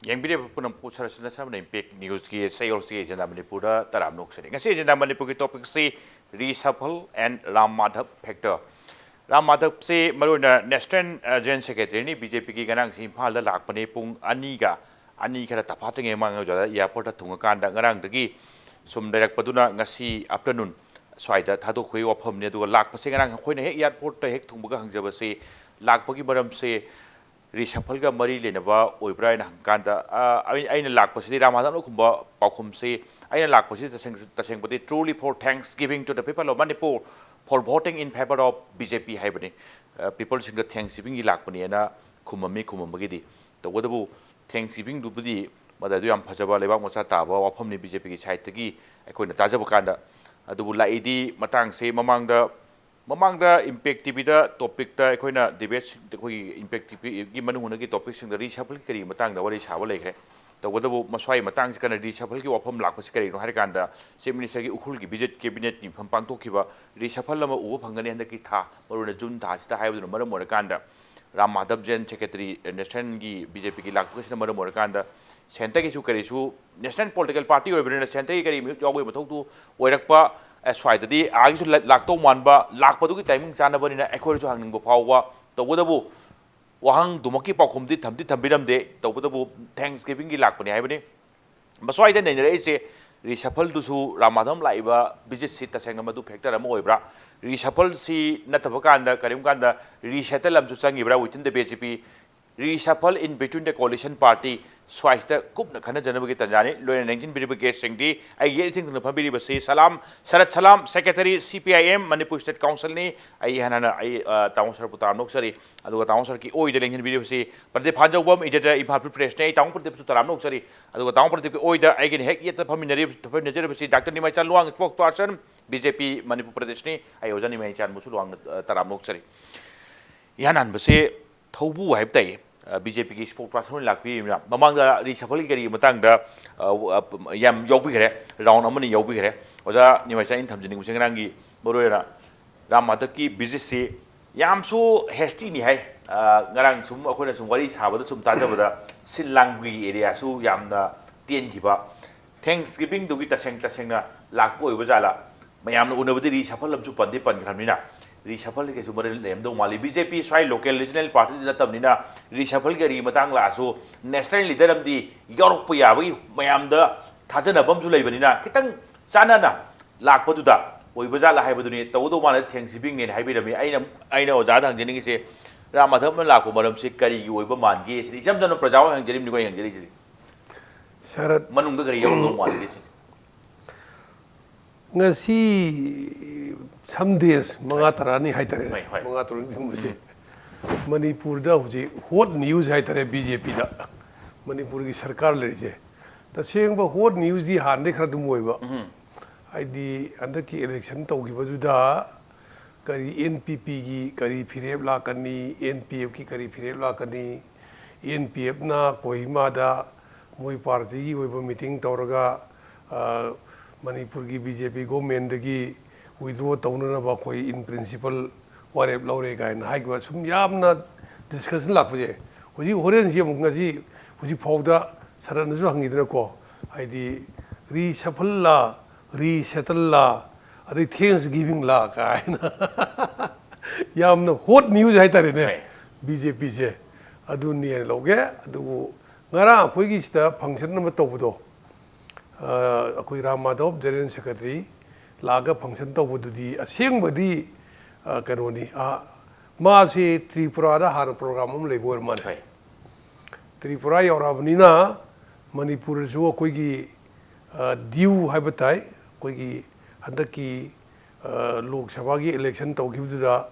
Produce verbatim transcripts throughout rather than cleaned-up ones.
ꯌꯦꯡꯕꯤꯔꯤꯕ ꯄꯨꯝꯅꯃꯛꯄꯨ ꯁꯔꯁꯤꯅ ꯁꯔꯃꯅ impact ꯅ꯭ꯌꯨꯁꯀꯤ ꯁꯌꯣꯜꯁꯤ agenda ꯃꯅꯤꯄꯨꯔꯗ ꯇꯔꯥꯝꯅ ꯑꯣꯛꯆꯔꯤ꯫ ꯉꯁꯤ ꯑꯦꯖꯦꯟꯗꯥ ꯃꯅꯤꯄꯨꯔꯒꯤ ꯇꯣꯄꯤꯛꯁꯤ ꯔꯤꯁꯐꯜ ꯑꯦꯟ ꯔꯥꯝ ꯃꯥꯙꯕ ꯐꯦꯛꯇꯔ꯫ ꯔꯥꯝ ꯃꯥꯙꯕꯁꯤ ꯃꯔꯨꯑꯣꯏꯅ ꯅꯦꯁꯅꯦꯜ ꯖꯦꯅꯔꯦꯜ ꯁꯦꯀ꯭ꯔꯦꯇꯔꯤꯅꯤ꯫ ꯕꯤ ꯖꯦ ꯄꯤꯒꯤ ꯉꯔꯥꯡꯁꯤ ꯏꯝꯐꯥꯜꯗ ꯂꯥꯛꯄꯅꯤ꯫ ꯄꯨꯡ ꯑꯅꯤꯒ ꯑꯅꯤ ꯈꯔ ꯇꯐꯥꯠꯇ꯭ꯔꯤꯉꯩ ꯃꯃꯥꯡꯗ ꯑꯦꯌꯥꯔꯄꯣꯔꯠꯇ ꯊꯨꯡꯉꯀꯥꯟꯗ ꯉꯔꯥꯡꯗꯒꯤ ꯁꯨꯝ ꯂꯩꯔꯛꯄꯗꯨꯅ ꯉꯁꯤ ꯑꯥꯐꯇꯔꯅꯨꯟ ꯁ꯭ꯋꯥꯏꯗ ꯊꯥꯗꯣꯛꯄꯒꯤ ꯋꯥꯐꯝꯅꯤ꯫ ꯑꯗꯨꯒ ꯂꯥꯛꯄꯁꯦ ꯉꯔꯥꯡ ꯑꯩꯈꯣꯏꯅ ꯍꯦꯛ ꯑꯦꯌꯥꯔꯄꯣꯔꯠꯇ ꯍꯦꯛ ꯊꯨꯡꯕꯒ ꯍꯪꯖꯕꯁꯦ ꯂꯥꯛꯄꯒꯤ ꯃꯔꯝꯁꯦ ꯔꯤꯁꯐꯜꯒ ꯃꯔꯤ ꯂꯩꯅꯕ ꯑꯣꯏꯕ꯭ꯔꯥ ꯍꯥꯏꯅ ꯍꯪꯀꯥꯟꯗ, ꯑ, ꯑꯩ-, ꯑꯩꯅ ꯂꯥꯛꯄꯁꯤꯗꯤ ꯔꯥꯝ ꯃꯥꯙꯕꯅ ꯈꯨꯝꯕ ꯄꯥꯎꯈꯨꯝꯁꯤ, ꯑꯩꯅ ꯂꯥꯛꯄꯁꯤ ꯇꯁꯦꯡ-, ꯇꯁꯦꯡꯕꯗꯤ truly for thanksgiving to the people of Manipur for voting in favor of B J P ꯍꯥꯏꯕꯅꯤ꯫ ꯑ, ꯄꯤꯄꯜꯁꯤꯡꯗ ꯊꯦꯡꯁ ꯒꯤꯚꯤꯡꯒꯤ ꯂꯥꯛꯄꯅꯦꯅ ꯈꯨꯝꯃꯝꯃꯤ꯫ ꯈꯨꯝꯃꯝꯕꯒꯤꯗꯤ, ꯇꯧꯕꯇꯕꯨ ꯊꯦꯡꯁ ꯒꯤꯚꯤꯡꯗꯨꯕꯨꯗꯤ ꯃꯗꯨ ꯌꯥꯝ ꯐꯖꯕ ꯂꯩꯕꯥꯛ ꯃꯆꯥ ꯇꯥꯕ ꯋꯥꯐꯝꯅꯤ ꯕꯤ ꯖꯦ ꯄꯤꯒꯤ ꯁꯥꯏꯠꯇꯒꯤ ꯑꯩꯈꯣꯏꯅ ꯇꯥꯖꯕ ꯀꯥꯟꯗ꯫ ꯑꯗꯨꯕꯨ ꯂꯥꯛꯏꯗꯤ ꯃꯇꯥꯡꯁꯦ ꯃꯃꯥꯡꯗ ꯃꯃꯥꯡꯗ ꯏꯝꯄꯦꯛ ꯇꯤ ꯚꯤꯗ ꯇꯣꯄꯤꯛꯇ ꯑꯩꯈꯣꯏꯅ ꯗꯤꯕꯦꯠꯁꯤꯡ, ꯑꯩꯈꯣꯏꯒꯤ ꯏꯝꯄꯦꯛ ꯇꯤ ꯚꯤꯒꯤ ꯃꯅꯨꯡ ꯍꯨꯠꯅꯒꯤ ꯇꯣꯄꯤꯛꯁꯤꯡꯗ ꯔꯤꯁꯐꯜꯒꯤ ꯀꯔꯤꯒꯤ ꯃꯇꯥꯡꯗ ꯋꯥꯔꯤ ꯁꯥꯕ ꯂꯩꯈ꯭ꯔꯦ꯫ ꯇꯧꯕꯇꯕꯨ ꯃꯁ꯭ꯋꯥꯏ ꯃꯇꯥꯡꯁꯤ ꯀꯟꯅ ꯔꯤꯁꯐꯜꯒꯤ ꯋꯥꯐꯝ ꯂꯥꯛꯄꯁꯤ ꯀꯔꯤꯒꯤꯅꯣ ꯍꯥꯏꯔꯀꯥꯟꯗ ꯆꯤꯐ ꯃꯤꯅꯤꯁꯇꯔꯒꯤ ꯎꯈ꯭ꯔꯨꯜꯒꯤ ꯚꯤꯖꯤꯠ ꯀꯦꯕꯤꯅꯦꯠꯀꯤ ꯃꯤꯐꯝ ꯄꯥꯡꯊꯣꯛꯈꯤꯕ ꯔꯤꯁꯐꯜ ꯑꯃ ꯎꯕ ꯐꯪꯒꯅꯤ ꯍꯟꯗꯛꯀꯤ ꯊꯥ, ꯃꯔꯨꯑꯣꯏꯅ ꯖꯨꯟ ꯊꯥꯁꯤꯗ ꯍꯥꯏꯕꯗꯨꯅ ꯃꯔꯝ ꯑꯣꯏꯔꯀꯥꯟꯗ ꯔꯥꯝ ꯃꯥꯙꯕ ꯖꯦꯟ ꯁꯦꯀ꯭ꯔꯦꯇꯔꯤ ꯅꯦꯁꯅꯦꯜꯒꯤ ꯕꯤ ꯖꯦ ꯄꯤꯒꯤ ꯂꯥꯛꯄꯁꯤꯅ ꯃꯔꯝ ꯑꯣꯏꯔꯀꯥꯟꯗ ꯁꯦꯟꯇꯔꯒꯤꯁꯨ ꯀꯔꯤꯁꯨ ꯅꯦꯁꯅꯦꯜ ꯄꯣꯂꯤꯇꯤꯀꯦꯜ ꯄꯥꯔꯇꯤ ꯑꯣꯏꯕꯅꯤꯅ ꯁꯦꯟꯇꯔꯒꯤ ꯀꯔꯤ ꯃꯤꯍꯨꯠ ꯌꯥꯎꯕꯒꯤ ꯃꯊꯧꯗꯨ ꯑꯣꯏꯔꯛꯄ, ꯑꯦ, ꯁ꯭ꯋꯥꯏꯗꯗꯤ ꯑꯥꯒꯤꯁꯨ ꯂ-, ꯂꯥꯛꯇꯧ ꯃꯥꯟꯕ, ꯂꯥꯛꯄꯗꯨꯒꯤ ꯇꯥꯏꯃꯤꯡ ꯆꯥꯅꯕꯅꯤꯅ ꯑꯩꯈꯣꯏꯅꯁꯨ ꯍꯪꯅꯤꯡꯕ ꯐꯥꯎꯕ꯫ ꯇꯧꯕꯇꯕꯨ ꯋꯥꯍꯪꯗꯨꯃꯛꯀꯤ ꯄꯥꯎꯈꯨꯝꯗꯤ ꯊꯝꯗꯤ ꯊꯝꯕꯤꯔꯝꯗꯦ꯫ ꯇꯧꯕꯇꯕꯨ ꯊꯦꯡꯁ ꯒꯤꯚꯤꯡꯒꯤ ꯂꯥꯛꯄꯅꯤ ꯍꯥꯏꯕꯅꯤ꯫ ꯃꯁ꯭ꯋꯥꯏꯗ ꯅꯩꯅꯔꯛꯏꯁꯦ ꯔꯤꯁꯐꯜꯗꯨꯁꯨ ꯔꯥꯝ ꯃꯥꯙꯕ ꯂꯥꯛꯏꯕ ꯚꯤꯖꯤꯠꯁꯤ ꯇꯁꯦꯡꯅ ꯃꯗꯨ ꯐꯦꯛꯇꯔ ꯑꯃ ꯑꯣꯏꯕ꯭ꯔꯥ? ꯔꯤꯁꯐꯜꯁꯤ ꯅꯠꯇꯕ ꯀꯥꯟꯗ, ꯀꯔꯤꯒꯨꯝꯕ ꯀꯥꯟꯗ ꯔꯤꯁꯦꯇꯜ ꯑꯃꯁꯨ ꯆꯪꯉꯤꯕ꯭ꯔꯥ within the B J P? Reshuffle in between the coalition party, ꯁ꯭ꯋꯥꯏꯁꯤꯗ ꯀꯨꯞꯅ ꯈꯟꯅꯖꯅꯕꯒꯤ ꯇꯥꯟꯖꯥꯅꯤ꯫ ꯂꯣꯏꯅ ꯅꯤꯡꯁꯤꯡꯕꯤꯔꯤꯕ ꯒꯦꯁꯁꯤꯡꯗꯤ ꯑꯩꯒꯤ ꯌꯦꯠ ꯊꯪꯅ ꯐꯝꯕꯤꯔꯤꯕꯁꯤ ꯁꯂꯥꯝ, ꯁꯔꯠ Salam, secretary C P I M Manipur state ꯀꯥꯎꯟꯁꯤꯜꯅꯤ꯫ ꯑꯩ ꯏꯍꯥꯟ ꯍꯥꯟꯅ ꯑꯩ, ꯑ, ꯇꯥꯃꯣ ꯁꯔꯕꯨ ꯇꯔꯥꯝꯅ ꯑꯣꯛꯆꯔꯤ꯫ ꯑꯗꯨꯒ ꯇꯥꯃꯣ ꯁꯔꯒꯤ ꯑꯣꯏꯗ ꯂꯦꯡꯁꯤꯟꯕꯤꯔꯤꯕꯁꯤ ꯄ꯭ꯔꯗꯤꯞ ꯍꯥꯟꯖꯧꯕꯝ, editor, ꯏꯝꯐꯥꯜ ꯐ꯭ꯔꯤ ꯄ꯭ꯔꯦꯁꯅꯤ꯫ ꯑꯩ ꯇꯥꯃꯣ ꯄ꯭ꯔꯗꯤꯞꯁꯨ ꯇꯔꯥꯝꯅ ꯑꯣꯛꯆꯔꯤ꯫ ꯑꯗꯨꯒ ꯇꯥꯃꯣ ꯄ꯭ꯔꯗꯤꯞꯀꯤ ꯑꯣꯏꯗ ꯑꯩꯒꯤꯅ ꯍꯦꯛ ꯌꯦꯠꯇ ꯐꯝꯃꯤꯟꯅꯔꯤ-, ꯐꯝꯃꯤꯟꯅꯖꯔꯤꯕꯁꯤ doctor Nimaichand Luwang, spokesperson, B J P Manipur ꯄ꯭ꯔꯗꯦꯁꯅꯤ꯫ ꯑꯩ ꯑꯣꯖꯥ ꯅꯤꯃꯥꯏꯆꯥꯟꯕꯨꯁꯨ ꯂꯨꯋꯥꯡꯅ, ꯑ, ꯇꯔꯥꯝꯅ ꯑꯣꯛꯆꯔꯤ꯫ ꯏꯍꯥꯟ ꯍꯥꯟꯕꯁꯦ ꯊꯧꯕꯨ ꯍꯥꯏꯕ ꯇꯥꯏꯌꯦ꯫ ꯑ, ꯕꯤ ꯖꯦ ꯄꯤꯒꯤ spokesperson ꯑꯣꯏꯅ ꯂꯥꯛꯄꯤꯔꯤꯕꯅꯤꯅ, ꯃꯃꯥꯡꯗ ꯔꯤꯁꯐꯜꯒꯤ ꯀꯔꯤ ꯃꯇꯥꯡꯗ, ꯑ, ꯑ, ꯌꯥꯝ ꯌꯥꯎꯕꯤꯈ꯭ꯔꯦ, ꯔꯥꯎꯟ ꯑꯃꯅꯤ ꯌꯥꯎꯕꯤꯈ꯭ꯔꯦ꯫ ꯑꯣꯖꯥ ꯅꯤꯃꯥꯏꯆꯥꯟ, ꯑꯩꯅ ꯊꯝꯖꯅꯤꯡꯕꯁꯦ ꯉꯔꯥꯡꯒꯤ ꯃꯔꯨꯑꯣꯏꯅ ꯔꯥꯝ ꯃꯥꯙꯕꯀꯤ ꯚꯤꯖꯤꯠꯁꯤ ꯌꯥꯝꯁꯨ ꯍꯦꯁꯇꯤꯅꯤ ꯍꯥꯏ꯫ ꯑ, ꯉꯔꯥꯡ ꯁꯨꯝ ꯑꯩꯈꯣꯏꯅ ꯁꯨꯝ ꯋꯥꯔꯤ ꯁꯥꯕꯗ ꯁꯨꯝ ꯇꯥꯖꯕꯗ ꯁꯤꯟ ꯂꯥꯡꯕꯒꯤ ꯑꯦꯔꯤꯌꯥꯁꯨ ꯌꯥꯝꯅ ꯇꯦꯟꯈꯤꯕ꯫ ꯊꯦꯡꯁ ꯒꯤꯚꯤꯡꯗꯨꯒꯤ ꯇꯁꯦꯡ ꯇꯁꯦꯡꯅ ꯂꯥꯛꯄ ꯑꯣꯏꯕ ꯖꯥꯠꯂꯥ? ꯃꯌꯥꯝꯅ ꯎꯅꯕꯗꯤ ꯔꯤꯁꯐꯜ ꯑꯃꯁꯨ ꯄꯟꯗꯤ ꯄꯟꯈ꯭ꯔꯕꯅꯤꯅ ꯔꯤꯁꯐꯜꯒꯤ ꯀꯩꯁꯨ ꯃꯔꯤ ꯂꯩꯔꯝꯗꯧ ꯃꯥꯜꯂꯤ꯫ ꯕꯤ ꯖꯦ ꯄꯤ ꯁ꯭ꯋꯥꯏ ꯂꯣꯀꯦꯜ ꯔꯤꯖꯅꯦꯜ ꯄꯥꯔꯇꯤꯗꯤ ꯅꯠꯇꯕꯅꯤꯅ ꯔꯤꯁꯐꯜꯒꯤ ꯑꯔꯤ ꯃꯇꯥꯡ ꯂꯥꯛꯑꯁꯨ ꯅꯦꯁꯅꯦꯜ ꯂꯤꯗꯔ ꯑꯃꯗꯤ ꯌꯥꯎꯔꯛꯄ ꯌꯥꯕꯒꯤ ꯃꯌꯥꯝꯗ ꯊꯥꯖꯅꯕ ꯑꯃꯁꯨ ꯂꯩꯕꯅꯤꯅ ꯈꯤꯇꯪ ꯆꯥꯟꯅꯅ ꯂꯥꯛꯄꯗꯨꯗ ꯑꯣꯏꯕ ꯖꯥꯠꯂꯥ ꯍꯥꯏꯕꯗꯨꯅꯤ꯫ ꯇꯧꯒꯗꯧ ꯃꯥꯟꯅ ꯊꯦꯡꯁ ꯒꯤꯚꯤꯡꯅꯦꯅ ꯍꯥꯏꯕꯤꯔꯝꯃꯤ꯫ ꯑꯩꯅ, ꯑꯩꯅ ꯑꯣꯖꯥꯗ ꯍꯪꯖꯅꯤꯡꯉꯤꯁꯦ, ꯔꯥꯝ ꯃꯥꯙꯕꯅ ꯂꯥꯛꯄ ꯃꯔꯝꯁꯤ ꯀꯔꯤꯒꯤ ꯑꯣꯏꯕ ꯃꯥꯟꯒꯦ ꯁꯤꯅꯤ꯫ ꯏꯆꯝ ꯆꯝꯅ ꯄ꯭ꯔꯖꯥ ꯍꯣꯏ ꯍꯪꯖꯔꯤꯕꯅꯤꯀꯣ, ꯑꯩ ꯍꯪꯖꯔꯤꯁꯤꯗꯤ꯫ ꯁꯔꯠ, ꯃꯅꯨꯡꯗ ꯀꯔꯤ ꯌꯥꯎꯔꯝꯗꯧ ꯃꯥꯟꯒꯦ ꯁꯤꯅꯤ꯫ ꯉꯁꯤ ꯁꯝꯗꯦꯁ ꯃꯉꯥ ꯇꯔꯥꯅꯤ ꯍꯥꯏꯇꯥꯔꯦ꯫ ꯍꯣꯏ, ꯍꯣꯏ꯫ ꯃꯉꯥ ꯇꯔꯨꯛꯅꯤꯒꯨꯝꯕꯁꯦ꯫ ꯎꯝ꯫ ꯃꯅꯤꯄꯨꯔꯗ ꯍꯧꯖꯤꯛ ꯍꯣꯠ ꯅ꯭ꯌꯨꯁ ꯍꯥꯏꯇꯥꯔꯦ, ꯕꯤ ꯖꯦ ꯄꯤꯗ꯫ ꯃꯅꯤꯄꯨꯔꯒꯤ ꯁꯔꯀꯥꯔ ꯂꯩꯔꯤꯁꯦ꯫ ꯇꯁꯦꯡꯕ ꯍꯣꯠ ꯅ꯭ꯌꯨꯁꯇꯤ ꯍꯥꯟꯅꯗꯩ ꯈꯔ ꯑꯗꯨꯝ ꯑꯣꯏꯕ꯫ ꯎꯝ꯫ ꯍꯥꯏꯗꯤ ꯍꯟꯗꯛꯀꯤ ꯏꯂꯦꯛꯁꯟ ꯇꯧꯈꯤꯕꯗꯨꯗ ꯀꯔꯤ ꯑꯦꯟ ꯄꯤ ꯄꯤꯒꯤ ꯀꯔꯤ ꯐꯤꯔꯦꯞ ꯂꯥꯛꯀꯅꯤ, ꯑꯦꯟ ꯄꯤ ꯑꯦꯐꯀꯤ ꯀꯔꯤ ꯐꯤꯔꯦꯞ ꯂꯥꯛꯀꯅꯤ, ꯑꯦꯟ ꯄꯤ ꯑꯦꯐꯅ ꯀꯣꯍꯤꯃꯥꯗ ꯃꯣꯏ ꯄꯥꯔꯇꯤꯒꯤ ꯑꯣꯏꯕ ꯃꯤꯇꯤꯡ ꯇꯧꯔꯒ, ꯑ, ꯃꯅꯤꯄꯨꯔꯒꯤ ꯕꯤ ꯖꯦ ꯄꯤ ꯒꯣꯔꯃꯦꯟꯗꯒꯤ ꯋꯤꯗ꯭ꯔꯣ ꯇꯧꯅꯅꯕ ꯑꯩꯈꯣꯏ in principle ꯋꯥꯔꯦꯞ ꯂꯧꯔꯦ ꯀꯥꯏꯅ ꯍꯥꯏꯈꯤꯕ ꯁꯨꯝ ꯌꯥꯝꯅ ꯗꯤꯁꯀꯁꯟ ꯂꯥꯛꯄꯁꯦ, ꯍꯧꯖꯤꯛ ꯍꯣꯔꯦꯟꯁꯤ ꯑꯃꯨꯛ ꯉꯁꯤ ꯍꯧꯖꯤꯛ ꯐꯥꯎꯗ ꯁꯔꯠꯅꯁꯨ ꯍꯪꯉꯤꯗꯅꯀꯣ, ꯍꯥꯏꯗꯤ ꯔꯤꯁꯐꯜꯂ, ꯔꯤꯁꯦꯇꯜꯂ, ꯑꯗꯩ ꯊꯦꯡꯁ ꯒꯤꯚꯤꯡꯂ ꯀꯥꯏꯅ ꯌꯥꯝꯅ ꯍꯣꯠ ꯅ꯭ꯌꯨꯁ ꯍꯥꯏꯇꯥꯔꯦꯅꯦ꯫ ꯍꯣꯏ꯫ ꯕꯤ ꯖꯦ ꯄꯤꯁꯦ ꯑꯗꯨꯅꯦꯅ ꯂꯧꯒꯦ꯫ ꯑꯗꯨꯕꯨ ꯉꯔꯥꯡ ꯑꯩꯈꯣꯏꯒꯤ ꯁꯤꯗ ꯐꯪꯁꯟ ꯑꯃ ꯇꯧꯕꯗꯣ, ꯑ, ꯑꯩꯈꯣꯏ ꯔꯥꯝ ꯃꯥꯙꯕ ꯖꯦꯅꯔꯦꯜ ꯁꯦꯀ꯭ꯔꯦꯇꯔꯤ ꯂꯥꯛꯑꯒ ꯐꯪꯁꯟ ꯇꯧꯕꯗꯨꯗꯤ ꯑꯁꯦꯡꯕꯗꯤ, ꯑ, ꯀꯩꯅꯣꯅꯤ, ꯑ, ꯃꯥꯁꯤ ꯇ꯭ꯔꯤꯄꯨꯔꯥꯗ ꯍꯥꯟꯅ ꯄ꯭ꯔꯣꯒ꯭ꯔꯥꯝ ꯑꯃ ꯂꯩꯕ ꯑꯣꯏꯔ ꯃꯥꯜꯂꯦ꯫ ꯍꯣꯏ꯫ ꯇ꯭ꯔꯤꯄꯨꯔꯥ ꯌꯧꯔꯛꯑꯕꯅꯤꯅ ꯃꯅꯤꯄꯨꯔꯗꯁꯨ ꯑꯩꯈꯣꯏꯒꯤ, ꯑ, ꯗ꯭ꯌꯨ ꯍꯥꯏꯕ ꯇꯥꯏ, ꯑꯩꯈꯣꯏꯒꯤ ꯍꯟꯗꯛꯀꯤ, ꯑ, ꯂꯣꯛ ꯁꯚꯥꯒꯤ ꯏꯂꯦꯛꯁꯟ ꯇꯧꯈꯤꯕꯗꯨꯗ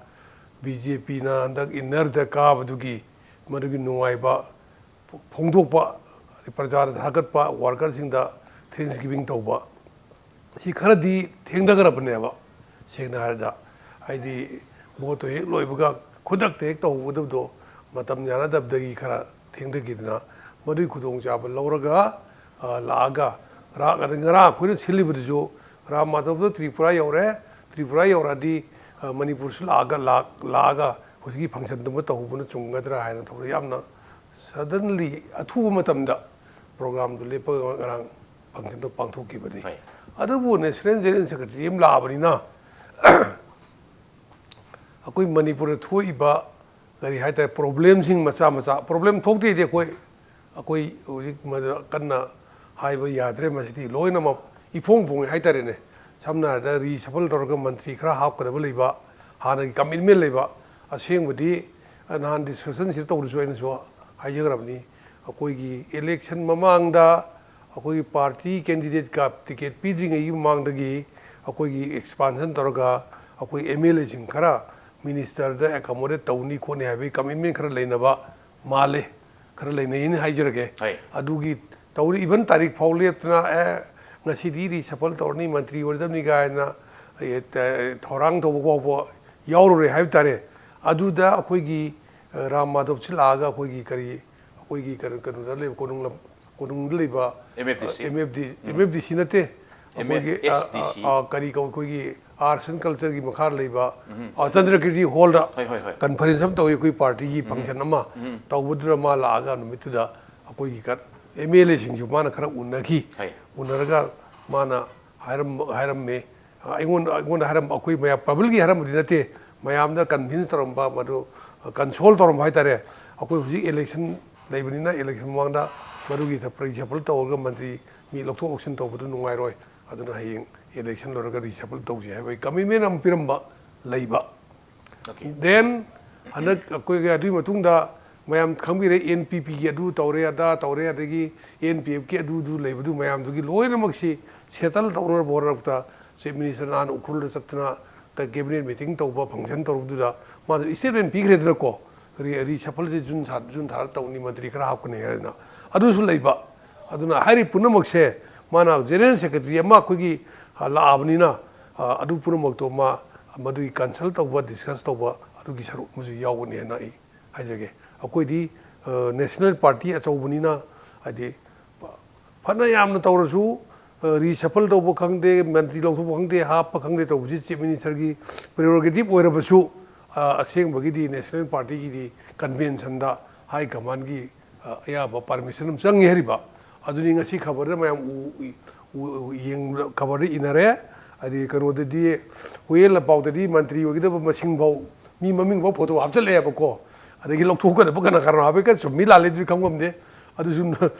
ꯕꯤ ꯖꯦ ꯄꯤꯅ ꯍꯟꯗꯛ ꯏꯟꯅꯔꯗ ꯀꯥꯕꯗꯨꯒꯤ ꯃꯗꯨꯒꯤ ꯅꯨꯡꯉꯥꯏꯕ ꯐꯣꯡꯗꯣꯛꯄ, ꯑꯗꯩ ꯄ꯭ꯔꯖꯥꯗ ꯊꯥꯒꯠꯄ, ꯋꯥꯔꯀꯔꯁꯤꯡꯗ ꯊꯦꯡꯁ ꯒꯤꯚꯤꯡ ꯇꯧꯕ, ꯁꯤ ꯈꯔꯗꯤ ꯊꯦꯡꯊꯈ꯭ꯔꯕꯅꯦꯕ꯫ ꯁꯦꯡꯅ ꯍꯥꯏꯔꯗ, ꯍꯥꯏꯗꯤ ꯚꯣꯠꯇꯣ ꯍꯦꯛ ꯂꯣꯏꯕꯒ ꯈꯨꯗꯛꯇ ꯍꯦꯛ ꯇꯧꯍꯧꯒꯗꯕꯗꯣ ꯃꯇꯝ ꯌꯥꯅꯗꯕꯗꯒꯤ ꯈꯔ ꯊꯦꯡꯊꯈꯤꯗꯅ, ꯃꯗꯨꯒꯤ ꯈꯨꯗꯣꯡꯆꯥꯕ ꯂꯧꯔꯒ, ꯑ, ꯂꯥꯛꯑꯒ ꯉꯔꯥꯡ, ꯉꯔꯥꯡ ꯑꯩꯈꯣꯏꯅ ꯁꯤꯜꯂꯤꯕꯗꯨꯁꯨ ꯔꯥꯝ ꯃꯥꯙꯕꯗꯣ ꯇ꯭ꯔꯤꯄꯨꯔꯥ ꯌꯧꯔꯦ, ꯇ꯭ꯔꯤꯄꯨꯔꯥ ꯌꯧꯔꯛꯑꯗꯤ ꯃꯅꯤꯄꯨꯔꯁꯨ ꯂꯥꯛꯑꯒ ꯂꯥꯛ- ꯂꯥꯛꯑꯒ ꯍꯧꯖꯤꯛꯀꯤ functionꯗꯨꯃ ꯇꯧꯍꯧꯕꯅ ꯆꯨꯝꯒꯗ꯭ꯔꯥ ꯍꯥꯏꯅ ꯇꯧꯔꯒ ꯌꯥꯝꯅ suddenly ꯑꯊꯨꯕ ꯃꯇꯝꯗ programꯗꯨ ꯂꯦꯞꯄꯒ ꯉꯔꯥꯡ functionꯗꯣ ꯄꯥꯡꯊꯣꯛꯈꯤꯕꯅꯤ꯫ ꯍꯣꯏ꯫ ꯑꯗꯨꯕꯨ National General Secretary ꯑꯃ ꯂꯥꯛꯑꯕꯅꯤꯅ ꯑꯩꯈꯣꯏ ꯃꯅꯤꯄꯨꯔꯗ ꯊꯣꯛꯏꯕ ꯀꯔꯤ ꯍꯥꯏꯇꯥꯔꯦ problemꯁꯤꯡ ꯃꯆꯥ ꯃꯆꯥ, problem ꯊꯣꯛꯇꯦꯗꯤ ꯑꯩꯈꯣꯏ ꯑꯩꯈꯣꯏ ꯍꯧꯖꯤꯛ ꯃꯗꯨ ꯀꯟꯅ ꯍꯥꯏꯕ ꯌꯥꯗ꯭ꯔꯦ꯫ ꯃꯁꯤꯗꯤ ꯂꯣꯏꯅꯃꯛ ꯏꯐꯣꯡ ꯐꯣꯡꯉꯦ ꯍꯥꯏꯇꯥꯔꯦꯅꯦ꯫ ꯁꯝꯅ ꯍꯥꯏꯔꯕꯗ reshuffle ꯇꯧꯔꯒ ꯃꯟꯇ꯭ꯔꯤ ꯈꯔ ꯍꯥꯞꯀꯗꯕ ꯂꯩꯕ, ꯍꯥꯟꯅꯒꯤ commitment ꯂꯩꯕ꯫ ꯑꯁꯦꯡꯕꯗꯤ ꯅꯍꯥꯟ discussionꯁꯤꯗ ꯇꯧꯔꯁꯨ ꯑꯩꯅꯁꯨ ꯍꯥꯏꯖꯈ꯭ꯔꯕꯅꯤ, ꯑꯩꯈꯣꯏꯒꯤ election ꯃꯃꯥꯡꯗ ꯑꯩꯈꯣꯏꯒꯤ party candidateꯀ ticket ꯄꯤꯗ꯭ꯔꯤꯉꯩꯒꯤ ꯃꯃꯥꯡꯗꯒꯤ ꯑꯩꯈꯣꯏꯒꯤ expansion ꯇꯧꯔꯒ ꯑꯩꯈꯣꯏ MLAꯁꯤꯡ ꯈꯔ ministerꯗ accommodate ꯇꯧꯅꯤ ꯈꯣꯠꯅꯤ ꯍꯥꯏꯕꯒꯤ commitment ꯈꯔ ꯂꯩꯅꯕ ꯃꯥꯜꯂꯦ, ꯈꯔ ꯂꯩꯅꯩꯅ ꯍꯥꯏꯖꯔꯒꯦ꯫ ꯍꯣꯏ꯫ ꯑꯗꯨꯒꯤ ꯇꯧꯔꯤ, even ꯇꯥꯔꯤꯛ ꯐꯥꯎ ꯂꯦꯞꯇꯅ ꯑꯦ ꯉꯁꯤꯗꯤ reshuffle ꯇꯧꯔꯅꯤ, ꯃꯟꯇ꯭ꯔꯤ ꯑꯣꯏꯔꯗꯕꯅꯤ ꯀꯥꯏꯅ ꯑꯦ, ꯇ- ꯊꯧꯔꯥꯡ ꯇꯧꯕ ꯐꯥꯎꯕ ꯌꯥꯎꯔꯨꯔꯦ ꯍꯥꯏꯕ ꯇꯥꯔꯦ꯫ ꯑꯗꯨꯗ ꯑꯩꯈꯣꯏꯒꯤ ꯑ, ꯔꯥꯝ ꯃꯥꯙꯕꯁꯤ ꯂꯥꯛꯑꯒ ꯑꯩꯈꯣꯏꯒꯤ ꯀꯔꯤ ꯑꯩꯈꯣꯏꯒꯤ ꯀꯩꯅꯣ ꯀꯩꯅꯣꯗ ꯂꯩꯕ ꯀꯣꯅꯨꯡ ꯂꯝ- ꯀꯣꯅꯨꯡꯗ ꯂꯩꯕ MFDC. MFD MFDC ꯅꯠꯇꯦ, ꯑꯩꯈꯣꯏꯒꯤ ꯑ, SDC. ꯑ, ꯑ, ꯀꯔꯤ ꯀꯧ ꯑꯩꯈꯣꯏꯒꯤ Arts and Cultureꯒꯤ ꯃꯈꯥꯗ ꯂꯩꯕ ꯑ, ꯆꯟꯗ꯭ꯔꯀꯤꯔꯇꯤ hallꯗ ꯍꯣꯏ, ꯍꯣꯏ, ꯍꯣꯏ꯫ Conference ꯑꯃ ꯇꯧꯋꯤ ꯑꯩꯈꯣꯏ partyꯒꯤ function ꯑꯃ꯫ ꯇꯧꯕꯗꯨꯗ ꯃꯥ ꯂꯥꯛꯑꯒ ꯅꯨꯃꯤꯠꯇꯨꯗ ꯑꯩꯈꯣꯏꯒꯤ ꯀ- MLAꯁꯤꯡꯁꯨ ꯃꯥꯅ ꯈꯔ ꯎꯅꯈꯤ꯫ ꯍꯣꯏ꯫ ꯎꯅꯔꯒ ꯃꯥꯅ ꯍꯥꯏꯔꯝꯕ ꯍꯥꯏꯔꯝꯃꯦ꯫ ꯑꯩꯉꯣꯟꯗ ꯑꯩꯉꯣꯟꯗ ꯍꯥꯏꯔꯝꯕ, ꯑꯩꯈꯣꯏ ꯃꯌꯥꯝ publicꯀꯤ ꯍꯥꯏꯔꯝꯕꯗꯤ ꯅꯠꯇꯦ, ꯃꯌꯥꯝꯗ convince ꯇꯧꯔꯝꯕ, ꯃꯗꯨ console ꯇꯧꯔꯝꯕ ꯍꯥꯏꯇꯥꯔꯦ꯫ ꯑꯩꯈꯣꯏ ꯍꯧꯖꯤꯛ election ꯂꯩꯕꯅꯤꯅ election ꯃꯃꯥꯡꯗ ꯃꯗꯨꯒꯤ reshuffle ꯇꯧꯔꯒ ꯃꯟꯇ꯭ꯔꯤ ꯃꯤ ꯂꯧꯊꯣꯛ ꯂꯧꯁꯤꯟ ꯇꯧꯕꯗꯨ ꯅꯨꯡꯉꯥꯏꯔꯣꯏ, ꯑꯗꯨꯅ ꯍꯌꯦꯡ election ꯂꯣꯏꯔꯒ reshuffle ꯇꯧꯁꯤ ꯍꯥꯏꯕꯒꯤ commitment ꯑꯃ ꯄꯤꯔꯝꯕ ꯂꯩꯕ꯫ Okay. Then ꯍꯟꯗꯛ ꯑꯩꯈꯣꯏꯒꯤ ꯑꯗꯨꯒꯤ ꯃꯇꯨꯡꯗ ꯃꯌꯥꯝ ꯈꯪꯕꯤꯔꯦ, NPPꯒꯤ ꯑꯗꯨ ꯇꯧꯔꯦ, ꯑꯗꯥ ꯇꯧꯔꯦ, ꯑꯗꯒꯤ NPFꯀꯤ ꯑꯗꯨꯗꯨ ꯂꯩꯕꯗꯨ ꯃꯌꯥꯝꯗꯨꯒꯤ ꯂꯣꯏꯅꯃꯛꯁꯤ settle ꯇꯧꯅꯕ ꯍꯣꯠꯅꯔꯛꯄꯗ Chief Minister ꯅꯍꯥꯟ ꯎꯈ꯭ꯔꯨꯜꯗ ꯆꯠꯇꯅ cabinet meeting ꯇꯧꯕ function ꯇꯧꯔꯨꯕꯗꯨꯗ ꯃꯥꯗꯣ statement ꯄꯤꯈ꯭ꯔꯦꯗꯅꯀꯣ, ꯔꯤ reshuffleꯁꯦ June ꯊꯥ June ꯊꯥꯗ ꯇꯧꯅꯤ, ꯃꯟꯇ꯭ꯔꯤ ꯈꯔ ꯍꯥꯞꯀꯅꯤ ꯍꯥꯏꯗꯅ꯫ ꯑꯗꯨꯁꯨ ꯂꯩꯕ꯫ ꯑꯗꯨꯅ ꯍꯥꯏꯔꯤꯕ ꯄꯨꯝꯅꯃꯛꯁꯦ ꯃꯥꯅ General Secretary ꯑꯃ ꯑꯩꯈꯣꯏꯒꯤ ꯑ, ꯂꯥꯛꯑꯕꯅꯤꯅ ꯑ, ꯑꯗꯨ ꯄꯨꯝꯅꯃꯛꯇꯣ ꯃꯥ ꯃꯗꯨꯒꯤ consult ꯇꯧꯕ, discuss ꯇꯧꯕ ꯑꯗꯨꯒꯤ ꯁꯔꯨꯛ ꯑꯃꯁꯨ ꯌꯥꯎꯒꯅꯤ ꯍꯥꯏꯅ ꯑꯩ ꯍꯥꯏꯖꯒꯦ꯫ ꯑꯩꯈꯣꯏꯗꯤ ꯑ, national party ꯑꯆꯧꯕꯅꯤꯅ ꯍꯥꯏꯗꯤ ꯐꯅ ꯌꯥꯝꯅ ꯇꯧꯔꯁꯨ ꯔꯤꯁꯐꯜ ꯇꯧꯕ ꯈꯪꯗꯦ, ꯃꯟꯇ꯭ꯔꯤ ꯂꯧꯊꯣꯛꯄ ꯈꯪꯗꯦ, ꯍꯥꯞꯄ ꯈꯪꯗꯦ ꯇꯧꯕꯁꯤ ꯆꯤꯐ ꯃꯤꯅꯤꯁꯇꯔꯒꯤ ꯄ꯭ꯔꯤꯔꯣꯒꯦꯇꯤꯚ ꯑꯣꯏꯔꯕꯁꯨ, ꯑ, ꯑꯁꯦꯡꯕꯒꯤꯗꯤ ꯅꯦꯁꯅꯦꯜ ꯄꯥꯔꯇꯤꯒꯤꯗꯤ ꯀꯟꯚꯦꯟꯁꯟꯗ ꯍꯥꯏ ꯀꯃꯥꯟꯒꯤ, ꯑ, ꯑꯌꯥꯕ ꯄꯥꯔꯃꯤꯁꯟ ꯑꯃ ꯆꯪꯉꯤ ꯍꯥꯏꯔꯤꯕ꯫ ꯑꯗꯨꯅꯤ ꯉꯁꯤ ꯈꯕꯔꯗ ꯃꯌꯥꯝ ꯎ-, ꯎ-, ꯎ-, ꯌꯦꯡꯕꯗ ꯈꯕꯔꯗ ꯏꯅꯔꯦ꯫ ꯑꯗꯩ ꯀꯩꯅꯣꯗꯗꯤ, ꯍꯨꯌꯦꯟ ꯂꯥꯟꯄꯥꯎꯗꯗꯤ ꯃꯟꯇ꯭ꯔꯤ ꯑꯣꯏꯒꯗꯕ ꯃꯁꯤꯡꯐꯥꯎ, ꯃꯤ ꯃꯃꯤꯡꯐꯥꯎ ꯐꯣꯇꯣ ꯍꯥꯞꯆꯜꯂꯛꯑꯦꯕꯀꯣ꯫ ꯑꯗꯒꯤ ꯂꯧꯊꯣꯛꯀꯗꯕ ꯀꯅꯥ ꯀꯅꯥ ꯍꯥꯞꯄꯦ, ꯀ-, ꯆꯨꯝꯃꯤ ꯂꯥꯜꯂꯤꯗꯨꯗꯤ ꯈꯪ ꯉꯝꯗꯦ꯫ ꯑꯗꯨꯁꯨ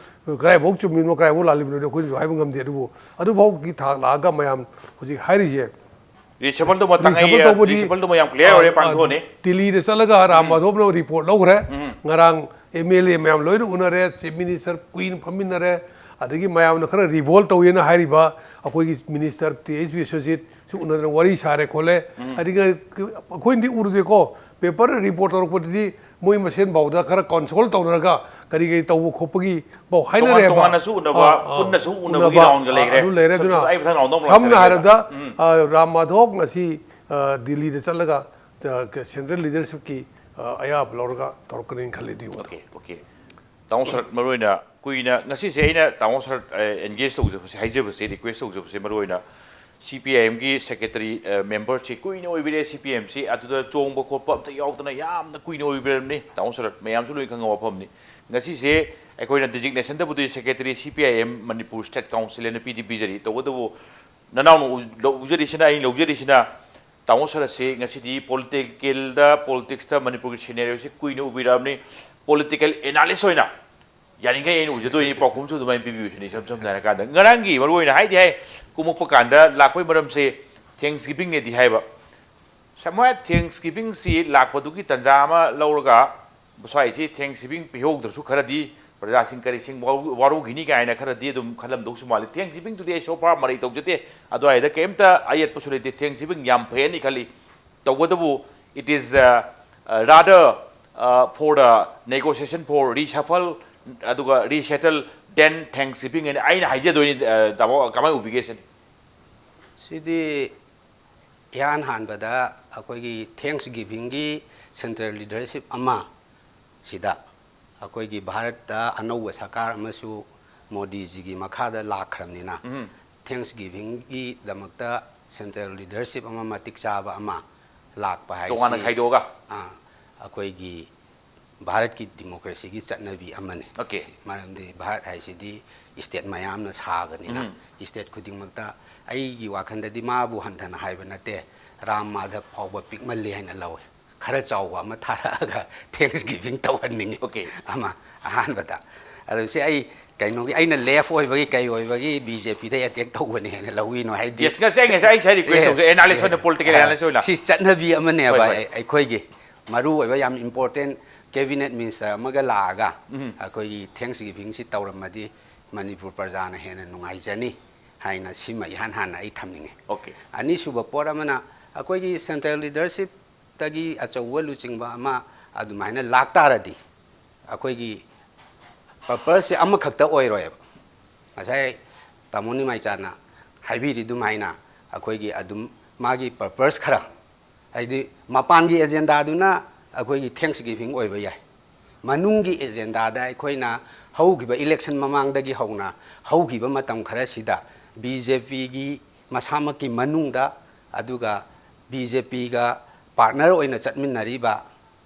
ꯀꯗꯥꯏꯐꯥꯎ ꯆꯨꯝꯃꯤꯅꯣ, ꯀꯗꯥꯏꯐꯥꯎ ꯂꯥꯜꯂꯤꯕꯅꯣꯗꯤ ꯑꯩꯈꯣꯏꯅꯁꯨ ꯍꯥꯏꯕ ꯉꯝꯗꯦ꯫ ꯑꯗꯨꯕꯨ ꯑꯗꯨꯐꯥꯎꯒꯤ ꯊꯥꯛ ꯂꯥꯛꯑꯒ ꯃꯌꯥꯝ ꯍꯧꯖꯤꯛ ꯍꯥꯏꯔꯤꯁꯦ, ꯔꯤꯁꯐꯜꯗꯨꯃ ꯇꯉꯥꯏ-, ꯔꯤꯁꯐꯜ ꯇꯧꯕꯗꯤ, ꯔꯤꯁꯐꯜꯗꯨꯃ ꯌꯥꯝ ꯀ꯭ꯂꯤꯌꯥꯔ ꯑꯣꯏꯔꯦ, ꯑ, ꯑ, ꯄꯥꯡꯊꯣꯛꯑꯅꯤ꯫ ꯗꯤꯜꯂꯤꯗ ꯆꯠꯂꯒ ꯔꯥꯝ ꯎꯝ꯫ ꯃꯥꯙꯣꯞꯅ ꯔꯤꯄꯣꯔꯠ ꯂꯧꯈ꯭ꯔꯦ꯫ ꯎꯝ꯫ ꯉꯔꯥꯡ ꯑꯦꯝ ꯑꯦꯜ ꯑꯦ ꯃꯌꯥꯝ ꯂꯣꯏꯅ ꯎꯅꯔꯦ, ꯆꯤꯐ ꯃꯤꯅꯤꯁꯇꯔ ꯀꯨꯏꯅ ꯐꯝꯃꯤꯟꯅꯔꯦ, ꯑꯗꯒꯤ ꯃꯌꯥꯝꯅ ꯈꯔ ꯔꯤꯚꯣꯜ ꯇꯧꯋꯦꯅ ꯍꯥꯏꯔꯤꯕ ꯑꯩꯈꯣꯏꯒꯤ ꯃꯤꯅꯤꯁꯇꯔ ꯇꯤ ꯑꯩꯆ ꯕꯤꯁ꯭ꯋꯖꯤꯠꯁꯨ ꯎꯅꯗꯅ ꯋꯥꯔꯤ ꯁꯥꯔꯦ ꯈꯣꯠꯂꯦ꯫ ꯎꯝ꯫ ꯑꯗꯒꯤ ꯑꯩꯈꯣꯏꯅꯗꯤ ꯎꯔꯨꯗꯦꯀꯣ, ꯄꯦꯄꯔ ꯔꯤꯄꯣꯔꯠ ꯇꯧꯔꯛꯄꯗꯗꯤ ꯃꯣꯏ ꯃꯁꯦꯟ ꯐꯥꯎꯗ ꯈꯔ ꯀꯟꯁꯣꯜ ꯇꯧꯅꯔꯒ ꯀꯔꯤ ꯀꯔꯤ ꯇꯧꯕ ꯈꯣꯠꯄꯒꯤ ꯄꯥꯎ ꯇꯣꯉꯥꯟ ꯍꯥꯏꯅꯔꯦꯕ꯫ ꯇꯣꯉꯥꯟꯅꯁꯨ ꯎꯅꯕ, ꯑꯥ, ꯑꯥ, ꯄꯨꯟꯅꯁꯨ ꯎꯅꯕꯒꯤ ꯎꯅꯕ, ꯔꯥꯎꯟꯒ ꯑꯥ, ꯂꯩꯈ꯭ꯔꯦ꯫ ꯑꯗꯨ ꯂꯩꯔꯦ꯫ ꯁꯨꯝ, ꯑꯗꯨꯅ ꯁꯨꯝ ꯑꯩ ꯃꯊꯪ ꯔꯥꯎꯟꯗ ꯑꯃꯨꯛ ꯁꯝꯅ ꯂꯥꯛꯆꯔꯒꯦꯕ꯫ ꯍꯥꯏꯔꯕꯗ, ꯎꯝ꯫ ꯑꯥ, ꯔꯥꯝ ꯃꯥꯙꯣꯞ ꯉꯁꯤ, ꯑꯥ, ꯗꯤꯜꯂꯤꯗ ꯆꯠꯂꯒ, ꯑꯥ, ꯁꯦꯟꯇ꯭ꯔꯦꯜ ꯂꯤꯗꯔꯁꯤꯞꯀꯤ, ꯑꯥ, ꯑꯌꯥꯕ ꯂꯧꯔꯒ ꯇꯧꯔꯛꯀꯅꯤꯅ ꯈꯜꯂꯤ ꯑꯗꯨꯒꯤ ꯋꯥꯗꯣ꯫ Okay, okay. ꯇꯥꯃꯣ ꯁꯔꯠ, ꯃꯔꯨꯑꯣꯏꯅ ꯀꯨꯏꯅ, ꯉꯁꯤꯁꯦ ꯑꯩꯅ ꯇꯥꯃꯣ ꯁꯔꯠ, ꯑꯦ, ꯑꯦꯟꯒꯦꯖ ꯇꯧꯖꯕꯁꯦ, ꯍꯥꯏꯖꯕꯁꯦ, ꯔꯤꯀ꯭ꯋꯦꯁ ꯇꯧꯖꯕꯁꯦ, ꯃꯔꯨꯑꯣꯏꯅ ꯁꯤ ꯄꯤ ꯑꯥꯏ ꯑꯦꯝꯒꯤ ꯁꯦꯀ꯭ꯔꯦꯇꯔꯤ, ꯑꯦ, ꯃꯦꯝꯕꯔꯁꯦ ꯀꯨꯏꯅ ꯑꯣꯏꯕꯤꯔꯦ꯫ ꯁꯤ ꯄꯤ ꯑꯥꯏ ꯑꯦꯝꯁꯤ ꯑꯗꯨꯗ ꯆꯣꯡꯕ ꯈꯣꯠꯄ ꯑꯝꯇ ꯌꯥꯎꯗꯅ ꯌꯥꯝꯅ ꯀꯨꯏꯅ ꯑꯣꯏꯕꯤꯔꯕꯅꯤ꯫ ꯇꯥꯃꯣ ꯁꯔꯠ, ꯃꯌꯥꯝꯁꯨ ꯂꯣꯏ ꯈꯪꯉꯕ ꯋꯥꯐꯝꯅꯤ꯫ ꯉꯁꯤꯁꯦ ꯑꯩꯈꯣꯏꯅ ꯗꯤꯖꯤꯒꯅꯦꯁꯟꯗꯕꯨꯗꯤ secretary C P I M Manipur state council ꯍꯥꯏꯅ ꯄꯤꯗꯤ ꯄꯤꯖꯔꯤ, ꯇꯧꯕꯇꯕꯨ ꯅꯅꯥꯎꯅ ꯎ-, ꯂꯧ-, ꯎꯖꯔꯤꯁꯤꯅ, ꯑꯩꯅ ꯂꯧꯖꯔꯤꯁꯤꯅ, ꯇꯥꯃꯣ ꯁꯔꯠꯁꯤ ꯉꯁꯤꯗꯤ ꯄꯣꯂꯤꯇꯤꯀꯦꯜꯗ, ꯄꯣꯂꯤꯇꯤꯛꯁꯇ ꯃꯅꯤꯄꯨꯔꯒꯤ ꯁꯤꯅꯦꯔꯤꯑꯣꯁꯤ ꯀꯨꯏꯅ ꯎꯕꯤꯔꯛꯑꯕꯅꯤ, ꯄꯣꯂꯤꯇꯤꯀꯦꯜ ꯑꯦꯅꯥꯂꯤꯁ ꯑꯣꯏꯅ ꯌꯥꯔꯤꯈꯩ ꯑꯩꯅ ꯎꯖꯗꯣꯏꯅꯤ, ꯄꯥꯎꯈꯨꯝꯁꯨ ꯑꯗꯨꯃꯥꯏꯅ ꯄꯤꯕꯤꯌꯨ ꯁꯤꯅꯤ꯫ ꯏꯁꯝ ꯁꯝꯅ ꯍꯥꯏꯔꯀꯥꯟꯗ, ꯉꯔꯥꯡꯒꯤ ꯃꯔꯨꯑꯣꯏꯅ ꯍꯥꯏꯗꯤ ꯍꯥꯏ, ꯀꯨꯝꯃꯛꯄ ꯀꯥꯟꯗ ꯂꯥꯛꯄꯒꯤ ꯃꯔꯝꯁꯦ ꯊꯦꯡꯁ ꯒꯤꯕꯤꯡꯅꯦꯗꯤ ꯍꯥꯏꯕ꯫ ꯁꯝꯍꯥꯠ ꯊꯦꯡꯁ ꯒꯤꯕꯤꯡꯁꯤ ꯂꯥꯛꯄꯗꯨꯒꯤ ꯇꯥꯟꯖꯥ ꯑꯃ ꯂꯧꯔꯒ, ꯁ꯭ꯋꯥꯏꯁꯤ ꯊꯦꯡꯁ ꯒꯤꯕꯤꯡ ꯄꯤꯍꯧꯗ꯭ꯔꯁꯨ ꯈꯔꯗꯤ ꯄ꯭ꯔꯖꯥꯁꯤꯡ ꯀꯔꯤꯁꯤꯡ ꯋꯥꯔꯧ-, ꯋꯥꯔꯧꯈꯤꯅꯤ ꯀꯥꯏꯅ ꯈꯔꯗꯤ ꯑꯗꯨꯝ ꯈꯜꯂꯝꯗꯧꯁꯨ ꯃꯥꯜꯂꯤ꯫ ꯊꯦꯡꯁ ꯒꯤꯕꯤꯡꯗꯨꯗꯤ ꯑꯩ so far ꯃꯔꯩ ꯇꯧꯖꯗꯦ, ꯑꯗꯨꯋꯥꯏꯗ ꯀꯩꯝꯇ ꯑꯌꯦꯠꯄꯁꯨ ꯂꯩꯇꯦ꯫ ꯊꯦꯡꯁ ꯒꯤꯕꯤꯡ ꯌꯥꯝ ꯐꯩꯅ ꯈꯜꯂꯤ꯫ ꯇꯧꯕꯇꯕꯨ, it is, uh, uh, rather, uh, for the negotiation for reshuffle, ꯑꯗꯨꯒ resettle, then Thanksgiving ꯍꯥꯏꯅ ꯑꯩꯅ ꯍꯥꯏꯖꯗꯣꯏꯅꯤ꯫ ꯑ, ꯇꯥꯃꯣ, ꯀꯃꯥꯏꯅ ꯎꯕꯤꯒꯦ ꯁꯤꯅꯤ? ꯁꯤꯗꯤ ꯏꯍꯥꯟ ꯍꯥꯟꯕꯗ ꯑꯩꯈꯣꯏꯒꯤ ꯊꯦꯡꯁ ꯒꯤꯕꯤꯡꯒꯤ ꯁꯦꯟꯇ꯭ꯔꯦꯜ ꯂꯤꯗꯔꯁꯤꯞ ꯑꯃ ꯁꯤꯗ ꯑꯩꯈꯣꯏꯒꯤ ꯚꯥꯔꯠꯇ ꯑꯅꯧꯕ ꯁꯔꯀꯥꯔ ꯑꯃꯁꯨ ꯃꯣꯗꯤꯖꯤꯒꯤ ꯃꯈꯥꯗ ꯂꯥꯛꯈ꯭ꯔꯕꯅꯤꯅ, ꯎꯝ꯫ ꯊꯦꯡꯁ ꯒꯤꯚꯤꯡꯒꯤꯗꯃꯛꯇ ꯁꯦꯟꯇ꯭ꯔꯦꯜ ꯂꯤꯗꯔꯁꯤꯞ ꯑꯃ ꯃꯇꯤꯛ ꯆꯥꯕ ꯑꯃ ꯂꯥꯛꯄ ꯍꯥꯏꯁꯤ ꯇꯣꯉꯥꯟꯅ ꯈꯥꯏꯗꯣꯛꯑꯒ? ꯑꯥ, ꯑꯩꯈꯣꯏꯒꯤ ꯚꯥꯔꯠꯀꯤ ꯗꯤꯃꯣꯀ꯭ꯔꯦꯁꯤꯒꯤ ꯆꯠꯅꯕꯤ ꯑꯃꯅꯤ꯫ Okay. ꯁꯤ ꯃꯔꯝꯗꯤ ꯚꯥꯔꯠ ꯍꯥꯏꯁꯤꯗꯤ ꯏꯁꯇꯦꯠ ꯃꯌꯥꯝꯅ ꯁꯥꯕꯅꯤꯅ, ꯎꯝ꯫ ꯏꯁꯇꯦꯠ ꯈꯨꯗꯤꯡꯃꯛꯇ ꯑꯩꯒꯤ ꯋꯥꯈꯜꯗꯗꯤ ꯃꯥꯕꯨ ꯍꯟꯊꯅ ꯍꯥꯏꯕ ꯅꯠꯇꯦ, ꯔꯥꯝ ꯃꯥꯙꯕ ꯐꯥꯎꯕ ꯄꯤꯛꯃꯜꯂꯤ ꯍꯥꯏꯅ ꯂꯧꯏ꯫ ꯈꯔ ꯆꯥꯎꯕ ꯑꯃ ꯊꯥꯔꯛꯑꯒ ꯊꯦꯡꯁ ꯒꯤꯚꯤꯡ ꯇꯧꯍꯟꯅꯤꯡꯉꯤ꯫ Okay. ꯑꯃ ꯑꯍꯥꯟꯕꯗ꯫ ꯑꯗꯨ ꯁꯤ ꯑꯩ ꯀꯩꯅꯣꯒꯤ, ꯑꯩꯅ ꯂꯦꯐ ꯑꯣꯏꯕꯒꯤ ꯀꯩ ꯑꯣꯏꯕꯒꯤ ꯕꯤ ꯖꯦ ꯄꯤꯗ ꯑꯦꯇꯦꯛ ꯇꯧꯕꯅꯤ ꯍꯥꯏꯅ ꯂꯧꯏꯅꯣ ꯍꯥꯏꯗꯤ꯫ Yes, ꯉꯁꯥꯏ, ꯉꯁꯥꯏ ꯑꯩ ꯉꯁꯥꯏ request Yes. ꯇꯧꯖꯩ, analyst ꯑꯣꯏꯅ, Yes. political ꯑ, analyst ꯑꯣꯏꯅ꯫ ꯁꯤ ꯆꯠꯅꯕꯤ ꯑꯃꯅꯦꯕ꯫ ꯍꯣꯏ, ꯍꯣꯏ꯫ ꯑꯩ-, ꯑꯩꯈꯣꯏꯒꯤ ꯃꯔꯨ ꯑꯣꯏꯕ ꯌꯥꯝ important cabinet minister ꯑꯃꯒ ꯂꯥꯛꯑꯒ ꯎꯝ꯫ ꯑꯩꯈꯣꯏꯒꯤ ꯊꯦꯡꯁ ꯒꯤꯚꯤꯡꯁꯤ ꯇꯧꯔꯝꯃꯗꯤ ꯃꯅꯤꯄꯨꯔ ꯄ꯭ꯔꯖꯥꯅ ꯍꯦꯟꯅ ꯅꯨꯡꯉꯥꯏꯖꯅꯤ ꯍꯥꯏꯅ ꯁꯤꯃ ꯏꯍꯥꯟ ꯍꯥꯟꯅ ꯑꯩ ꯊꯝꯅꯤꯡꯉꯤ꯫ Okay. ꯑꯅꯤꯁꯨꯕ ꯄꯣꯠ ꯑꯃꯅ, ꯑꯩꯈꯣꯏꯒꯤ ꯁꯦꯟꯇ꯭ꯔꯦꯜ ꯂꯤꯗꯔꯁꯤꯞꯇꯒꯤ ꯑꯆꯧꯕ ꯂꯨꯆꯤꯡꯕ ꯑꯃ ꯑꯗꯨꯃꯥꯏꯅ ꯂꯥꯛꯇꯥꯔꯗꯤ, ꯑꯩꯈꯣꯏꯒꯤ ꯄꯔꯄꯁꯁꯦ ꯑꯃꯈꯛꯇ ꯑꯣꯏꯔꯣꯏꯕ꯫ ꯉꯁꯥꯏ ꯇꯥꯃꯣ ꯅꯤꯃꯥꯏꯆꯥꯅ ꯍꯥꯏꯕꯤꯔꯤ ꯑꯗꯨꯃꯥꯏꯅ, ꯑꯩꯈꯣꯏꯒꯤ ꯑꯗꯨꯝ ꯃꯥꯒꯤ ꯄꯔꯄꯁ ꯈꯔ, ꯍꯥꯏꯗꯤ ꯃꯄꯥꯟꯒꯤ ꯑꯦꯖꯦꯟꯗꯥꯗꯨꯅ ꯑꯩꯈꯣꯏꯒꯤ ꯊꯦꯡꯁ ꯒꯤꯚꯤꯡ ꯑꯣꯏꯕ ꯌꯥꯏ, ꯃꯅꯨꯡꯒꯤ ꯑꯦꯖꯦꯟꯗꯥꯗ ꯑꯩꯈꯣꯏꯅ ꯍꯧꯈꯤꯕ ꯏꯂꯦꯛꯁꯟ ꯃꯃꯥꯡꯗꯒꯤ ꯍꯧꯅ ꯍꯧꯈꯤꯕ ꯃꯇꯝ ꯈꯔꯁꯤꯗ ꯕꯤ ꯖꯦ ꯄꯤꯒꯤ ꯃꯁꯥꯃꯛꯀꯤ ꯃꯅꯨꯡꯗ, ꯑꯗꯨꯒ ꯕꯤ ꯖꯦ ꯄꯤꯒ ꯄꯥꯔꯠꯅꯔ ꯑꯣꯏꯅ ꯆꯠꯃꯤꯟꯅꯔꯤꯕ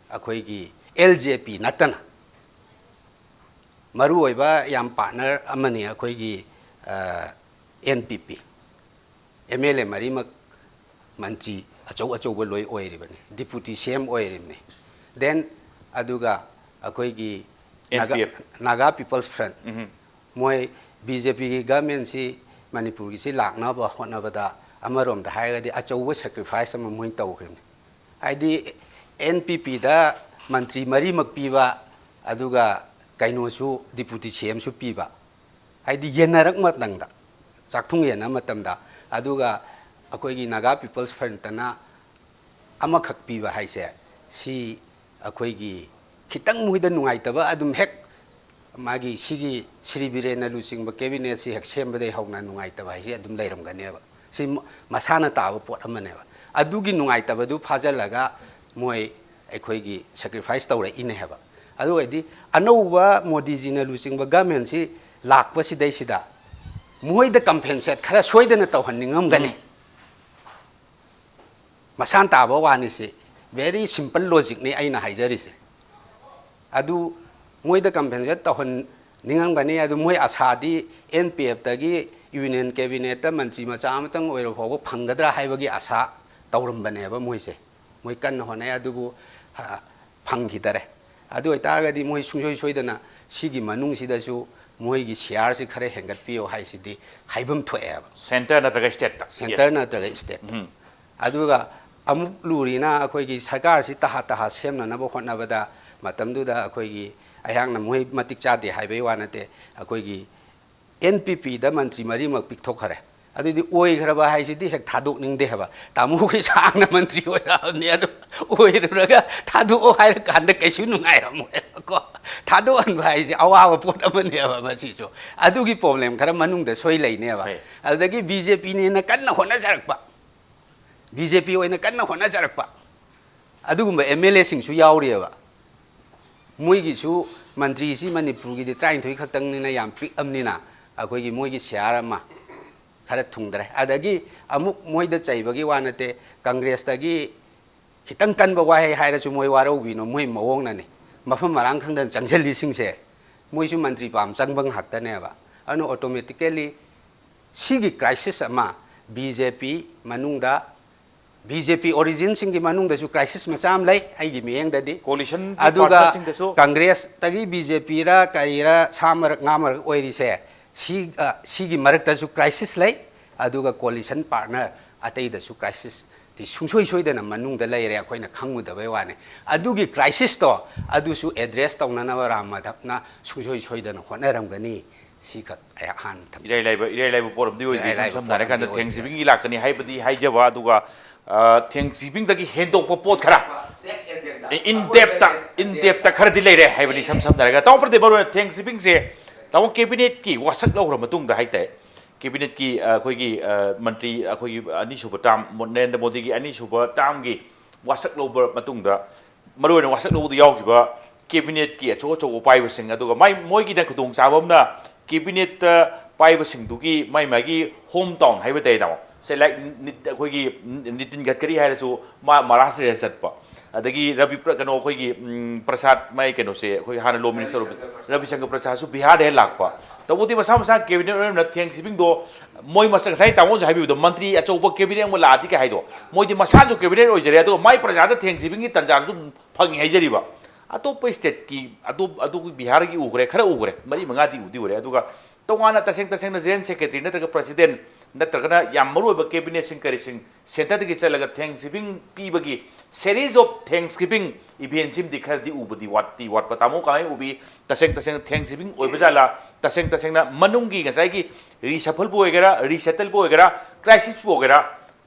ꯑꯩꯈꯣꯏꯒꯤ ꯑꯦꯜ ꯖꯦ ꯄꯤ ꯅꯠꯇꯅ ꯃꯔꯨꯑꯣꯏꯕ ꯌꯥꯝ ꯄꯥꯔꯠꯅꯔ ꯑꯃꯅꯤ ꯑꯩꯈꯣꯏꯒꯤ N P P. M L A ꯃꯔꯤꯃꯛ ꯃꯟꯇ꯭ꯔꯤ ꯑꯆꯧ ꯑꯆꯧꯕ ꯂꯣꯏ ꯑꯣꯏꯔꯤꯕꯅꯤ, ꯗꯤꯄꯨꯇꯤ ꯁꯤ ꯑꯦꯝ ꯑꯣꯏꯔꯤꯕꯅꯤ꯫ Then ꯑꯗꯨꯒ ꯑꯩꯈꯣꯏꯒꯤ Naga, N P F. Naga people's front, um. ꯃꯣꯏ ꯕꯤ ꯖꯦ ꯄꯤꯒꯤ ꯒꯃꯦꯟꯁꯤ ꯃꯅꯤꯄꯨꯔꯒꯤꯁꯤ ꯂꯥꯛꯅꯕ ꯍꯣꯠꯅꯕꯗ ꯑꯃꯔꯣꯝꯗ ꯍꯥꯏꯔꯒꯗꯤ ꯑꯆꯧꯕ ꯁꯦꯀ꯭ꯔꯤꯐꯥꯏꯁ ꯑꯃ ꯃꯣꯏꯅ ꯇꯧꯈ꯭ꯔꯤꯕꯅꯤ꯫ ꯍꯥꯏꯗꯤ ꯑꯦꯟ ꯄꯤ ꯄꯤꯗ ꯃꯟꯇ꯭ꯔꯤ ꯃꯔꯤꯃꯛ ꯄꯤꯕ, ꯑꯗꯨꯒ ꯀꯩꯅꯣꯁꯨ ꯗꯤꯄꯨꯇꯤ ꯁꯤ ꯑꯦꯝꯁꯨ ꯄꯤꯕ, ꯍꯥꯏꯗꯤ ꯌꯦꯟꯅꯔꯛ ꯃꯇꯝꯗ, ꯆꯥꯛꯊꯨꯡ ꯌꯦꯟꯅ ꯃꯇꯝꯗ, ꯑꯗꯨꯒ ꯑꯩꯈꯣꯏꯒꯤ ꯅꯥꯒꯥ ꯄꯤꯄꯜꯁ ꯐ꯭ꯔꯟꯠꯇꯅ ꯑꯃꯈꯛ ꯄꯤꯕ ꯍꯥꯏꯁꯦ, ꯁꯤ ꯑꯩꯈꯣꯏꯒꯤ ꯈꯤꯇꯪ ꯃꯣꯏꯗ ꯅꯨꯡꯉꯥꯏꯇꯕ ꯑꯗꯨꯝ ꯍꯦꯛ ꯃꯥꯒꯤ ꯁꯤꯒꯤ ꯁ꯭ꯔꯤ ꯕꯤꯔꯦꯟꯅ ꯂꯨꯆꯤꯡꯕ ꯀꯦꯕꯤꯅꯦꯠꯁꯤ ꯍꯦꯛ ꯁꯦꯝꯕꯗꯒꯤ ꯍꯧꯅ ꯅꯨꯡꯉꯥꯏꯇꯕ ꯍꯥꯏꯁꯦ ꯑꯗꯨꯝ ꯂꯩꯔꯝꯒꯅꯦꯕ꯫ ꯁꯤ ꯃ-, ꯃꯁꯥꯅ ꯇꯥꯕ ꯄꯣꯠ ꯑꯃꯅꯦꯕ꯫ ꯑꯗꯨꯒꯤ ꯅꯨꯡꯉꯥꯏꯇꯕꯗꯨ ꯐꯥꯖꯤꯜꯂꯒ ꯃꯣꯏ ꯑꯩꯈꯣꯏꯒꯤ ꯁꯦꯀ꯭ꯔꯤꯐꯥꯏꯁ ꯇꯧꯔꯛꯏꯅꯦ ꯍꯥꯏꯕ꯫ ꯑꯗꯨ ꯑꯣꯏꯔꯗꯤ ꯑꯅꯧꯕ ꯃꯣꯗꯤꯖꯤꯅ ꯂꯨꯆꯤꯡꯕ ꯒꯃꯦꯟꯁꯤ ꯂꯥꯛꯄꯁꯤꯗꯩꯁꯤꯗ ꯃꯣꯏꯗ ꯀꯝꯄꯦꯟꯁꯦꯠ ꯈꯔ ꯁꯣꯏꯗꯅ ꯇꯧꯍꯟꯅꯤꯡꯉꯝꯒꯅꯤ꯫ ꯃꯁꯥꯟ ꯇꯥꯕ ꯋꯥꯅꯤ ꯁꯤ꯫ ꯚꯦꯔꯤ ꯁꯤꯝꯄꯜ ꯂꯣꯖꯤꯛꯅꯤ ꯑꯩꯅ ꯍꯥꯏꯖꯔꯤꯁꯦ꯫ ꯑꯗꯨ ꯃꯣꯏꯗ ꯀꯝꯄꯦꯟꯁꯦꯠ ꯇꯧꯍꯟꯅꯤꯡꯉꯝꯒꯅꯤ꯫ ꯑꯗꯨ ꯃꯣꯏ ꯑꯁꯥꯗꯤ ꯑꯦꯟ ꯄꯤ ꯑꯦꯐꯇꯒꯤ ꯌꯨꯅꯤꯌꯟ ꯀꯦꯕꯤꯅꯦꯠꯇ ꯃꯟꯇ꯭ꯔꯤ ꯃꯆꯥ ꯑꯃꯇꯪ ꯑꯣꯏꯔ ꯐꯥꯎꯕ ꯐꯪꯒꯗ꯭ꯔꯥ ꯍꯥꯏꯕꯒꯤ ꯑꯁꯥ ꯇꯧꯔꯝꯕꯅꯦꯕ ꯃꯣꯏꯁꯦ꯫ ꯃꯣꯏ ꯀꯟꯅ ꯍꯣꯠꯅꯩ, ꯑꯗꯨꯕꯨ ꯐꯪꯈꯤꯗꯔꯦ꯫ ꯑꯗꯨ ꯑꯣꯏꯇꯥꯔꯒꯗꯤ ꯃꯣꯏ ꯁꯨꯡꯁꯣꯏ ꯁꯣꯏꯗꯅ ꯁꯤꯒꯤ ꯃꯅꯨꯡꯁꯤꯗꯁꯨ ꯃꯣꯏꯒꯤ ꯁꯤꯌꯥꯔꯁꯤ ꯈꯔ ꯍꯦꯟꯒꯠꯄꯤꯌꯨ ꯍꯥꯏꯁꯤꯗꯤ ꯍꯥꯏꯐꯝ ꯊꯣꯛꯑꯦꯕ꯫ ꯁꯦꯟꯇꯔ ꯅꯠꯇ꯭ꯔꯒ ꯁ꯭ꯇꯦꯠꯇ? ꯁꯦꯟꯇꯔ ꯅꯠꯇ꯭ꯔꯒ ꯁ꯭ꯇꯦꯠ꯫ ꯑꯗꯨꯒ ꯑꯃꯨꯛ ꯂꯨꯔꯤꯅ ꯑꯩꯈꯣꯏꯒꯤ ꯁꯔꯀꯥꯔꯁꯤ ꯇꯍꯥ ꯇꯍꯥ ꯁꯦꯝꯅꯅꯕ ꯍꯣꯠꯅꯕꯗ ꯃꯇꯝꯗꯨꯗ ꯑꯩꯈꯣꯏꯒꯤ ꯑꯩꯍꯥꯛꯅ ꯃꯣꯏ ꯃꯇꯤꯛ ꯆꯥꯗꯦ ꯍꯥꯏꯕꯒꯤ ꯋꯥ ꯅꯠꯇꯦ, ꯑꯩꯈꯣꯏꯒꯤ ꯑꯦꯟ ꯄꯤ ꯄꯤꯗ ꯃꯟꯇ꯭ꯔꯤ ꯃꯔꯤꯃꯛ ꯄꯤꯛꯊꯣꯛꯈ꯭ꯔꯦ꯫ ꯑꯗꯨꯗꯤ ꯑꯣꯏꯈ꯭ꯔꯕ ꯍꯥꯏꯁꯤꯗꯤ ꯍꯦꯛ ꯊꯥꯗꯣꯛꯅꯤꯡꯗꯦ ꯍꯥꯏꯕ꯫ ꯇꯥꯃꯣꯈꯣꯏ ꯁꯥꯡꯅ ꯃꯟꯇ꯭ꯔꯤ ꯑꯣꯏꯔꯛꯑꯕꯅꯤ, ꯑꯗꯨ ꯑꯣꯏꯔꯨꯔꯒ ꯊꯥꯗꯣꯛꯑꯣ ꯍꯥꯏꯔꯀꯥꯟꯗ ꯀꯩꯁꯨ ꯅꯨꯡꯉꯥꯏꯔꯝꯃꯣꯏꯕꯀꯣ꯫ ꯊꯥꯗꯣꯛꯍꯟꯕ ꯍꯥꯏꯁꯦ ꯑꯋꯥꯕ ꯄꯣꯠ ꯑꯃꯅꯦꯕ ꯃꯁꯤꯁꯨ꯫ ꯑꯗꯨꯒꯤ ꯄ꯭ꯔꯣꯕ꯭ꯂꯦꯝ ꯈꯔ ꯃꯅꯨꯡꯗ ꯁꯣꯏ ꯂꯩꯅꯦꯕ꯫ ꯍꯣꯏ꯫ ꯑꯗꯨꯗꯒꯤ ꯕꯤ ꯖꯦ ꯄꯤꯅꯦꯅ ꯀꯟꯅ ꯍꯣꯠꯅꯖꯔꯛꯄ, ꯕꯤ ꯖꯦ ꯄꯤ ꯑꯣꯏꯅ ꯀꯟꯅ ꯍꯣꯠꯅꯖꯔꯛꯄ ꯑꯗꯨꯒꯨꯝꯕ ꯑꯦꯝ ꯑꯦꯜ ꯑꯦꯁꯤꯡꯁꯨ ꯌꯥꯎꯔꯤꯑꯕ꯫ ꯃꯣꯏꯒꯤꯁꯨ ꯃꯟꯇ꯭ꯔꯤꯁꯤ ꯃꯅꯤꯄꯨꯔꯒꯤꯗꯤ ꯇꯔꯥꯅꯤꯊꯣꯏ ꯈꯛꯇꯪꯅꯤꯅ ꯌꯥꯝ ꯄꯤꯛꯑꯕꯅꯤꯅ ꯑꯩꯈꯣꯏꯒꯤ ꯃꯣꯏꯒꯤ ꯁꯤꯌꯥꯔ ꯑꯃ ꯈꯔ ꯊꯨꯡꯗ꯭ꯔꯦ꯫ ꯑꯗꯒꯤ ꯑꯃꯨꯛ ꯃꯣꯏꯗ ꯆꯩꯕꯒꯤ ꯋꯥ ꯅꯠꯇꯦ, ꯀꯪꯒ꯭ꯔꯦꯁꯇꯒꯤ ꯈꯤꯇꯪ ꯀꯟꯕ ꯋꯥꯍꯩ ꯍꯥꯏꯔꯁꯨ ꯃꯣꯏ ꯋꯥꯔꯧꯕꯤꯅꯣ, ꯃꯣꯏ ꯃꯑꯣꯡꯅꯅꯤ꯫ ꯃꯐꯝ ꯃꯔꯥꯡ ꯈꯪꯗꯅ ꯆꯪꯁꯤꯜꯂꯤꯁꯤꯡꯁꯦ ꯃꯣꯏꯁꯨ ꯃꯟꯇ꯭ꯔꯤ ꯄꯥꯝ ꯆꯪꯕ ꯉꯥꯛꯇꯅꯦꯕ꯫ ꯑꯗꯨꯅ ꯑꯣꯇꯣꯃꯦꯇꯤꯀꯦꯜꯂꯤ ꯁꯤꯒꯤ ꯀ꯭ꯔꯥꯏꯁꯤꯁ ꯑꯃ ꯕꯤ ꯖꯦ ꯄꯤ ꯃꯅꯨꯡꯗ, ꯕꯤ ꯖꯦ ꯄꯤ ꯑꯣꯔꯤꯖꯤꯟꯁꯤꯡꯒꯤ ꯃꯅꯨꯡꯗꯁꯨ ꯀ꯭ꯔꯥꯏꯁꯤꯁ ꯃꯆꯥ ꯑꯃ ꯂꯩ ꯑꯩꯒꯤ ꯃꯤꯠꯌꯦꯡꯗꯗꯤ꯫ Coalition ꯑꯗꯨꯒ partner ꯁꯤꯡꯗꯁꯨ? ꯀꯪꯒ꯭ꯔꯦꯁꯇꯒꯤ ꯕꯤ ꯖꯦ ꯄꯤꯔ ꯀꯔꯤꯔ ꯁꯥ ꯃꯔꯛ ꯉꯥ ꯃꯔꯛ ꯑꯣꯏꯔꯤꯁꯦ ꯁꯤ, ꯑ, ꯁꯤꯒꯤ ꯃꯔꯛꯇꯁꯨ ꯀ꯭ꯔꯥꯏꯁꯤꯁ ꯂꯩ꯫ ꯑꯗꯨꯒ ꯀꯣꯂꯤꯁꯟ ꯄꯥꯔꯠꯅꯔ ꯑꯇꯩꯗꯁꯨ ꯀ꯭ꯔꯥꯏꯁꯤꯁꯇꯤ ꯁꯨꯡꯁꯣꯏ ꯁꯣꯏꯗꯅ ꯃꯅꯨꯡꯗ ꯂꯩꯔꯦ, ꯑꯩꯈꯣꯏꯅ ꯈꯪꯉꯨꯗꯕꯩ ꯋꯥꯅꯤ꯫ ꯑꯗꯨꯒꯤ ꯀ꯭ꯔꯥꯏꯁꯤꯁꯇꯣ ꯑꯗꯨꯁꯨ ꯑꯦꯗ꯭ꯔꯦꯁ ꯇꯧꯅꯅꯕ ꯔꯥꯝ ꯃꯥꯙꯕꯅ ꯁꯨꯡꯁꯣꯏ ꯁꯣꯏꯗꯅ ꯍꯣꯠꯅꯔꯝꯒꯅꯤ꯫ ꯁꯤꯈꯛ ꯑꯩꯍꯥꯛ ꯍꯥꯟꯅ ꯊꯝꯖꯒꯦ꯫ ꯏꯔꯥꯏ ꯂꯥꯏꯕ, ꯏꯔꯥꯏ ꯂꯥꯏꯕ ꯄꯣꯠ ꯑꯃꯗꯤ ꯑꯣꯏꯗꯦ, ꯏꯔꯥꯏ ꯏꯁꯝ ꯂꯥꯏꯕ ꯁꯝꯅ ꯍꯥꯏꯔ ꯄꯣꯠ ꯑꯃꯗꯤ ꯀꯥꯟꯗ ꯑꯣꯏꯗꯦ꯫ ꯊꯦꯡꯁꯒꯤꯚꯤꯡꯒꯤ ꯂꯥꯛꯀꯅꯤ ꯍꯥꯏꯕꯗꯤ ꯍꯥꯏꯖꯕ, ꯑꯗꯨꯒ, ꯑ, ꯊꯦꯡꯁꯒꯤꯚꯤꯡꯗꯒꯤ ꯍꯦꯟꯗꯣꯛꯄ ꯄꯣꯠ ꯈꯔ, in depth, in depth ꯈꯔꯗꯤ ꯂꯩꯔꯦ ꯍꯥꯏꯕꯅꯤ ꯏꯁꯝ ꯁꯝꯅ ꯍꯥꯏꯔꯒ꯫ ꯇꯥꯃꯣ ꯄ꯭ꯔꯗꯤꯞ, ꯃꯔꯨꯑꯣꯏꯅ ꯊꯦꯡꯁꯒꯤꯚꯤꯡꯁꯦ ꯇꯥꯃꯣ ꯀꯦꯕꯤꯅꯦꯠꯀꯤ ꯋꯥꯁꯛ ꯂꯧꯈ꯭ꯔ ꯃꯇꯨꯡꯗ ꯍꯥꯏꯇꯥꯔꯦ, ꯀꯦꯕꯤꯅꯦꯠꯀꯤ, ꯑ, ꯑꯩꯈꯣꯏꯒꯤ, ꯑ, ꯃꯟꯇ꯭ꯔꯤ, ꯑꯩꯈꯣꯏꯒꯤ ꯑꯅꯤꯁꯨꯕ ꯇꯥꯝ, ꯃꯣ-, ꯅꯔꯦꯟꯗ꯭ꯔ ꯃꯣꯗꯤꯒꯤ ꯑꯅꯤꯁꯨꯕ ꯇꯥꯝꯒꯤ ꯋꯥꯁꯛ ꯂꯧꯕ ꯃꯇꯨꯡꯗ, ꯃꯔꯨꯑꯣꯏꯅ ꯋꯥꯁꯛ ꯂꯧꯕꯗ ꯌꯥꯎꯈꯤꯕ ꯀꯦꯕꯤꯅꯦꯠꯀꯤ ꯑꯆꯧ ꯑꯆꯧꯕ ꯄꯥꯏꯕꯁꯤꯡ, ꯑꯗꯨꯒ ꯃꯥꯏ, ꯃꯣꯏꯒꯤꯅ ꯈꯨꯗꯣꯡꯆꯥꯕ ꯑꯃꯅ ꯀꯦꯕꯤꯅꯦꯠꯇ ꯄꯥꯏꯕꯁꯤꯡꯗꯨꯒꯤ ꯃꯥꯏ ꯃꯥꯒꯤ ꯍꯣꯝ ꯇꯥꯎꯟ ꯍꯥꯏꯕ ꯇꯥꯏ, ꯇꯥꯃꯣ꯫ ꯁꯦ, ꯂꯥꯏꯛ, ꯅꯤꯠ-, ꯑꯩꯈꯣꯏꯒꯤ ꯅꯤꯇꯤꯟ ꯒꯗꯀꯔꯤ ꯍꯥꯏꯔꯁꯨ ꯃꯥ ꯃꯍꯥꯔꯥꯁꯇ꯭ꯔꯗ ꯆꯠꯄ, ꯑꯗꯒꯤ ꯔꯕꯤ ꯄ꯭ꯔ-, ꯀꯩꯅꯣ, ꯑꯩꯈꯣꯏꯒꯤ, ꯎꯝ, ꯄ꯭ꯔꯁꯥꯗ, ꯃꯥꯏ ꯀꯩꯅꯣꯁꯦ, ꯑꯩꯈꯣꯏ ꯍꯥꯟꯅ ꯂꯣ ꯃꯤꯅꯤꯁꯇꯔ ꯑꯣꯏꯕ ꯔꯕꯤ ꯁꯪꯀꯔ ꯄ꯭ꯔꯁꯥꯗꯁꯨ ꯕꯤꯍꯥꯔꯗ ꯍꯦꯛ ꯂꯥꯛꯄ꯫ ꯇꯧꯕꯗꯤ ꯃꯁꯥ ꯃꯁꯥ ꯀꯦꯕꯤꯅꯦꯠ ꯑꯣꯏꯔꯝꯅ ꯊꯦꯡꯁ ꯒꯤꯚꯤꯡꯗꯣ ꯃꯣꯏ ꯃꯁ-, ꯉꯁꯥꯏ ꯇꯥꯃꯣꯁꯨ ꯍꯥꯏꯕꯤꯕꯗꯣ, ꯃꯟꯇ꯭ꯔꯤ ꯑꯆꯧꯕ ꯀꯦꯕꯤꯅꯦꯠ ꯑꯃ ꯂꯥꯛꯑꯗꯤ ꯀꯩ ꯍꯥꯏꯗꯣ, ꯃꯣꯏꯗꯤ ꯃꯁꯥꯁꯨ ꯀꯦꯕꯤꯅꯦꯠ ꯑꯣꯏꯖꯔꯦ, ꯑꯗꯨꯒ ꯃꯥꯏ ꯄ꯭ꯔꯖꯥꯗ ꯊꯦꯡꯁ ꯒꯤꯚꯤꯡꯒꯤ ꯇꯟꯖꯥꯁꯨ ꯐꯪꯉꯤ ꯍꯥꯏꯖꯔꯤꯕ꯫ ꯑꯇꯣꯞꯄ ꯁ꯭ꯇꯦꯠꯀꯤ, ꯑꯇꯣꯞ-, ꯑꯇꯣꯞꯄ ꯕꯤꯍꯥꯔꯒꯤ ꯎꯈ꯭ꯔꯦ, ꯈꯔ ꯎꯈ꯭ꯔꯦ, ꯃꯔꯤ ꯃꯉꯥꯗꯤ ꯎꯗꯤ ꯎꯔꯦ꯫ ꯑꯗꯨꯒ ꯇꯣꯉꯥꯟꯅ ꯇꯁꯦꯡ ꯇꯁꯦꯡꯅ ꯖꯦꯅꯔꯦꯜ ꯁꯦꯀ꯭ꯔꯦꯇꯔꯤ ꯅꯠꯇ꯭ꯔꯒ ꯄ꯭ꯔꯁꯤꯗꯦꯟ ꯅꯠꯇ꯭ꯔꯒꯅ ꯌꯥꯝ ꯃꯔꯨꯑꯣꯏꯕ ꯀꯦꯕꯤꯅꯦꯠꯁꯤꯡ ꯀꯔꯤꯁꯤꯡ ꯁꯦꯟꯇꯔꯗꯒꯤ ꯆꯠꯂꯒ ꯊꯦꯡꯁ ꯒꯤꯚꯤꯡ ꯄꯤꯕꯒꯤ series of Thanksgiving event ꯁꯤꯃꯗꯤ ꯈꯔꯗꯤ ꯎꯕꯗꯤ ꯋꯥꯠꯇꯤ ꯋꯥꯠꯄ꯫ ꯇꯥꯃꯣ ꯀꯃꯥꯏꯅ ꯎꯕꯤ? ꯇꯁꯦꯡ ꯇꯁꯦꯡꯅ ꯊꯦꯡꯁ ꯒꯤꯚꯤꯡ ꯑꯣꯏꯕ ꯖꯥꯠꯂꯥ? ꯇꯁꯦꯡ ꯇꯁꯦꯡꯅ ꯃꯅꯨꯡꯒꯤ ꯉꯁꯥꯏꯒꯤ ꯔꯤꯁꯐꯜꯕꯨ ꯑꯣꯏꯒꯦꯔꯥ, ꯔꯤꯁꯦꯇꯜꯕꯨ ꯑꯣꯏꯒꯦꯔꯥ, ꯀ꯭ꯔꯥꯏꯁꯤꯁꯄꯨ ꯑꯣꯏꯒꯦꯔꯥ,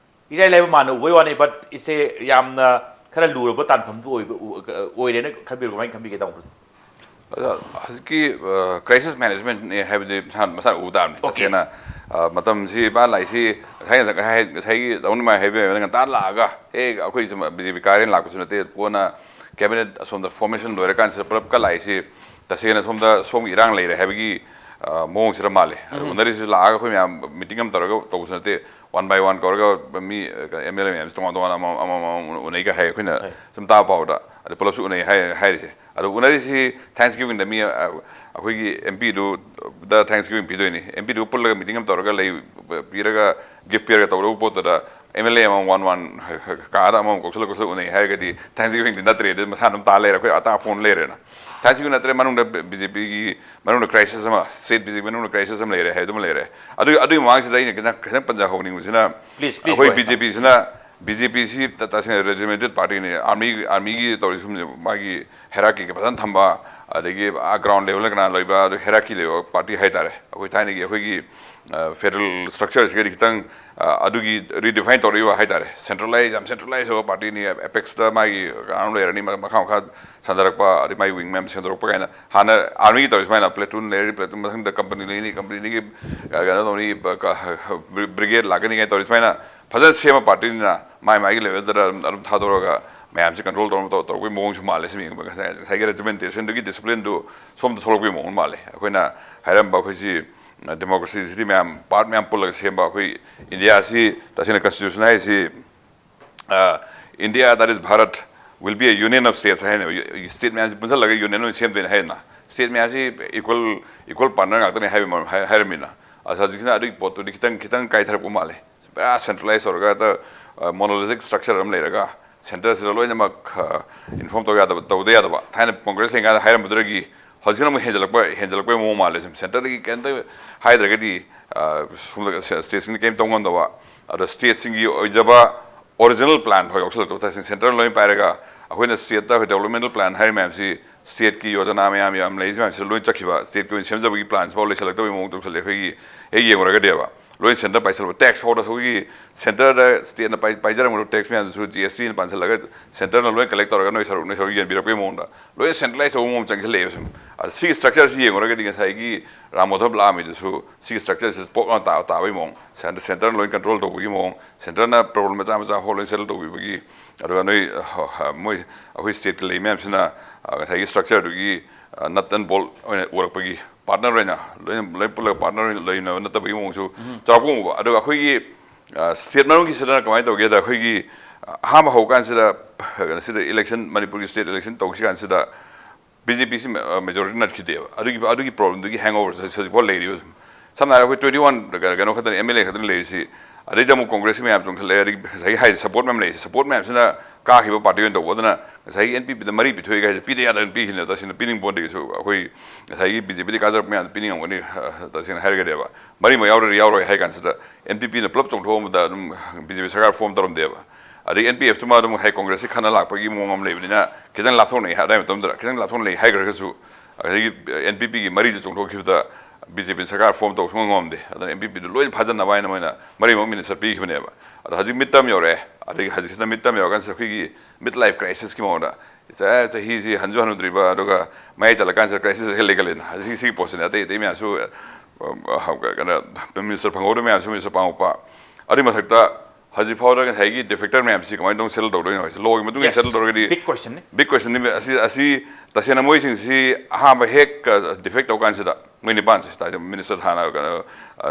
ꯏꯔꯥꯏ ꯂꯥꯏꯕ ꯃꯥꯟꯅ ꯎꯕꯩ ꯋꯥꯅꯤ, but ꯏꯁꯦ ꯌꯥꯝꯅ ꯈꯔ ꯂꯨꯔꯕ ꯇꯥꯟꯐꯝꯗꯨ ꯑꯣꯏꯕ, ꯎ-, ꯑꯣꯏꯔꯦꯅ ꯈꯟꯕꯤꯕ꯭ꯔꯥ? ꯀꯃꯥꯏꯅ ꯈꯟꯕꯤꯒꯦ, ꯇꯥꯃꯣ? ꯑꯗ ꯍꯧꯖꯤꯛꯀꯤ, ꯑ, crisis managementꯅꯦ ꯍꯥꯏꯕꯗꯤ ꯃꯁꯥ, ꯃꯁꯥꯅ ꯎꯕ ꯇꯥꯕꯅꯤ꯫ Okay. ꯇꯁꯦꯡꯅ, ꯑ, ꯃꯇꯝꯁꯤ ꯃꯥ ꯂꯥꯛꯏꯁꯤ ꯉꯁꯥꯏ, ꯉꯁꯥꯏ, ꯉꯁꯥꯏꯒꯤ ꯇꯧꯅꯤꯡꯃꯥꯏ ꯍꯥꯏꯕ ꯉꯟꯇꯥ ꯂꯥꯛꯑꯒ, "ꯍꯦ, ꯑꯩꯈꯣꯏꯁꯨ ꯕꯤ ꯖꯦ ꯄꯤ ꯀꯥꯔꯦꯅ" ꯂꯥꯛꯄꯁꯨ ꯅꯠꯇꯦ꯫ ꯀꯣꯟꯅ cabinet ꯑꯁꯣꯝꯗ formation ꯂꯣꯏꯔꯀꯥꯟꯁꯤꯗ ꯄꯨꯂꯞꯀ ꯂꯥꯛꯏꯁꯤ ꯇꯁꯦꯡꯅ ꯁꯣꯝꯗ ꯁꯣꯝꯒꯤ ꯏꯔꯥꯡ ꯂꯩꯔꯦ ꯍꯥꯏꯕꯒꯤ, ꯑ, ꯃꯑꯣꯡꯁꯤꯗ ꯃꯥꯜꯂꯦ꯫ ꯑꯗꯨ ꯎꯝ꯫ ꯎꯅꯔꯤꯁꯤ ꯂꯥꯛꯑꯒ ꯑꯩꯈꯣꯏ ꯃꯌꯥꯝ meeting ꯑꯃ ꯇꯧꯔꯒ ꯇꯧꯕꯁꯨ ꯅꯠꯇꯦ, one by one ꯀꯧꯔꯒ ꯃꯤ, ꯑ, ꯑꯦꯝ ꯑꯦꯜ ꯑꯦ ꯃꯌꯥꯝꯁꯤ ꯇꯣꯉꯥꯟ ꯇꯣꯉꯥꯟꯅ ꯑꯃꯃꯝ, ꯑꯃꯃꯝ, ꯑꯃꯃꯝ ꯎꯅꯩꯒ ꯍꯥꯏ, ꯑꯩꯈꯣꯏꯅ ꯍꯣꯏ꯫ ꯁꯨꯝ ꯇꯥꯕ ꯄꯥꯎꯗ꯫ ꯑꯗꯨ ꯄꯨꯂꯞꯁꯨ ꯎꯅꯩ ꯍꯥꯏ-, ꯍꯥꯏꯔꯤꯁꯦ꯫ ꯑꯗꯣ ꯎꯅꯔꯤꯁꯤ Thanksgivingꯗ ꯃꯤ, ꯑ, ꯑꯩꯈꯣꯏꯒꯤ ꯑꯦꯝ ꯄꯤꯗꯨꯗ Thanksgiving ꯄꯤꯗꯣꯏꯅꯤ꯫ ꯑꯦꯝ ꯄꯤꯗꯨꯒ ꯄꯨꯜꯂꯒ meeting ꯑꯃ ꯇꯧꯔꯒ ꯂꯩ ꯄꯤꯔꯒ gift ꯄꯤꯔꯒ ꯇꯧꯗꯧꯕ ꯄꯣꯠꯇꯨꯗ ꯑꯦꯝ ꯑꯦꯜ ꯑꯦ ꯑꯃꯃꯝ one one ꯀꯥꯗ ꯑꯃꯃꯝ ꯀꯧꯁꯜꯂ ꯀꯧꯁꯜꯂ ꯎꯅꯩ ꯍꯥꯏꯔꯒꯗꯤ Thanksgivingꯗꯤ ꯅꯠꯇ꯭ꯔꯦ, ꯑꯗꯨ ꯃꯁꯥꯅ ꯑꯗꯨꯝ ꯇꯥ ꯂꯩꯔꯦ, ꯑꯩꯈꯣꯏ ꯑꯇꯥ ꯐꯣꯟ ꯂꯩꯔꯦꯅ꯫ Thanksgiving ꯅꯠꯇ꯭ꯔꯦ, ꯃꯅꯨꯡꯗ ꯕꯤ ꯖꯦ ꯄꯤꯒꯤ ꯃꯅꯨꯡꯗ crisis ꯑꯃ, state ꯕꯤ ꯖꯦ ꯄꯤ ꯃꯅꯨꯡꯗ crisis ꯑꯃ ꯂꯩꯔꯦ ꯍꯥꯏ ꯑꯗꯨꯃ ꯂꯩꯔꯦ꯫ ꯑꯗꯨꯒꯤ, ꯑꯗꯨꯒꯤ ꯃꯃꯥꯡꯁꯤꯗ ꯑꯩꯅ ꯈꯤꯇꯪ, ꯈꯤꯇꯪ ꯄꯟꯖꯍꯧꯅꯤꯡꯕꯁꯤꯅ, please, please, ꯑꯩꯈꯣꯏ ꯕꯤ ꯖꯦ ꯄꯤꯁꯤꯅ, ꯕꯤ ꯖꯦ ꯄꯤꯁꯤ ꯇ-, ꯇꯁꯦꯡꯅ regimented partyꯅꯤ꯫ Army, armyꯒꯤ ꯇꯧꯔꯤ ꯁꯨꯝ ꯃꯥꯒꯤ hierarchyꯒ ꯐꯖꯅ ꯊꯝꯕ, ꯑꯗꯒꯤ ꯑꯥ ground levelꯗ ꯀꯅꯥ ꯂꯩꯕ, ꯑꯗꯨ hierarchy ꯂꯩꯕ party ꯍꯥꯏꯇꯥꯔꯦ꯫ ꯑꯩꯈꯣꯏ ꯊꯥꯏꯅꯒꯤ ꯑꯩꯈꯣꯏꯒꯤ, ꯑ, federal structureꯁꯤꯒꯗꯤ ꯈꯤꯇꯪ, ꯑ, ꯑꯗꯨꯒꯤ redefine ꯇꯧꯔꯛꯏꯕ ꯍꯥꯏꯇꯥꯔꯦ꯫ Centralize, ꯌꯥꯝ centralize ꯑꯣꯏꯕ partyꯅꯤ꯫ Apexꯇ ꯃꯥꯒꯤ ꯀꯅꯥꯅꯣꯝ ꯂꯩꯔꯅꯤ, ꯃ-, ꯃꯈꯥ ꯃꯈꯥ ꯁꯟꯗꯔꯛꯄ, ꯑꯗꯩ ꯃꯥꯒꯤ wing ꯃꯌꯥꯝ ꯁꯦꯝꯗꯣꯔꯛꯄ ꯀꯥꯏꯅ꯫ ꯍꯥꯟꯅ armyꯒꯤ ꯇꯧꯔꯤ ꯁꯨꯃꯥꯏꯅ platoon ꯂꯩꯔꯅꯤ, platoon ꯃꯊꯪꯗ company ꯂꯩꯅꯤ, companyꯗꯒꯤ, ꯑ, ꯀꯩꯅꯣ ꯇꯧꯅꯤ, ꯕ-, ꯀ-, ꯕ꯭ꯔꯤ-, brigade ꯂꯥꯛꯀꯅꯤ ꯀꯥꯏꯅ ꯇꯧꯔꯤ ꯁꯨꯃꯥꯏꯅ ꯐꯖꯅ ꯁꯦꯝꯕ partyꯅꯤꯅ ꯃꯥꯏ ꯃꯥꯏꯒꯤ levelꯗ ꯑꯗꯨꯝ, ꯑꯗꯨꯝ ꯊꯥꯗꯣꯔꯒ ꯃꯌꯥꯝꯁꯤ ꯀꯟꯇ꯭ꯔꯣꯜ ꯇꯧꯔ ꯇꯧꯔꯛꯄꯒꯤ ꯃꯑꯣꯡꯁꯨ ꯃꯥꯜꯂꯦ꯫ ꯁꯨꯝ ꯌꯦꯡꯕ ꯉꯁꯥꯏ ꯉꯁꯥꯏꯒꯤ ꯔꯦꯖꯤꯃꯦꯟꯇꯦꯁꯟꯗꯨꯒꯤ ꯗꯤꯁꯤꯄ꯭ꯂꯤꯟꯗꯨ ꯁꯣꯝꯗ ꯊꯣꯛꯂꯛꯄꯒꯤ ꯃꯑꯣꯡ ꯃꯥꯜꯂꯦ꯫ ꯑꯩꯈꯣꯏꯅ ꯍꯥꯏꯔꯝꯕ ꯑꯩꯈꯣꯏꯁꯤ ꯗꯦꯃꯣꯀ꯭ꯔꯦꯁꯤꯁꯤꯗꯤ ꯃꯌꯥꯝ ꯄꯥꯔꯠ ꯃꯌꯥꯝ ꯄꯨꯜꯂꯒ ꯁꯦꯝꯕ ꯑꯩꯈꯣꯏ ꯏꯟꯗꯤꯌꯥꯁꯤ ꯇꯁꯦꯡꯅ ꯀꯟꯁꯇꯤꯇ꯭ꯌꯨꯁꯟ ꯍꯥꯏꯁꯤ India, that is Bharat, will be a union of states ꯍꯥꯏꯅ ꯁ꯭ꯇꯦꯠ ꯃꯌꯥꯝꯁꯤ ꯄꯨꯟꯁꯤꯜꯂꯒ ꯌꯨꯅꯤꯌꯟ ꯑꯣꯏꯅ ꯁꯦꯝꯗꯣꯏꯅꯦ ꯍꯥꯏꯗꯅ꯫ ꯁ꯭ꯇꯦꯠ ꯃꯌꯥꯝꯁꯤ ꯏꯀ꯭ꯋꯜ ꯏꯀ꯭ꯋꯜ ꯄꯥꯔꯠꯅꯔ ꯉꯥꯛꯇꯅꯦ ꯍꯥꯏꯕ ꯍꯥꯏꯔꯝꯃꯤꯅ꯫ ꯑꯁ ꯍꯧꯖꯤꯛꯁꯤꯅ ꯑꯗꯨꯒꯤ ꯄꯣꯠꯇꯨꯗꯤ ꯈꯤꯇꯪ ꯈꯤꯇꯪ ꯀꯥꯏꯊꯔꯛꯄ ꯃꯥꯜꯂꯦ꯫ ꯄꯨꯔꯥ ꯁꯦꯟꯇ꯭ꯔꯦꯂꯥꯏꯁ ꯇꯧꯔꯒ ꯍꯦꯛꯇ ꯃꯣꯅꯣꯂꯤꯊꯤꯛ ꯁ꯭ꯇ꯭ꯔꯛꯆꯔ ꯑꯃ ꯂꯩꯔꯒ ꯁꯦꯟꯇꯔꯁꯤꯗ ꯂꯣꯏꯅꯃꯛ ꯏꯟꯐꯣꯔꯝ ꯇꯧ ꯌꯥꯗꯕ, ꯇꯧꯗ ꯌꯥꯗꯕ꯫ ꯊꯥꯏꯅ ꯀꯣꯡꯒ꯭ꯔꯦꯁ ꯂꯩꯉꯥꯏꯗ ꯍꯥꯏꯔꯝꯕꯗꯨꯗꯒꯤ ꯍꯧꯖꯤꯛꯅ ꯑꯃꯨꯛ ꯍꯦꯟꯖꯜꯂꯛꯄ ꯍꯦꯟꯖꯜꯂꯛꯄꯒꯤ ꯃꯑꯣꯡ ꯃꯥꯜꯂꯦ꯫ ꯁꯨꯝ ꯁꯦꯟꯇꯔꯗꯒꯤ ꯀꯩꯝꯇ ꯍꯥꯏꯗ꯭ꯔꯒꯗꯤ ꯁꯣꯝꯗ ꯁ꯭ꯇꯦꯠꯁꯤꯡꯅ ꯀꯩꯝ ꯇꯧ ꯉꯝꯗꯕ꯫ ꯑꯗꯣ ꯁ꯭ꯇꯦꯠꯁꯤꯡꯒꯤ ꯑꯣꯏꯖꯕ ꯑꯣꯔꯤꯖꯤꯅꯦꯜ ꯄ꯭ꯂꯥꯟ ꯐꯥꯎ ꯌꯥꯎꯁꯜꯂꯛꯇꯕ ꯊꯥꯏꯁꯤꯡ ꯁꯦꯟꯇꯔꯅ ꯂꯣꯏꯅ ꯄꯥꯏꯔꯒ ꯑꯩꯈꯣꯏꯅ ꯁ꯭ꯇꯦꯠꯇ ꯑꯩꯈꯣꯏ ꯗꯦꯕꯂꯞꯃꯦꯟꯇꯦꯜ ꯄ꯭ꯂꯥꯟ ꯍꯥꯏꯔꯤ ꯃꯌꯥꯝꯁꯤ ꯁ꯭ꯇꯦꯠꯀꯤ ꯌꯣꯖꯅꯥ ꯃꯌꯥꯝ ꯌꯥꯝ ꯂꯩꯔꯤ ꯃꯌꯥꯝꯁꯤ ꯂꯣꯏ ꯆꯠꯈꯤꯕ꯫ ꯁ꯭ꯇꯦꯠꯀꯤ ꯑꯣꯏꯅ ꯁꯦꯝꯖꯕꯒꯤ ꯄ꯭ꯂꯥꯟꯁꯤ ꯐꯥꯎ ꯂꯩꯁꯜꯂꯛꯇꯕꯒꯤ ꯃꯑꯣꯡ ꯇꯧꯁꯜꯂꯦ꯫ ꯑꯩꯈꯣꯏꯒꯤ ꯍꯦꯛ ꯌꯦꯡꯉꯨꯔꯒꯗꯤꯕ ꯂꯣꯏ ꯁꯦꯟꯇꯔ ꯄꯥꯏꯁꯜꯂꯕ꯫ ꯇꯦꯛꯁ ꯍꯧꯔꯁꯨ ꯑꯩꯈꯣꯏꯒꯤ ꯁꯦꯟꯇꯔꯗ ꯁ꯭ꯇꯦꯠꯅ ꯄꯥꯏ ꯄꯥꯏꯖꯔꯝꯒꯗꯕ ꯇꯦꯛꯁ ꯃꯌꯥꯝꯗꯨꯁꯨ ꯖꯤ ꯑꯦꯁ ꯇꯤꯅ ꯄꯥꯟꯁꯤꯜꯂꯒ ꯁꯦꯟꯇꯔꯅ ꯂꯣꯏ ꯀꯂꯦꯛ ꯇꯧꯔꯒ ꯅꯣꯏ ꯁꯔꯨꯛ ꯅꯣꯏ ꯁꯔꯨꯛ ꯌꯦꯟꯕꯤꯔꯛꯄꯒꯤ ꯃꯑꯣꯡꯗ ꯂꯣꯏꯅ ꯁꯦꯟꯇ꯭ꯔꯂꯥꯏꯁ ꯇꯧꯕ ꯃꯑꯣꯡ ꯆꯪꯁꯤꯜꯂꯛꯑꯦꯕ꯫ ꯁꯨꯝ ꯑꯗ ꯁꯤꯒꯤ ꯁ꯭ꯇ꯭ꯔꯛꯆꯔꯁꯤ ꯌꯦꯡꯉꯨꯔꯒꯗꯤ ꯉꯁꯥꯏꯒꯤ ꯔꯥꯝ ꯃꯣꯊꯕ ꯂꯥꯛꯑꯝꯃꯤꯗꯨꯁꯨ ꯁꯤꯒꯤ ꯁ꯭ꯇ꯭ꯔꯛꯆꯔꯁꯤ ꯄꯣꯛ ꯂꯥꯎꯅ ꯇꯥ ꯇꯥꯕꯒꯤ ꯃꯑꯣꯡ꯫ ꯁꯦꯟꯇꯔꯅ ꯂꯣꯏ ꯀꯟꯇ꯭ꯔꯣꯜ ꯇꯧꯕꯒꯤ ꯃꯑꯣꯡ꯫ ꯁꯦꯟꯇꯔꯅ ꯄ꯭ꯔꯣꯕ꯭ꯂꯦꯝ ꯃꯆꯥ ꯃꯆꯥ ꯍꯣ ꯂꯣꯏ ꯁꯦꯇꯜ ꯇꯧꯕꯤꯕꯒꯤ꯫ ꯑꯗꯨꯒ ꯅꯣꯏ ꯃꯣꯏ ꯑꯩꯈꯣꯏ ꯁ꯭ꯇꯦꯠꯀꯤ ꯂꯩ ꯃꯌꯥꯝꯁꯤꯅ ꯉꯁꯥꯏꯒꯤ ꯁ꯭ꯇ꯭ꯔꯛꯆꯔꯗꯨꯒꯤ ꯅꯠ ꯑꯦꯟ ꯕꯣꯜ ꯑꯣꯏꯅ ꯎꯔꯛꯄꯒꯤ ꯄꯥꯔꯠꯅꯔ ꯑꯣꯏꯅ ꯂꯣꯏꯅ ꯂꯣꯏ ꯄꯨꯜꯂꯒ ꯄꯥꯔꯠꯅꯔ ꯑꯣꯏꯅ ꯂꯩꯅꯕ ꯅꯠꯇꯕꯒꯤ ꯃꯑꯣꯡꯁꯨ ꯆꯥꯎꯔꯥꯛꯄ ꯎꯕ꯫ ꯑꯗꯨꯒ ꯑꯩꯈꯣꯏꯒꯤ ꯁ꯭ꯇꯦꯠ ꯃꯅꯨꯡꯒꯤꯁꯤꯗꯅ ꯀꯃꯥꯏꯅ ꯇꯧꯒꯦꯗ ꯑꯩꯈꯣꯏꯒꯤ ꯑꯍꯥꯟꯕ ꯍꯧꯕ ꯀꯥꯟꯁꯤꯗ ꯁꯤꯗ ꯏꯂꯦꯛꯁꯟ ꯃꯅꯤꯄꯨꯔꯒꯤ ꯁ꯭ꯇꯦꯠ ꯏꯂꯦꯛꯁꯟ ꯇꯧꯈꯤ ꯀꯥꯟꯁꯤꯗ ꯕꯤ ꯖꯦ ꯄꯤꯁꯤ ꯃꯦꯖꯣꯔꯤꯇꯤ ꯅꯠꯈꯤꯗꯦꯕ꯫ ꯑꯗꯨꯒꯤ ꯑꯗꯨꯒꯤ ꯄ꯭ꯔꯣꯕ꯭ꯂꯦꯝꯗꯨꯒꯤ ꯍꯦꯡ ꯑꯣꯚꯔꯁꯦ ꯍꯧꯖꯤꯛꯐꯥꯎ ꯂꯩꯔꯤꯕ꯫ ꯁꯝꯅ ꯍꯥꯏꯔꯕꯗ ꯑꯩꯈꯣꯏ ꯇ꯭ꯋꯦꯟꯇꯤ ꯋꯥꯟ ꯀꯩꯅꯣ ꯈꯛꯇꯅꯤ, ꯑꯦꯝ ꯑꯦꯜ ꯑꯦ ꯈꯛꯇꯅꯤ ꯂꯩꯔꯤꯁꯤ꯫ ꯑꯗꯩꯗ ꯑꯃꯨꯛ ꯀꯣꯡꯒ꯭ꯔꯦꯁꯀꯤ ꯃꯌꯥꯝꯁꯨ ꯑꯃꯨꯛ ꯈꯜꯂꯛꯑꯦ, ꯑꯗꯒꯤ ꯉꯁꯥꯏꯒꯤ ꯍꯥꯏꯔꯤꯁꯦ ꯁꯄꯣꯔꯠ ꯃꯌꯥꯝ ꯂꯩꯔꯤꯁꯦ, ꯁꯄꯣꯔꯠ ꯃꯌꯥꯝꯁꯤꯅ ꯀꯥꯈꯤꯕ ꯄꯥꯔꯇꯤ ꯑꯣꯏꯅ ꯇꯧꯕ꯫ ꯑꯗꯨꯅ ꯉꯁꯥꯏꯒꯤ ꯑꯦꯟ ꯄꯤ ꯄꯤꯗ ꯃꯔꯤ ꯄꯤꯊꯣꯛꯑꯦ ꯍꯥꯏꯁꯦ ꯄꯤꯗ ꯌꯥꯗꯕꯅ ꯄꯤꯈꯤꯅꯦꯕ꯫ ꯇꯁꯦꯡꯅ ꯄꯤꯅꯤꯡꯕ ꯄꯣꯟꯗꯦ ꯀꯩꯁꯨ꯫ ꯑꯩꯈꯣꯏ ꯉꯁꯥꯏꯒꯤ ꯕꯤ ꯖꯦ ꯄꯤꯗ ꯀꯥꯖꯔꯛꯄ ꯃꯌꯥꯝꯗꯣ ꯄꯤꯅꯤꯡꯉꯝꯒꯅꯤ꯫ ꯇꯁꯦꯡꯅ ꯍꯥꯏꯔꯒꯗꯤꯕ ꯃꯔꯤꯃꯛ ꯌꯥꯎꯔꯗꯤ ꯌꯥꯎꯔꯣꯏ ꯍꯥꯏ ꯀꯥꯟꯁꯤꯗ ꯑꯦꯟ ꯄꯤ ꯄꯤꯅ ꯄꯨꯂꯞ ꯆꯣꯡꯊꯣꯛꯑꯝꯕꯗ ꯑꯗꯨꯝ ꯕꯤ ꯖꯦ ꯄꯤ ꯁꯔꯀꯥꯔ ꯐꯣꯝ ꯇꯧꯔꯝꯗꯦꯕ꯫ ꯑꯗꯩ ꯑꯦꯟ ꯄꯤ ꯑꯦꯐꯇꯨꯃ ꯑꯗꯨꯝ ꯉꯁꯥꯏ ꯀꯣꯡꯒ꯭ꯔꯦꯁꯀꯤ ꯈꯟꯅ ꯂꯥꯛꯄꯒꯤ ꯃꯑꯣꯡ ꯑꯃ ꯂꯩꯕꯅꯤꯅ ꯈꯤꯇꯪ ꯂꯥꯞꯊꯣꯛꯅꯩ꯫ ꯑꯗꯥꯏ ꯃꯇꯝꯗꯨꯗ ꯈꯤꯇꯪ ꯂꯥꯞꯊꯣꯛꯅ ꯂꯩ ꯍꯥꯏꯈ꯭ꯔꯒꯁꯨ ꯑꯗꯒꯤ ꯑꯦꯟ ꯄꯤ ꯄꯤꯒꯤ ꯃꯔꯤꯗꯨ ꯆꯣꯡꯊꯣꯛꯈꯤꯕꯗ ꯕꯤ ꯖꯦ ꯄꯤꯅ ꯁꯔꯀꯥꯔ ꯐꯣꯝ ꯇꯧꯕ ꯁꯨꯡꯉꯝ ꯉꯝꯗꯦ꯫ ꯑꯗꯨꯅ ꯑꯦꯟ ꯄꯤ ꯄꯤꯗꯨ ꯂꯣꯏꯅ ꯐꯥꯖꯟꯅꯕ ꯍꯥꯏꯅ ꯃꯣꯏꯅ ꯃꯔꯤꯃꯛ ꯃꯤꯅꯤꯁꯇꯔ ꯄꯤꯈꯤꯕꯅꯦꯕ꯫ ꯑꯗꯣ ꯍꯧꯖꯤꯛ ꯃꯤꯠ ꯇꯔꯝ ꯌꯧꯔꯛꯑꯦ꯫ ꯑꯗꯒꯤ ꯍꯧꯖꯤꯛꯁꯤꯅ ꯃꯤꯠ ꯇꯔꯝ ꯌꯧꯔꯀꯥꯟꯁꯤꯗ ꯑꯩꯈꯣꯏꯒꯤ ꯃꯤꯠ ꯂꯥꯏꯐ ꯀ꯭ꯔꯥꯏꯁꯤꯁꯀꯤ ꯃꯑꯣꯡꯗ ꯆ- ꯆꯍꯤꯁꯤ ꯍꯟꯁꯨ ꯍꯟꯅꯨꯗ꯭ꯔꯤꯕ ꯑꯗꯨꯒ ꯃꯌꯥꯏ ꯆꯠꯂꯀꯥꯟꯁꯤꯗ ꯀ꯭ꯔꯥꯏꯁꯤꯁ ꯍꯦꯛ ꯂꯩꯒꯜꯂꯦꯅ꯫ ꯍꯧꯖꯤꯛ ꯁꯤꯒꯤ ꯄꯣꯠꯁꯤꯅꯦ꯫ ꯑꯇꯩ ꯑꯇꯩ ꯃꯌꯥꯝꯁꯨ ꯑ, ꯑ, ꯀꯩꯅꯣ ꯃꯤꯅꯤꯁꯇꯔ ꯐꯪꯍꯧꯗꯕ ꯃꯌꯥꯝꯁꯨ ꯃꯤꯅꯤꯁꯇꯔ ꯄꯥꯡꯉꯛꯄ꯫ ꯑꯗꯨꯒꯤ ꯃꯊꯛꯇ ꯍꯧꯖꯤꯛ ꯐꯥꯎꯗ ꯉꯁꯥꯏꯒꯤ ꯗꯤꯐꯦꯛꯇꯔ ꯃꯌꯥꯝꯁꯤ ꯀꯃꯥꯏꯅ ꯇꯧꯅ ꯁꯦꯇꯜ ꯇꯧꯗꯣꯏꯅꯣ ꯍꯥꯏꯁꯦ, ꯂꯣꯒꯤ ꯃꯇꯨꯡ ꯏꯟꯅ Yes. ꯁꯦꯇꯜ ꯇꯧꯔꯒꯗꯤ Big question ꯅꯤ. ꯕꯤꯛ ꯀ꯭ꯋꯦꯁꯟꯅꯤ꯫ ꯑꯁꯤ ꯑꯁꯤ ꯇꯁꯦꯡꯅ ꯃꯣꯏꯁꯤꯡꯁꯤ ꯑꯍꯥꯟꯕ ꯍꯦꯛ ꯗꯤꯐꯦꯛ ꯇꯧ ꯀꯥꯟꯁꯤꯗ ꯃꯣꯏ ꯅꯤꯄꯥꯟꯁꯦ ꯃꯤꯅꯤꯁꯇꯔ ꯊꯥꯅ ꯀꯩꯅꯣ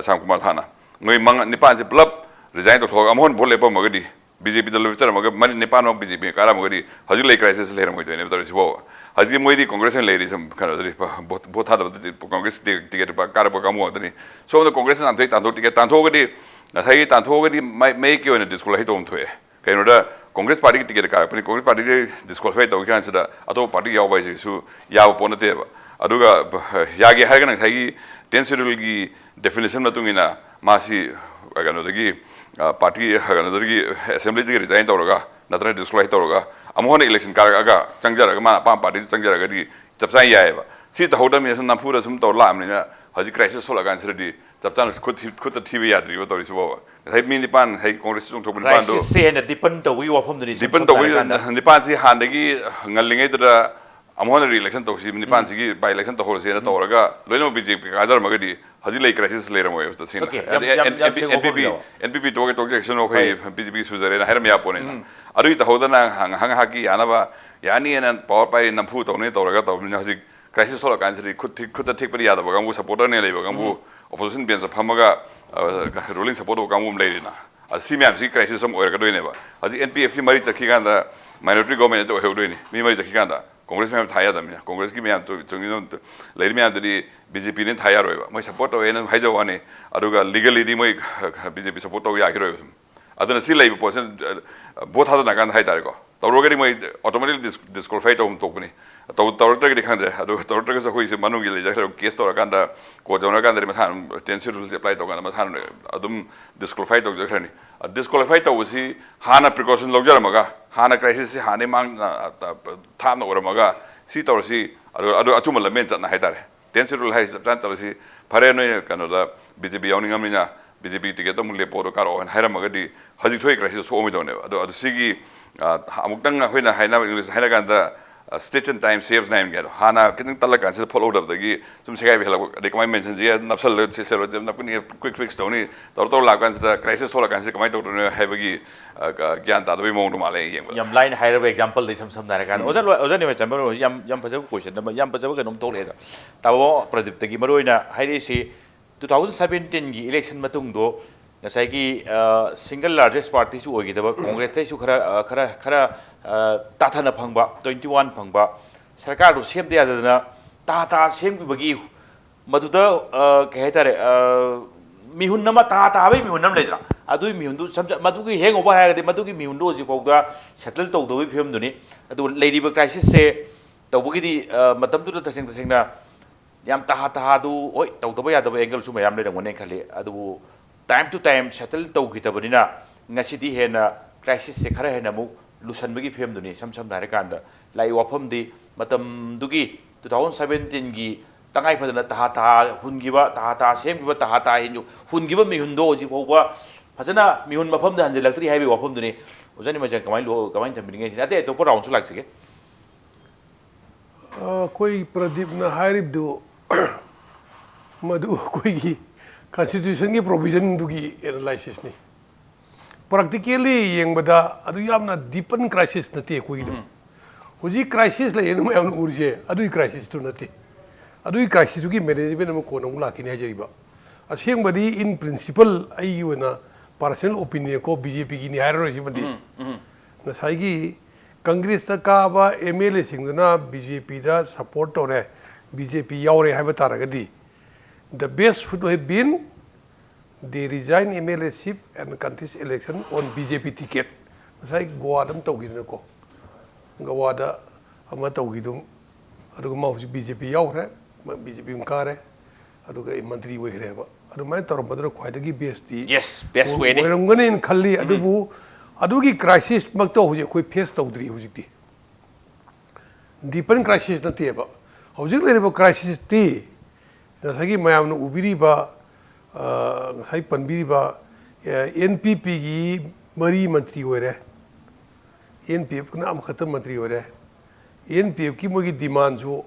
ꯁ꯭ꯌꯥꯝ ꯀꯨꯃꯥꯔ ꯊꯥꯅ ꯃꯣꯏ ꯃꯉꯥ ꯅꯤꯄꯥꯟꯁꯦ ꯄꯨꯂꯞ ꯔꯤꯖꯥꯏꯟ ꯇꯧꯊꯣꯛꯑꯒ ꯑꯃꯨꯛ ꯍꯟꯅ ꯚꯣꯠ ꯂꯦꯞꯄꯝꯃꯒꯗꯤ ꯕꯤ ꯖꯦ ꯄꯤꯗ ꯂꯣꯏ ꯆꯠꯂꯝꯃꯒ ꯃꯔꯤ ꯅꯤꯄꯥꯟꯃꯛ ꯕꯤ ꯖꯦ ꯄꯤ ꯀꯥꯔꯝꯃꯒꯗꯤ ꯍꯧꯖꯤꯛ ꯂꯩ ꯀ꯭ꯔꯥꯏꯁꯤꯁ ꯂꯩꯔꯝꯃꯣꯏꯗꯣꯏꯅꯦꯕ ꯇꯧꯔꯤꯁꯤꯕꯣ꯫ ꯍꯧꯖꯤꯛ ꯃꯣꯏꯗꯤ ꯀꯣꯡꯒ꯭ꯔꯦꯁ ꯑꯣꯏꯅ ꯂꯩꯔꯤ ꯁꯨꯝ ꯀꯩꯅꯣꯗꯗꯤ ꯚꯣꯠ ꯊꯥꯗꯕꯗ ꯀꯣꯡꯒ꯭ꯔꯦꯁ ꯇꯤꯀꯦꯠ ꯀꯥꯔꯛꯄ ꯀꯥꯡꯕꯨ ꯉꯥꯛꯇꯅꯤ꯫ ꯁꯣꯝꯗ ꯀꯣꯡꯒ꯭ꯔꯦꯁꯅ ꯇꯥꯟꯊꯣꯛꯏ ꯇꯥꯟꯊꯣꯛ ꯇꯤꯀꯦꯠ ꯇꯥꯟꯊꯣꯛꯑꯒꯗꯤ ꯉꯁꯥꯏꯒꯤ ꯇꯥꯟꯊꯣꯛꯑꯒꯗꯤ ꯃꯥꯏ ꯃꯌꯦꯛꯀꯤ ꯑꯣꯏꯅ ꯗꯤꯁꯀ꯭ꯋꯥꯂꯤꯐꯥꯏ ꯇꯧꯐꯝ ꯊꯣꯛꯑꯦ꯫ ꯀꯩꯅꯣꯗ ꯀꯣꯡꯒ꯭ꯔꯦꯁ ꯄꯥꯔꯇꯤꯒꯤ ꯇꯤꯀꯦꯠ ꯀꯥꯔꯛꯄꯅꯤ, ꯀꯣꯡꯒ꯭ꯔꯦꯁ ꯄꯥꯔꯇꯤꯗꯒꯤ ꯗꯤꯁꯀ꯭ꯋꯥꯂꯤꯐꯥꯏ ꯇꯧꯈꯤ ꯀꯥꯟꯁꯤꯗ ꯑꯇꯣꯞꯄ ꯄꯥꯔꯇꯤ ꯌꯥꯎꯕ ꯍꯥꯏꯁꯤꯁꯨ ꯌꯥꯕ ꯄꯣꯠ ꯅꯠꯇꯦꯕ꯫ ꯑꯗꯨꯒ ꯌꯥꯒꯦ ꯍꯥꯏꯔꯒꯅ ꯉꯁꯥꯏꯒꯤ ꯇꯦꯟ ꯁꯦꯗꯨꯜꯒꯤ ꯗꯦꯐꯤꯅꯤꯁꯟ ꯃꯇꯨꯡ ꯏꯟꯅ ꯃꯥꯁꯤ ꯀꯩꯅꯣꯗꯒꯤ ꯄꯥꯔꯇꯤ ꯀꯩꯅꯣꯗꯒꯤ ꯑꯦꯁꯦꯝꯕ꯭ꯂꯤꯗꯒꯤ ꯔꯤꯖꯥꯏꯟ ꯇꯧꯔꯒ ꯅꯠꯇ꯭ꯔꯒ ꯗꯤꯁꯀ꯭ꯋꯥꯂꯤꯐꯥꯏ ꯇꯧꯔꯒ ꯑꯃꯨꯛ ꯍꯟꯅ ꯏꯂꯦꯛꯁꯟ ꯀꯥꯔꯛꯑꯒ ꯆꯪꯖꯔꯒ ꯃꯥꯅ ꯑꯄꯥꯝꯕ ꯄꯥꯔꯇꯤꯗ ꯆꯪꯖꯔꯒꯗꯤ ꯆꯞ ꯆꯥꯅ ꯌꯥꯏꯑꯕ꯫ ꯁꯤ ꯇꯧꯍꯧꯗꯕꯅꯤꯅ ꯁꯨꯝ ꯅꯝꯐꯨꯗ ꯁꯨꯝ ꯇꯧꯔ ꯂꯥꯛꯑꯕꯅꯤꯅ ꯍꯧꯖꯤꯛ ꯀ꯭ꯔꯥꯏꯁꯤꯁ ꯊꯣꯛꯂꯛꯑꯀꯥꯟꯁꯤꯗꯗꯤ ꯆꯞ ꯆꯥꯅ ꯈꯨꯠ ꯊꯤ- ꯈꯨꯠꯇ ꯊꯤꯕ ꯌꯥꯗ꯭ꯔꯤꯕ ꯇꯧꯔꯤꯁꯤꯕꯣꯕ꯫ ꯉꯁꯥꯏ ꯃꯤ ꯅꯤꯄꯥꯟ ꯉꯁꯥꯏ ꯀꯣꯡꯒ꯭ꯔꯦꯁ ꯆꯣꯡꯊꯣꯛꯄ ꯅꯤꯄꯥꯟꯗꯣ ꯀ꯭ꯔꯥꯏꯁꯤꯁꯁꯦ ꯍꯦꯟꯅ ꯗꯤꯄꯟ ꯇꯧꯕꯒꯤ ꯋꯥꯐꯝꯗꯨꯅꯤ ꯁꯨꯝ ꯗꯤꯄꯟ ꯁꯝꯅ ꯇꯧꯕꯒꯤ ꯍꯥꯏꯔꯀꯥꯟꯗ꯫ ꯅꯤꯄꯥꯟꯁꯤ ꯍꯥꯟꯅꯗꯒꯤ ꯉꯜꯂꯤꯉꯩꯗꯨꯗ ꯑꯃꯨꯛ ꯍꯟꯅ ꯔꯤꯏꯂꯦꯛꯁꯟ ꯇꯧꯁꯤ, ꯅꯤꯄꯥꯟꯁꯤꯒꯤ ꯕꯥꯏ ꯏꯂꯦꯛꯁꯟ ꯇꯧꯍꯧꯔꯁꯦꯅ ꯇꯧꯔꯒ ꯂꯣꯏꯅꯃꯛ ꯕꯤ ꯖꯦ ꯄꯤ ꯀꯥꯖꯔꯝꯃꯒꯗꯤ ꯍꯧꯖꯤꯛ ꯂꯩ ꯀ꯭ꯔꯥꯏꯁꯤꯁ ꯂꯩꯔꯝꯃꯣꯏꯕ ꯇꯁꯦꯡꯅ꯫ Okay, ꯌꯥꯝ- ꯌꯥꯝ- ꯌꯥꯝ ꯁꯦꯡꯕ and P P ꯋꯥꯐꯝꯅꯦꯕ꯫ And P ꯄꯤ ꯇꯣꯛꯑꯒꯦ, ꯇꯣꯛꯁꯦ, ꯁꯅꯨ ꯑꯩꯈꯣꯏ ꯍꯣꯏ꯫ ꯕꯤ ꯖꯦ ꯄꯤ ꯁꯨꯖꯔꯦꯅ ꯍꯥꯏꯔꯝ ꯌꯥꯄꯣꯠꯅꯤꯅ꯫ ꯑꯗꯨꯒꯤ ꯇꯧꯍꯧꯗꯅ ꯉꯥꯏꯍꯥꯛ ꯉꯥꯏꯍꯥꯛꯀꯤ ꯌꯥꯅꯕ ꯌꯥꯅꯤꯅ ꯄꯋꯥꯔ ꯄꯥꯏꯔꯤ ꯅꯝꯐꯨ ꯇꯧꯅꯤ ꯇꯧꯔꯒ ꯇꯧꯕꯅꯤꯅ ꯍꯧꯖꯤꯛ ꯀ꯭ꯔꯥꯏꯁꯤꯁ ꯊꯣꯛꯂꯛꯀꯥꯟꯁꯤꯗꯤ ꯈꯨꯠ ꯊꯤꯛ- ꯈꯨꯠꯇ ꯊꯤꯛꯄꯗꯤ ꯌꯥꯗꯕ ꯀꯥꯡꯕꯨ, ꯁꯞꯄꯣꯔꯇꯔꯅꯦ ꯂꯩꯕ ꯀꯥꯡꯕꯨ, ꯑꯣꯄꯣꯖꯤꯁꯟ ꯕꯦꯟꯁꯇ ꯐꯝꯃꯒ ꯔꯨꯂꯤꯡ ꯁꯞꯄꯣꯔꯠ ꯇꯧꯕ ꯀꯥꯡꯕꯨ ꯑꯃ ꯂꯩꯔꯤꯅ꯫ ꯑꯗ ꯁꯤ ꯃꯌꯥꯝꯁꯤ ꯀ꯭ꯔꯥꯏꯁꯤꯁ ꯑꯃ ꯑꯣꯏꯔꯛꯀꯗꯣꯏꯅꯦꯕ꯫ ꯍꯧꯖꯤꯛ ꯑꯦꯟ ꯄꯤ ꯑꯦꯐꯀꯤ ꯃꯔꯤ ꯆꯠꯈꯤ ꯀꯥꯟꯗ ꯃꯥꯏꯅꯣꯔꯤꯇꯤ ꯒꯣꯔꯃꯦꯟ ꯑꯣꯏꯍꯧꯗꯣꯏꯅꯤ꯫ ꯃꯤ ꯃꯔꯤ ꯆꯠꯈꯤ ꯀꯥꯟꯗ ꯀꯣꯡꯒ꯭ꯔꯦꯁ ꯃꯌꯥꯝ ꯊꯥ ꯌꯥꯗꯕꯅꯤꯅ, ꯀꯣꯡꯒ꯭ꯔꯦꯁꯀꯤ ꯃꯌꯥꯝ ꯆꯨ- ꯆꯨ- ꯂꯩꯔꯤ ꯃꯌꯥꯝꯗꯨꯗꯤ ꯕꯤ ꯖꯦ ꯄꯤꯅ ꯊꯥ ꯌꯥꯔꯣꯏꯕ꯫ ꯃꯣꯏ ꯁꯞꯄꯣꯔꯠ ꯇꯧꯋꯦꯅ ꯍꯥꯏꯖꯕ ꯋꯥꯅꯤ, ꯑꯗꯨꯒ ꯂꯤꯒꯦꯜꯂꯤꯗꯤ ꯃꯣꯏ ꯕꯤ ꯖꯦ ꯄꯤ ꯁꯞꯄꯣꯔꯠ ꯇꯧꯕ ꯌꯥꯈꯤꯔꯣꯏꯕ ꯁꯨꯝ꯫ ꯑꯗꯨꯅ ꯁꯤ ꯂꯩꯕ ꯄꯣꯠꯁꯤ ꯚꯣꯠ ꯊꯥꯗꯅ ꯀꯥꯟꯗ ꯍꯥꯏꯇꯥꯔꯦꯀꯣ, ꯇꯧꯔꯒꯗꯤ ꯃꯣꯏ ꯑꯣꯇꯣꯃꯦꯇꯤꯛꯂꯤ ꯗꯤꯁꯀ꯭ꯋꯥꯂꯤꯐꯥꯏ ꯇꯧꯐꯝ ꯊꯣꯛꯄꯅꯤ꯫ ꯇꯧ- ꯇꯧꯔꯛꯇ꯭ꯔꯒꯗꯤ ꯈꯪꯗ꯭ꯔꯦ꯫ ꯑꯗꯨꯒ ꯇꯧꯔꯛꯇ꯭ꯔꯒꯁꯨ ꯑꯩꯈꯣꯏꯁꯦ ꯃꯅꯨꯡꯒꯤ ꯂꯩꯖꯈ꯭ꯔꯕ ꯀꯦꯁ ꯇꯧꯔꯀꯥꯟꯗ ꯀꯣꯔꯠ ꯌꯧꯅꯔꯀꯥꯟꯗꯗꯤ ꯃꯁꯥꯅ ꯇꯦꯟ ꯁꯦꯗꯨꯜꯁꯦ ꯑꯦꯄ꯭ꯂꯥꯏ ꯇꯧꯀꯥꯟꯗ ꯃꯁꯥꯅ ꯑꯗꯨꯝ ꯗꯤꯁꯀ꯭ꯋꯥꯂꯤꯐꯥꯏ ꯇꯧꯖꯈ꯭ꯔꯅꯤ꯫ ꯗꯤꯁꯀ꯭ꯋꯥꯂꯤꯐꯥꯏ ꯇꯧꯕꯁꯤ ꯍꯥꯟꯅ ꯄ꯭ꯔꯤꯀꯣꯁꯟ ꯂꯧꯖꯔꯝꯃꯒ, ꯍꯥꯟꯅ ꯀ꯭ꯔꯥꯏꯁꯤꯁꯁꯤ ꯍꯥꯟꯅꯗꯤ ꯃꯥꯡ ꯊꯥꯞꯅ ꯑꯣꯏꯔꯝꯃꯒ ꯁꯤ ꯇꯧꯔꯁꯤ, ꯑꯗꯨ ꯑꯗꯨ ꯑꯆꯨꯝꯕ ꯂꯝꯕꯦꯟ ꯆꯠꯅ ꯍꯥꯏꯇꯥꯔꯦ꯫ ꯇꯦꯟ ꯁꯦꯗꯨꯜ ꯍꯥꯏꯁꯤ ꯆꯞ ꯆꯥꯅ ꯆꯠꯂꯁꯤ꯫ ꯐꯔꯦ, ꯅꯣꯏ ꯀꯩꯅꯣꯗ ꯕꯤ ꯖꯦ ꯄꯤ ꯌꯥꯎꯅꯤꯡꯉꯕꯅꯤꯅ ꯕꯤ ꯖꯦ ꯄꯤ ꯇꯤꯀꯦꯠꯇ ꯑꯃꯨꯛ ꯂꯦꯞꯄꯣ, ꯑꯗꯣ ꯀꯥꯔꯛꯑꯣ ꯍꯥꯏꯅ ꯍꯥꯏꯔꯝꯃꯒꯗꯤ ꯍꯧꯖꯤꯛ ꯊꯣꯛꯏ ꯀ꯭ꯔꯥꯏꯁꯤꯁ ꯊꯣꯛꯑꯝꯃꯣꯏꯗꯧꯅꯦꯕ꯫ ꯑꯗꯣ ꯑꯗꯨ ꯁꯤꯒꯤ ꯑ, ꯑꯃꯨꯛꯇꯪ ꯑꯩꯈꯣꯏꯅ ꯍꯥꯏꯅꯕ, ꯏꯪꯂꯤꯁ ꯍꯥꯏꯅ ꯀꯥꯟꯗ Stitch in time saves nine ꯍꯥꯏꯗꯣ, ꯍꯥꯟꯅ ꯈꯤꯇꯪ ꯇꯠꯂꯀꯥꯟꯁꯤꯗ ꯐꯣꯠꯍꯧꯗꯕꯗꯒꯤ ꯁꯨꯝ ꯁꯦꯒꯥꯏꯕ ꯍꯦꯜꯂꯛꯄ, ꯑꯗꯩ ꯀꯃꯥꯏꯅ ꯃꯦꯟꯁꯤꯟꯁꯤ, ꯅꯞꯁꯜꯂ ꯁꯤꯁꯦ ꯅꯞꯀꯅꯤ, quick fix ꯇꯧꯅꯤ, ꯇꯧꯔ ꯇꯧꯔ ꯂꯥꯛꯀꯥꯟꯁꯤꯗ crisis ꯊꯣꯛꯂꯛꯀꯥꯟꯁꯤꯗ ꯀꯃꯥꯏꯅ ꯇꯧꯗꯣꯏꯅꯣ ꯍꯥꯏꯕꯒꯤ ꯑ, ꯒ꯭ꯌꯥꯟ ꯇꯥꯗꯕꯒꯤ ꯃꯑꯣꯡꯗꯣ ꯃꯥꯜꯂꯦ ꯑꯩ ꯌꯦꯡꯕꯗ꯫ ꯌꯥꯝ ꯂꯥꯏꯅ ꯍꯥꯏꯔꯕ exampleꯗ ꯏꯁꯝ ꯁꯝꯅ ꯍꯥꯏꯔꯀꯥꯟꯗ, ꯑꯣꯖꯥ ꯂꯣꯏ- ꯑꯣꯖꯥ ꯅꯤꯃꯆꯥꯟꯕ ꯌꯥꯝ ꯌꯥꯝ ꯐꯖꯕ question ꯑꯃ, ꯌꯥꯝ ꯐꯖꯕ ꯀꯩꯅꯣꯝ ꯊꯣꯛꯂꯛꯑꯦꯗ꯫ ꯇꯥꯃꯣ ꯄ꯭ꯔꯗꯤꯞꯇꯒꯤ ꯃꯔꯨꯑꯣꯏꯅ ꯍꯥꯏꯔꯛꯏꯁꯤ, two thousand seventeenꯒꯤ election ꯃꯇꯨꯡꯗꯣ ꯉꯁꯥꯏꯒꯤ single largest partyꯁꯨ ꯑꯣꯏꯈꯤꯗꯕ ꯀꯣꯡꯒ꯭ꯔꯦꯁꯇꯩꯁꯨ ꯈꯔ ꯑ, ꯈꯔ ꯈꯔ ꯑ, ꯇꯥꯊꯅ ꯐꯪꯕ, twenty one ꯐꯪꯕ ꯁꯔꯀꯥꯔꯗꯨ ꯁꯦꯝꯗ ꯌꯥꯗꯗꯅ ꯇꯥ ꯇꯥ ꯁꯦꯝꯈꯤꯕꯒꯤ ꯃꯗꯨꯗ ꯑ, ꯀꯩ ꯍꯥꯏꯇꯥꯔꯦ, ꯑ, ꯃꯤꯍꯨꯟ ꯑꯃ, ꯇꯥ ꯇꯥꯕꯒꯤ ꯃꯤꯍꯨꯟ ꯑꯃ ꯂꯩꯗꯅ, ꯑꯗꯨꯒꯤ ꯃꯤꯍꯨꯟꯗꯨ ꯁꯝ- ꯃꯗꯨꯒꯤ hangover ꯍꯥꯏꯔꯒꯗꯤ ꯃꯗꯨꯒꯤ ꯃꯤꯍꯨꯟꯗꯨ ꯍꯧꯖꯤꯛꯐꯥꯎꯗ settle ꯇꯧꯗꯕꯒꯤ ꯐꯤꯕꯝꯗꯨꯅꯤ꯫ ꯑꯗꯨ ꯂꯩꯔꯤꯕ crisisꯁꯦ ꯇꯧꯕꯒꯤꯗꯤ ꯑ, ꯃꯇꯝꯗꯨꯗ ꯇꯁꯦꯡ ꯇꯁꯦꯡꯅ ꯌꯥꯝ ꯇꯍꯥ ꯇꯍꯥꯗꯨ, ꯍꯣꯏ, ꯇꯧꯗꯕ ꯌꯥꯗꯕ angleꯁꯨ ꯃꯌꯥꯝ ꯂꯩꯔꯝꯒꯅꯤ ꯈꯜꯂꯤ꯫ ꯑꯗꯨꯕꯨ time to time settle ꯇꯧꯈꯤꯗꯕꯅꯤꯅ ꯉꯁꯤꯗꯤ ꯍꯦꯟꯅ crisisꯁꯦ ꯈꯔ ꯍꯦꯟꯅ ꯑꯃꯨꯛ ꯂꯨꯁꯟꯕꯒꯤ ꯐꯤꯕꯝꯗꯨꯅꯤ꯫ ꯏꯁꯝ ꯁꯝꯅ ꯍꯥꯏꯔꯀꯥꯟꯗ ꯂꯥꯛꯏ ꯋꯥꯐꯝꯗꯤ ꯃꯇꯝꯗꯨꯒꯤ two thousand seventeenꯒꯤ ꯇꯉꯥꯏ ꯐꯗꯅ ꯇꯍꯥ ꯇꯍꯥ ꯍꯨꯟꯈꯤꯕ, ꯇꯍꯥ ꯇꯍꯥ ꯁꯦꯝꯈꯤꯕ, ꯇꯍꯥ ꯇꯍꯥ ꯍꯤꯟ- ꯍꯨꯟꯈꯤꯕ ꯃꯤꯍꯨꯟꯗꯣ ꯍꯧꯖꯤꯛ ꯐꯥꯎꯕ ꯐꯖꯅ ꯃꯤꯍꯨꯟ ꯃꯐꯝꯗ ꯍꯟꯖꯤꯜꯂꯛꯇ꯭ꯔꯤ ꯍꯥꯏꯕꯒꯤ ꯋꯥꯐꯝꯗꯨꯅꯤ꯫ ꯑꯣꯖꯥ ꯅꯤꯃꯆꯥꯟ ꯀꯃꯥꯏꯅ ꯂꯣ- ꯀꯃꯥꯏꯅ ꯊꯝꯕꯤꯅꯤꯡꯉꯤ ꯁꯤꯅꯤ? ꯑꯇꯩ ꯑꯇꯣꯞꯄ roundꯁꯨ ꯂꯥꯛꯆꯒꯦ꯫ ꯑꯩꯈꯣꯏ ꯄ꯭ꯔꯗꯤꯞꯅ ꯍꯥꯏꯔꯤꯕꯗꯨ ꯃꯗꯨ ꯑꯩꯈꯣꯏꯒꯤ constitutionꯒꯤ provisionꯗꯨꯒꯤ analysisꯅꯤ꯫ Practically ꯌꯦꯡꯕꯗ ꯑꯗꯨ ꯌꯥꯝꯅ deepen crisis ꯅꯠꯇꯦ ꯑꯩꯈꯣꯏꯒꯤꯗꯣ꯫ ꯍꯧꯖꯤꯛ crisis ꯂꯩꯌꯦꯅ ꯃꯌꯥꯝꯅ ꯎꯔꯤꯁꯦ ꯑꯗꯨꯒꯤ crisisꯇꯨ ꯅꯠꯇꯦ꯫ ꯑꯗꯨꯒꯤ crisisꯇꯨꯒꯤ management ꯑꯃ ꯀꯣꯟꯅ ꯑꯃꯨꯛ ꯂꯥꯛꯈꯤꯅꯤ ꯍꯥꯏꯖꯔꯤꯕ꯫ ꯑꯁꯦꯡꯕꯗꯤ in principle ꯑꯩꯒꯤ ꯑꯣꯏꯅ personal opinionꯀꯣ, BJPꯒꯤꯅꯤ ꯍꯥꯏꯔꯔꯣꯏ ꯁꯤꯃꯗꯤ꯫ ꯉꯁꯥꯏꯒꯤ ꯀꯪꯒ꯭ꯔꯦꯁꯇ ꯀꯥꯕ MLAꯁꯤꯡꯗꯨꯅ BJPꯗ support ꯇꯧꯔꯦ, BJP ꯌꯥꯎꯔꯦ ꯍꯥꯏꯕ ꯇꯥꯔꯒꯗꯤ, the best would have been they resign MLAship and contest election on BJP ticket. ꯉꯁꯥꯏ ꯒꯣꯋꯥꯗ ꯑꯃ ꯇꯧꯈꯤꯗꯅꯀꯣ, ꯒꯣꯋꯥꯗ ꯑꯃ ꯇꯧꯈꯤꯗꯨ, ꯑꯗꯨꯒ ꯃꯥ ꯍꯧꯖꯤꯛ BJP ꯌꯥꯎꯈ꯭ꯔꯦ, ꯃꯥ BJP ꯑꯃ ꯀꯥꯔꯦ, ꯑꯗꯨꯒ ꯑꯩ ꯃꯟꯇ꯭ꯔꯤ ꯑꯣꯏꯈ꯭ꯔꯦꯕ꯫ ꯑꯗꯨꯃꯥꯏꯅ ꯇꯧꯔꯝꯕꯗꯨꯅ ꯈ꯭ꯋꯥꯏꯗꯒꯤ bestꯇꯤ Yes, best wayꯅꯤ꯫ ꯑꯣꯏꯔꯝꯒꯅꯤꯅ ꯈꯜꯂꯤ꯫ ꯑꯗꯨꯕꯨ ꯑꯗꯨꯒꯤ crisisꯃꯛꯇ ꯍꯧꯖꯤꯛ ꯑꯩꯈꯣꯏ face ꯇꯧꯗ꯭ꯔꯤ꯫ ꯍꯧꯖꯤꯛꯇꯤ deepen crisis ꯅꯠꯇꯦꯕ꯫ ꯍꯧꯖꯤꯛ ꯂꯩꯔꯤꯕ crisisꯇꯤ ꯉꯁꯥꯏꯒꯤ ꯃꯌꯥꯝꯅ ꯎꯕꯤꯔꯤꯕ, ꯑ, ꯉꯁꯥꯏ ꯄꯟꯕꯤꯔꯤꯕ, ꯑ, NPPꯒꯤ ꯃꯔꯤ ꯃꯟꯇ꯭ꯔꯤ ꯑꯣꯏꯔꯦ, NPFꯅ ꯑꯃꯈꯛꯇ ꯃꯟꯇ꯭ꯔꯤ ꯑꯣꯏꯔꯦ, ꯑꯦꯟ ꯄꯤ ꯑꯦꯐꯀꯤ ꯃꯣꯏꯒꯤ ꯗꯤꯃꯥꯟꯁꯨ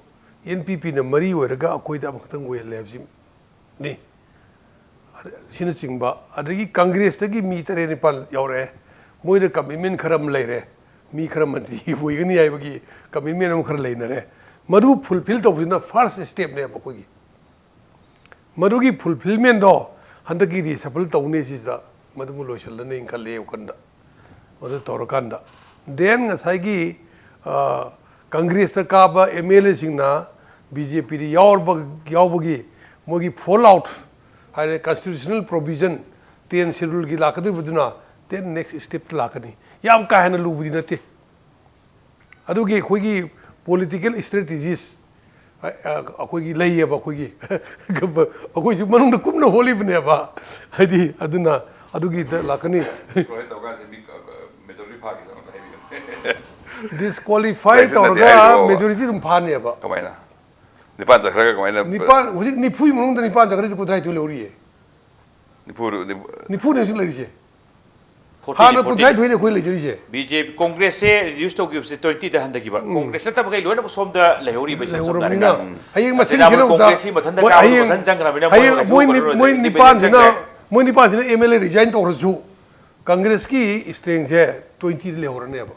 ꯑꯦꯟ ꯄꯤ ꯄꯤꯅ ꯃꯔꯤ ꯑꯣꯏꯔꯒ ꯑꯩꯈꯣꯏꯗ ꯑꯃꯈꯛꯇꯪ ꯑꯣꯏꯍꯜꯂꯦ ꯍꯥꯏꯕꯁꯤꯅꯤ꯫ ꯑꯁꯤꯅꯆꯤꯡꯕ, ꯑꯗꯒꯤ ꯀꯪꯒ꯭ꯔꯦꯁꯇꯒꯤ ꯃꯤ ꯇꯔꯦꯠ ꯅꯤꯄꯥꯜ ꯌꯥꯎꯔꯛꯑꯦ꯫ ꯃꯣꯏꯗ ꯀꯃꯤꯠꯃꯦꯟ ꯈꯔ ꯑꯃ ꯂꯩꯔꯦ, ꯃꯤ ꯈꯔ ꯃꯟꯇ꯭ꯔꯤ ꯑꯣꯏꯒꯅꯤ ꯍꯥꯏꯕꯒꯤ ꯀꯃꯤꯠꯃꯦꯟ ꯑꯃ ꯈꯔ ꯂꯩꯅꯔꯦ꯫ ꯃꯗꯨ ꯐꯨꯜꯐꯤꯜ ꯇꯧꯕꯁꯤꯅ ꯐꯥꯔꯁ ꯁ꯭ꯇꯦꯞꯅꯦꯕ ꯑꯩꯈꯣꯏꯒꯤ꯫ ꯃꯗꯨꯒꯤ ꯐꯨꯜꯐꯤꯜꯃꯦꯟꯗꯣ ꯍꯟꯗꯛꯀꯤ ꯔꯤꯁꯐꯜ ꯇꯧꯅꯤ ꯁꯤꯗ ꯃꯗꯨꯃ ꯂꯣꯏꯁꯤꯜꯂꯅꯤ ꯈꯜꯂꯤ ꯋꯥꯈꯜꯗ꯫ ꯃꯗꯨ ꯇꯧꯔꯀꯥꯟꯗ, ꯗꯦꯟ ꯉꯁꯥꯏꯒꯤ, ꯑ, ꯀꯪꯒ꯭ꯔꯦꯁꯇ ꯀꯥꯕ ꯑꯦꯝ ꯑꯦꯜ ꯑꯦꯁꯤꯡꯅ ꯕꯤ ꯖꯦ ꯄꯤꯗ ꯌꯥꯎꯔꯕ, ꯌꯥꯎꯕꯒꯤ ꯃꯣꯏꯒꯤ ꯐꯣꯜ ꯑꯥꯎꯠ ꯍꯥꯏꯔꯦ, constitutional provision ten ꯁꯦꯗꯨꯜꯒꯤ ꯂꯥꯛꯀꯗꯧꯔꯤꯕꯗꯨꯅ then next ꯁ꯭ꯇꯦꯞꯇ ꯂꯥꯛꯀꯅꯤ꯫ ꯌꯥꯝ ꯀꯥ ꯍꯦꯟꯅ ꯂꯨꯕꯗꯤ ꯅꯠꯇꯦ꯫ ꯑꯗꯨꯒꯤ ꯑꯩꯈꯣꯏꯒꯤ ꯄꯣꯂꯤꯇꯤꯀꯦꯜ ꯏꯁꯇ꯭ꯔꯦꯇꯤꯖꯤꯁ ꯑꯩꯈꯣꯏꯒꯤ ꯂꯩꯌꯦꯕ, ꯑꯩꯈꯣꯏꯒꯤ ꯑꯩꯈꯣꯏꯁꯨ ꯃꯅꯨꯡꯗ ꯀꯨꯞꯅ ꯍꯣꯠꯂꯤꯕꯅꯦꯕ꯫ ꯍꯥꯏꯗꯤ ꯑꯗꯨꯅ ꯑꯗꯨꯒꯤꯗ ꯂꯥꯛꯀꯅꯤ꯫ ꯗꯤꯁꯀ꯭ꯋꯥꯂꯤꯐꯥꯏ ꯇꯧꯔꯀꯥꯟꯁꯦ ꯃꯤ, ꯑ, ꯃꯦꯖꯣꯔꯤꯇꯤ ꯐꯥꯈꯤꯗꯅ ꯑꯝꯇ ꯍꯥꯏꯕꯤꯌꯨ꯫ ꯗꯤꯁꯀ꯭ꯋꯥꯂꯤꯐꯥꯏ ꯄ꯭ꯔꯁꯤꯗꯦꯟꯠ ꯇꯧꯔꯒ ꯍꯥꯏꯔꯤꯕ ꯃꯦꯖꯣꯔꯤꯇꯤ ꯑꯗꯨꯝ ꯐꯥꯅꯦꯕ꯫ ꯀꯃꯥꯏꯅ? ꯅꯤꯄꯥꯟ ꯆꯠꯈ꯭ꯔꯒ ꯀꯃꯥꯏꯅ? ꯅꯤꯄꯥꯟ, ꯍꯧꯖꯤꯛ ꯅꯤꯐꯨꯒꯤ ꯃꯅꯨꯡꯗ ꯅꯤꯄꯥꯟ ꯆꯠꯈ꯭ꯔꯗꯤ ꯀꯨꯟꯊ꯭ꯔꯥꯅꯤꯊꯣꯏ ꯂꯩꯍꯧꯔꯤꯌꯦ꯫ ꯅꯤꯐꯨ, ꯅꯤꯐꯨ꯫ ꯅꯤꯐꯨꯅꯦ ꯍꯧꯖꯤꯛ ꯂꯩꯔꯤꯁꯦ꯫ ꯐꯣꯔꯇꯤꯟ, ꯍꯥꯟꯅ ꯐꯣꯔꯇꯤꯟ꯫ ꯀꯨꯟꯊ꯭ꯔꯥꯅꯤꯊꯣꯏꯅꯦ ꯑꯩꯈꯣꯏ ꯂꯩꯖꯔꯤꯁꯦ꯫ ꯕꯤ ꯖꯦ ꯄꯤ, ꯀꯣꯡꯒ꯭ꯔꯦꯁꯁꯦ ꯔꯤꯗ꯭ꯌꯨꯁ ꯇꯧꯈꯤꯕꯁꯦ ꯇ꯭ꯋꯦꯟꯇꯤꯗ ꯍꯟꯊꯈꯤꯕ꯫ ꯎꯝ꯫ ꯀꯣꯡꯒ꯭ꯔꯦꯁ ꯅꯠꯇꯕꯈꯩ ꯂꯣꯏꯅꯃꯛ ꯁꯣꯝꯗ ꯂꯩꯍꯧꯔꯤꯕ ꯏꯁꯦ ꯁꯝꯅ ꯂꯩꯍꯧꯔꯕꯅꯤꯅ ꯍꯥꯏꯔꯀꯥꯟꯗ꯫ ꯎꯝ꯫ ꯍꯌꯦꯡ ꯃꯁꯤꯡ ꯑꯗꯨꯅ ꯑꯃꯨꯛ ꯊꯤꯔꯛꯄꯗ ꯀꯣꯡꯒ꯭ꯔꯦꯁꯁꯤ ꯃꯊꯟꯇ ꯃꯣꯏ ꯀꯥꯕ ꯍꯌꯦꯡ, ꯃꯊꯟ ꯆꯪꯈ꯭ꯔꯕꯅꯤꯅ ꯃꯣꯏ ꯍꯌꯦꯡ ꯀꯩꯁꯨ ꯃꯣꯏ ꯅꯤ-, ꯀꯩꯅꯣ ꯃꯣꯏ ꯏꯟꯗꯤꯄꯦꯟꯗꯦꯟ ꯅꯤꯄꯥꯟꯁꯤꯅ, ꯆꯪꯈ꯭ꯔꯦ꯫ ꯃꯣꯏ ꯅꯤꯄꯥꯟꯁꯤꯅ ꯑꯦꯝ ꯑꯦꯜ ꯑꯦ ꯔꯤꯖꯥꯏꯟ ꯇꯧꯔꯁꯨ ꯀꯪꯒ꯭ꯔꯦꯁꯀꯤ ꯏꯁꯇ꯭ꯔꯦꯡꯁꯦ ꯇ꯭ꯋꯦꯟꯇꯤꯗ ꯂꯩꯍꯧꯔꯅꯦꯕ꯫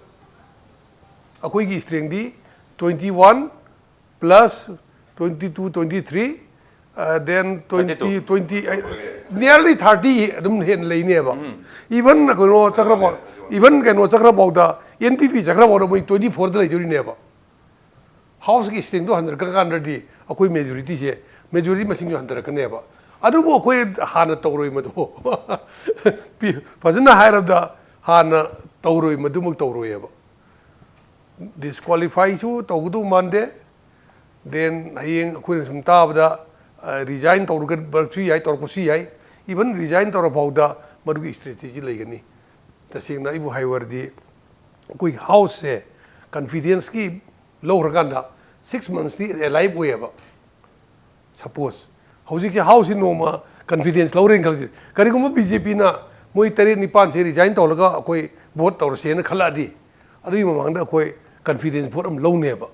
ꯑꯩꯈꯣꯏꯒꯤ ꯏꯁꯇ꯭ꯔꯦꯡꯗꯤ twenty one plus twenty two, twenty three, uh, then twenty, thirty two. Twenty, uh, nearly thirty ꯑꯗꯨꯝ ꯍꯦꯟꯅ ꯂꯩꯅꯦꯕ꯫ ꯎꯝ꯫ Even ꯀꯩꯅꯣ ꯆꯠꯈ꯭ꯔꯐꯥꯎ, even ꯀꯩꯅꯣ ꯆꯠꯈ꯭ꯔꯐꯥꯎꯗ, ꯑꯦꯟ ꯄꯤ ꯄꯤ ꯆꯠꯈ꯭ꯔꯐꯥꯎꯗ ꯃꯣꯏ twenty fourꯗ ꯂꯩꯗꯣꯔꯤꯅꯦꯕ꯫ ꯍꯥꯎꯁꯀꯤ ꯏꯁꯇ꯭ꯔꯦꯡꯗꯣ ꯍꯟꯊꯔꯛꯀꯥꯟꯗꯗꯤ ꯑꯩꯈꯣꯏ ꯃꯦꯖꯣꯔꯤꯇꯤꯁꯦ, ꯃꯦꯖꯣꯔꯤꯇꯤ ꯃꯁꯤꯡꯁꯨ ꯍꯟꯊꯔꯛꯀꯅꯦꯕ꯫ ꯑꯗꯨꯕꯨ ꯑꯩꯈꯣꯏ ꯍꯥꯟꯅ ꯇꯧꯔꯣꯏ ꯃꯗꯨ꯫ ꯐꯖꯅ ꯍꯥꯏꯔꯕꯗ ꯍꯥꯟꯅ ꯇꯧꯔꯣꯏ, ꯃꯗꯨꯃꯛ ꯇꯧꯔꯣꯏꯑꯕ꯫ ꯗꯤꯁꯀ꯭ꯋꯥꯂꯤꯐꯥꯏꯁꯨ ꯇꯧꯒꯗꯧ ꯃꯥꯟꯗꯦ꯫ ꯗꯦꯟ ꯍꯌꯦꯡ ꯑꯩꯈꯣꯏꯅ ꯁꯨꯝ ꯇꯥꯕꯗ, ꯑ, ꯔꯤꯖꯥꯏꯟ ꯇꯧꯔꯛꯄꯁꯨ ꯌꯥꯏ, ꯇꯧꯔꯛꯄꯁꯨ ꯌꯥꯏ꯫ ꯏꯚꯟ ꯔꯤꯖꯥꯏꯟ ꯇꯧꯔ ꯐꯥꯎꯗ ꯃꯗꯨꯒꯤ ꯏꯁꯇ꯭ꯔꯦꯇꯦꯖꯤ ꯂꯩꯒꯅꯤ꯫ ꯇꯁꯦꯡꯅ ꯑꯩꯕꯨ ꯍꯥꯏꯌꯨ ꯍꯥꯏꯔꯗꯤ ꯑꯩꯈꯣꯏꯒꯤ ꯍꯥꯎꯁꯁꯦ ꯀꯟꯐꯤꯗꯦꯟꯁꯀꯤ ꯂꯧꯈ꯭ꯔꯀꯥꯟꯗ ꯁꯤꯛꯁ ꯃꯟꯁꯇꯤ ꯑꯦꯂꯥꯏꯞ ꯑꯣꯏꯌꯦꯕ꯫ ꯁꯄꯣꯁ ꯍꯧꯖꯤꯛꯁꯦ ꯍꯥꯎꯁꯁꯤ ꯅꯣꯡꯃ ꯀꯟꯐꯤꯗꯦꯟꯁ ꯂꯧꯔꯦꯅ ꯈꯜꯂꯁꯤ, ꯀꯔꯤꯒꯨꯝꯕ ꯕꯤ ꯖꯦ ꯄꯤꯅ ꯃꯣꯏ ꯇꯔꯦꯠ ꯅꯤꯄꯥꯟꯁꯦ ꯔꯤꯖꯥꯏꯟ ꯇꯧꯍꯜꯂꯒ ꯑꯩꯈꯣꯏ ꯚꯣꯠ ꯇꯧꯔꯁꯦꯅ ꯈꯜꯂꯛꯑꯗꯤ, ꯑꯗꯨꯒꯤ ꯃꯃꯥꯡꯗ ꯑꯩꯈꯣꯏ ꯀꯟꯐꯤꯗꯦꯟꯁ ꯚꯣꯠ ꯑꯃ ꯂꯧꯅꯦꯕ꯫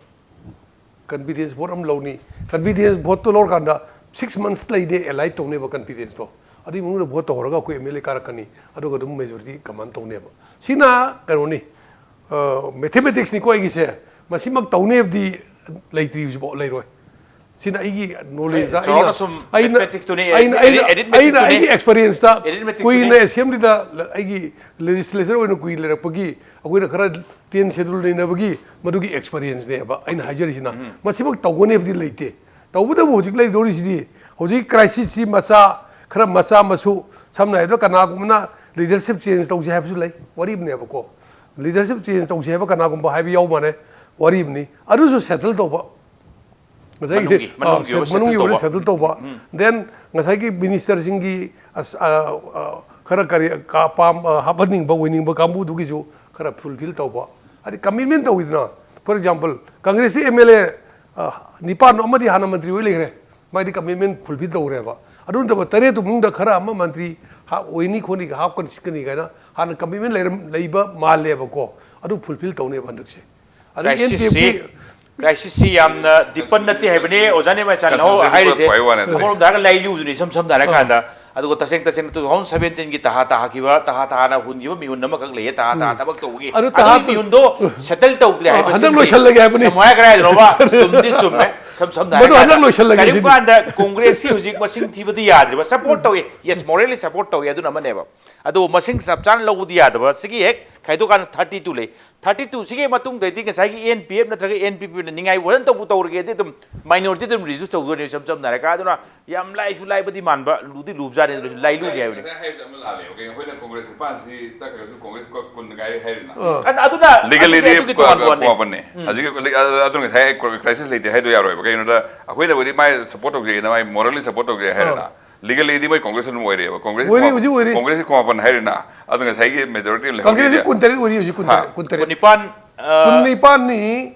ꯀꯟꯐꯤꯗꯦꯟꯁ ꯚꯣꯠ ꯑꯃ ꯂꯧꯅꯤ꯫ ꯀꯟꯐꯤꯗꯦꯟꯁ ꯚꯣꯠꯇꯣ ꯂꯧꯔꯀꯥꯟꯗ ꯁꯤꯛꯁ ꯃꯟꯁ ꯂꯩꯗꯦ ꯑꯦꯂꯥꯏꯠ ꯇꯧꯅꯦꯕ ꯀꯟꯐꯤꯗꯦꯟꯁꯇꯣ꯫ ꯑꯗꯨꯒꯤ ꯃꯅꯨꯡꯗ ꯚꯣꯠ ꯇꯧꯍꯧꯔꯒ ꯑꯩꯈꯣꯏ ꯑꯦꯝ ꯑꯦꯜ ꯑꯦ ꯀꯥꯔꯛꯀꯅꯤ꯫ ꯑꯗꯨꯒ ꯑꯗꯨꯝ ꯃꯦꯖꯣꯔꯤꯇꯤ ꯀꯃꯥꯟ ꯇꯧꯅꯦꯕ꯫ ꯁꯤꯅ ꯀꯩꯅꯣꯅꯤ, ꯃꯦꯊꯃꯦꯇꯤꯛꯁꯅꯤꯀꯣ ꯑꯩꯒꯤꯁꯦ꯫ ꯃꯁꯤꯃꯛ ꯇꯧꯅꯦꯕꯗꯤ ꯂꯩꯇ꯭ꯔꯤ ꯍꯧꯖꯤꯛꯐꯥꯎ, ꯂꯩꯔꯣꯏ꯫ ꯁꯤꯅ ꯑꯩꯒꯤ ꯅꯣꯂꯦꯖꯇ, ꯑꯩꯅ ꯆꯥꯎꯔꯥꯛꯅ ꯁꯨꯝ ꯑꯩꯅ mathematics-ꯇꯨꯅꯤ, ꯑꯩꯅ ꯑꯩꯅ ꯑꯩꯅ ꯑꯩꯒꯤ ꯑꯦꯛꯁꯄꯔꯤꯌꯦꯟꯁꯇ arithmetic-ꯇꯨꯅꯤ꯫ ꯀꯨꯏꯅ ꯑꯦꯁꯦꯝꯕ꯭ꯂꯤꯗ ꯑꯩꯒꯤ ꯂꯦꯖꯤꯁꯂꯦꯆꯔ ꯑꯣꯏꯅ ꯀꯨꯏꯅ ꯂꯩꯔꯛꯄꯒꯤ, ꯑꯩꯈꯣꯏꯅ ꯈꯔ ꯇꯦꯟ ꯁꯦꯗꯨꯜ ꯂꯩꯅꯕꯒꯤ ꯃꯗꯨꯒꯤ ꯑꯦꯛꯁꯄꯔꯤꯌꯦꯟꯁꯅꯦꯕ ꯑꯩꯅ ꯍꯥꯏꯖꯔꯤꯁꯤꯅ꯫ ꯃꯁꯤꯃꯛ ꯇꯧꯒꯅꯦꯕꯗꯤ ꯂꯩꯇꯦ꯫ ꯇꯧꯕꯇꯕꯨ ꯍꯧꯖꯤꯛ ꯂꯩꯗꯧꯔꯤꯁꯤꯗꯤ, ꯍꯧꯖꯤꯛ ꯀ꯭ꯔꯥꯏꯁꯤꯁꯁꯤ ꯃꯆꯥ, ꯈꯔ ꯃꯆꯥ ꯃꯁꯨ, ꯁꯝꯅ ꯍꯥꯏꯔꯕꯗ ꯀꯅꯥꯒꯨꯝꯕꯅ ꯂꯤꯗꯔꯁꯤꯞ ꯆꯦꯟꯖ ꯇꯧꯁꯦ ꯍꯥꯏꯕꯁꯨ ꯂꯩ, ꯋꯥꯔꯤꯕꯅꯦꯕꯀꯣ꯫ ꯂꯤꯗꯔꯁꯤꯞ ꯆꯦꯟꯖ ꯇꯧꯁꯦ ꯍꯥꯏꯕ ꯀꯅꯥꯒꯨꯝꯕ ꯍꯥꯏꯕ ꯌꯥꯎ ꯃꯥꯜꯂꯦ, ꯋꯥꯔꯤꯕꯅꯤ꯫ ꯑꯗꯨꯁꯨ ꯁꯦꯇꯜ ꯇꯧꯕ꯫ ꯉꯁꯥꯏꯒꯤ, ꯃꯅꯨꯡꯒꯤ, ꯑꯥ, ꯃꯅꯨꯡꯒꯤ ꯑꯣꯏꯕ ꯁꯦ-, settle ꯃꯅꯨꯡꯒꯤ ꯑꯣꯏꯕ ꯇꯧꯕ꯫ Settle ꯇꯧꯕ꯫ ꯎꯝ꯫ Then ꯉꯁꯥꯏꯒꯤ ꯃꯤꯅꯤꯁꯇꯔꯁꯤꯡꯒꯤ ꯑꯁ, ꯑ, ꯑ, ꯈꯔ ꯀꯔꯤ ꯀ-, ꯄꯥꯝ-, ꯑ, ꯍꯥꯞꯍꯟꯅꯤꯡꯕ ꯑꯣꯏꯅꯤꯡꯕ ꯀꯥꯡꯕꯨꯗꯨꯒꯤꯁꯨ ꯈꯔ ꯐꯨꯜꯐꯤꯜ ꯇꯧꯕ꯫ ꯍꯥꯏꯗꯤ ꯀꯃꯤꯠꯃꯦꯟ ꯇꯧꯋꯤꯗꯅ꯫ For example, ꯀꯪꯒ꯭ꯔꯦꯁꯀꯤ ꯑꯦꯝ ꯑꯦꯜ ꯑꯦ, ꯑ, ꯅꯤꯄꯥꯟ ꯑꯃꯗꯤ ꯍꯥꯟꯅ ꯃꯟꯇ꯭ꯔꯤ ꯑꯣꯏ ꯂꯩꯈ꯭ꯔꯦ꯫ ꯃꯥꯗꯤ ꯀꯃꯤꯠꯃꯦꯟ ꯐꯨꯜꯐꯤꯜ ꯇꯧꯈ꯭ꯔꯦꯕ꯫ ꯑꯗꯨ ꯅꯠꯇꯕ ꯇꯔꯦꯠꯇꯨ ꯃꯅꯨꯡꯗ ꯈꯔ ꯑꯃ ꯃꯟꯇ꯭ꯔꯤ ꯍꯥ-, ꯑꯣꯏꯅꯤ ꯈꯣꯠꯅꯤ, ꯍꯥꯞꯀꯅꯤ ꯁꯤꯠꯀꯅꯤ ꯀꯥꯏꯅ ꯍꯥꯟꯅ ꯀꯃꯤꯠꯃꯦꯟ ꯂꯩꯔꯝ-, ꯂꯩꯕ ꯃꯥꯜꯂꯦꯕꯀꯣ꯫ ꯑꯗꯨ ꯐꯨꯜꯐꯤꯜ ꯇꯧꯅꯦꯕ ꯍꯟꯗꯛꯁꯦ꯫ ꯑꯗꯨ ꯀ꯭ꯔꯥꯏꯁꯤꯁꯁꯤ, ꯑꯦꯟ ꯄꯤ ꯑꯦꯐꯀꯤ ꯀ꯭ꯔꯥꯏꯁꯤꯁꯁꯤ ꯌꯥꯝꯅ ꯗꯤꯄꯟ ꯅꯠꯇꯦ ꯍꯥꯏꯕꯅꯤ ꯑꯣꯖꯥ ꯅꯤꯔꯃꯆꯥꯟ ꯅꯍꯣ ꯀꯟꯁꯦꯟꯁꯁꯤꯒꯤ ꯍꯥꯏꯔꯤꯁꯦ꯫ ꯄꯨꯔꯛꯄ ꯍꯥꯏꯕ ꯋꯥꯅꯦ꯫ ꯑꯃꯔꯣꯝꯗ ꯍꯥꯏꯔꯒ ꯂꯥꯏꯂꯨꯗꯨꯅꯤ ꯏꯁꯝ ꯁꯝꯅ ꯍꯥꯏꯔꯀꯥꯟꯗ꯫ ꯑꯥ꯫ ꯑꯗꯨꯒ ꯇꯁꯦꯡ ꯇꯁꯦꯡꯅ two thousand seventeen-ꯒꯤ ꯇꯍꯥ ꯇꯥꯈꯤꯕ, ꯇꯍꯥ ꯇꯍꯥꯅ ꯍꯨꯟꯈꯤꯕ ꯃꯤꯍꯨꯟ ꯑꯃꯈꯛ ꯂꯩꯌꯦ, ꯇꯍꯥ ꯇꯍꯥ ꯎꯝ꯫ ꯊꯕꯛ ꯇꯧꯕꯒꯤ꯫ ꯑꯗꯨ ꯑꯗꯨꯒꯤ ꯇꯍꯥ ꯃꯤꯍꯨꯟꯗꯣ settle ꯇꯧꯗ꯭ꯔꯦ ꯑꯥ, ꯍꯥꯏꯕ ꯍꯟꯗꯛ ꯁꯤꯃꯗꯤ ꯂꯣꯏꯁꯤꯜꯂꯒꯦ ꯍꯥꯏꯕꯅꯤ꯫ ꯁꯝ ꯍꯥꯏ ꯀꯗꯥꯏꯗꯅꯣꯕ? ꯆꯨꯝꯗꯤ ꯆꯨꯝꯃꯦ꯫ ꯁꯝ ꯁꯝꯅ ꯃꯗꯨ ꯍꯥꯏꯔꯀꯥꯟꯗ ꯍꯟꯗꯛ ꯂꯣꯏꯁꯤꯜꯂꯒꯦ ꯀꯔꯤꯒꯨꯝꯕ ꯁꯤꯅꯤ꯫ ꯀꯥꯟꯗ ꯀꯣꯡꯒ꯭ꯔꯦꯁꯁꯤ ꯍꯧꯖꯤꯛ ꯃꯁꯤꯡ ꯊꯤꯕꯗꯤ ꯌꯥꯗ꯭ꯔꯤꯕ꯫ Support ꯇꯧꯏ꯫ Yes, morally support ꯇꯧꯏ, ꯑꯗꯨꯅ ꯑꯃꯅꯦꯕ꯫ ꯑꯗꯨ ꯃꯁꯤꯡ ꯆꯞ ꯆꯥꯅ ꯂꯧꯕꯗꯤ ꯌꯥꯗꯕ꯫ ꯁꯤꯒꯤ ꯍꯦꯛ ꯈꯥꯏꯗꯣꯛꯀꯥꯟꯗ thirty two ꯂꯩ꯫ Thirty two ꯁꯤꯒꯤ ꯃꯇꯨꯡꯗꯩꯗꯤ ꯉꯁꯥꯏꯒꯤ ꯑꯦꯟ ꯄꯤ ꯑꯦꯐ ꯅꯠꯇ꯭ꯔꯒ ꯑꯦꯟ ꯄꯤ ꯄꯤꯅ ꯅꯤꯡꯉꯥꯏ ꯐꯖꯅ ꯇꯧꯕ ꯇꯧꯔꯒꯦꯗꯤ ꯑꯗꯨꯝ minority ꯑꯗꯨꯝ reduce ꯇꯧꯗꯣꯏꯅꯦ, ꯏꯁꯝ ꯁꯝꯅ ꯍꯥꯏꯔꯒ꯫ ꯑꯗꯨꯅ ꯌꯥꯝ ꯂꯥꯏꯁꯨ ꯂꯥꯏꯕꯗꯤ ꯃꯥꯟꯕ, ꯂꯨꯗꯤ ꯂꯨꯕꯖꯥꯠꯅꯤ, ꯑꯗꯨꯁꯨ ꯂꯥꯏꯂꯨꯒꯦ ꯍꯥꯏꯕꯅꯤ꯫ ꯉꯁꯥꯏ ꯍꯥꯏꯕꯁꯦ ꯑꯃ ꯂꯥꯜꯂꯦ꯫ Okay, ꯑꯩꯈꯣꯏꯅ ꯀꯣꯡꯒ꯭ꯔꯦꯁ ꯅꯤꯄꯥꯟꯁꯤ ꯆꯠꯈ꯭ꯔꯒꯁꯨ ꯀꯣꯡꯒ꯭ꯔꯦꯁ ꯀꯨꯟ ꯉꯥꯏꯔꯦ ꯍꯥꯏꯔꯤꯅ꯫ ꯑ꯫ ꯑꯗ-, ꯑꯗꯨꯅ, Legally-ꯗꯤ ꯑꯗꯨꯗꯤ ꯑꯗꯨꯒꯤ ꯇꯣꯉꯥꯟꯕ ꯋꯥꯅꯤ꯫ ꯀꯨꯟꯃꯥꯄꯟꯅꯦ꯫ ꯎꯝ꯫ ꯍꯧꯖꯤꯛꯀꯤ ꯂꯤ-, ꯑ-, ꯑꯗꯨ ꯉꯁꯥꯏ ꯀ꯭ꯔꯥꯏꯁꯤꯁ ꯂꯩꯇꯦ ꯍꯥꯏꯗꯣ ꯌꯥꯔꯣꯏꯕ꯫ ꯀꯩꯒꯤꯅꯣꯗ ꯑꯩꯈꯣꯏꯅꯕꯨꯗꯤ ꯃꯥꯏ support ꯇꯧꯖꯩꯅ, ꯃꯥꯏ morally support ꯇꯧꯖꯩ ꯍꯥꯏꯔꯦꯅ꯫ ꯑ꯫ Legally-ꯗꯤ ꯃꯣꯏ ꯀꯣꯡꯒ꯭ꯔꯦꯁ ꯑꯗꯨꯝ ꯑꯣꯏꯔꯤꯑꯕ꯫ ꯀꯣꯡꯒ꯭ꯔꯦꯁꯀꯤ ꯑꯣꯏꯔꯤ, ꯀꯨꯟꯃꯥꯄꯟ, ꯍꯧꯖꯤꯛ ꯑꯣꯏꯔꯤ꯫ ꯀꯣꯡꯒ꯭ꯔꯦꯁꯀꯤ ꯀꯨꯟꯃꯥꯄꯟ ꯍꯥꯏꯔꯦꯅ꯫ ꯑꯗꯨ ꯉꯁꯥꯏꯒꯤ majority ꯑꯃ ꯀꯪꯒ꯭ꯔꯦꯁꯁꯤ ꯂꯩꯍꯧꯔꯤꯁꯦ꯫ ꯀꯨꯟꯇꯔꯦꯠ ꯑꯣꯏꯔꯤ ꯍꯧꯖꯤꯛ, ꯀꯨꯟꯇꯔꯦꯠ, ꯍꯥ? ꯀꯨꯟꯇꯔꯦꯠ꯫ ꯀꯨꯟꯅꯤꯄꯥꯟ, ꯑ, ꯀꯨꯟꯅꯤꯄꯥꯟꯅꯤ꯫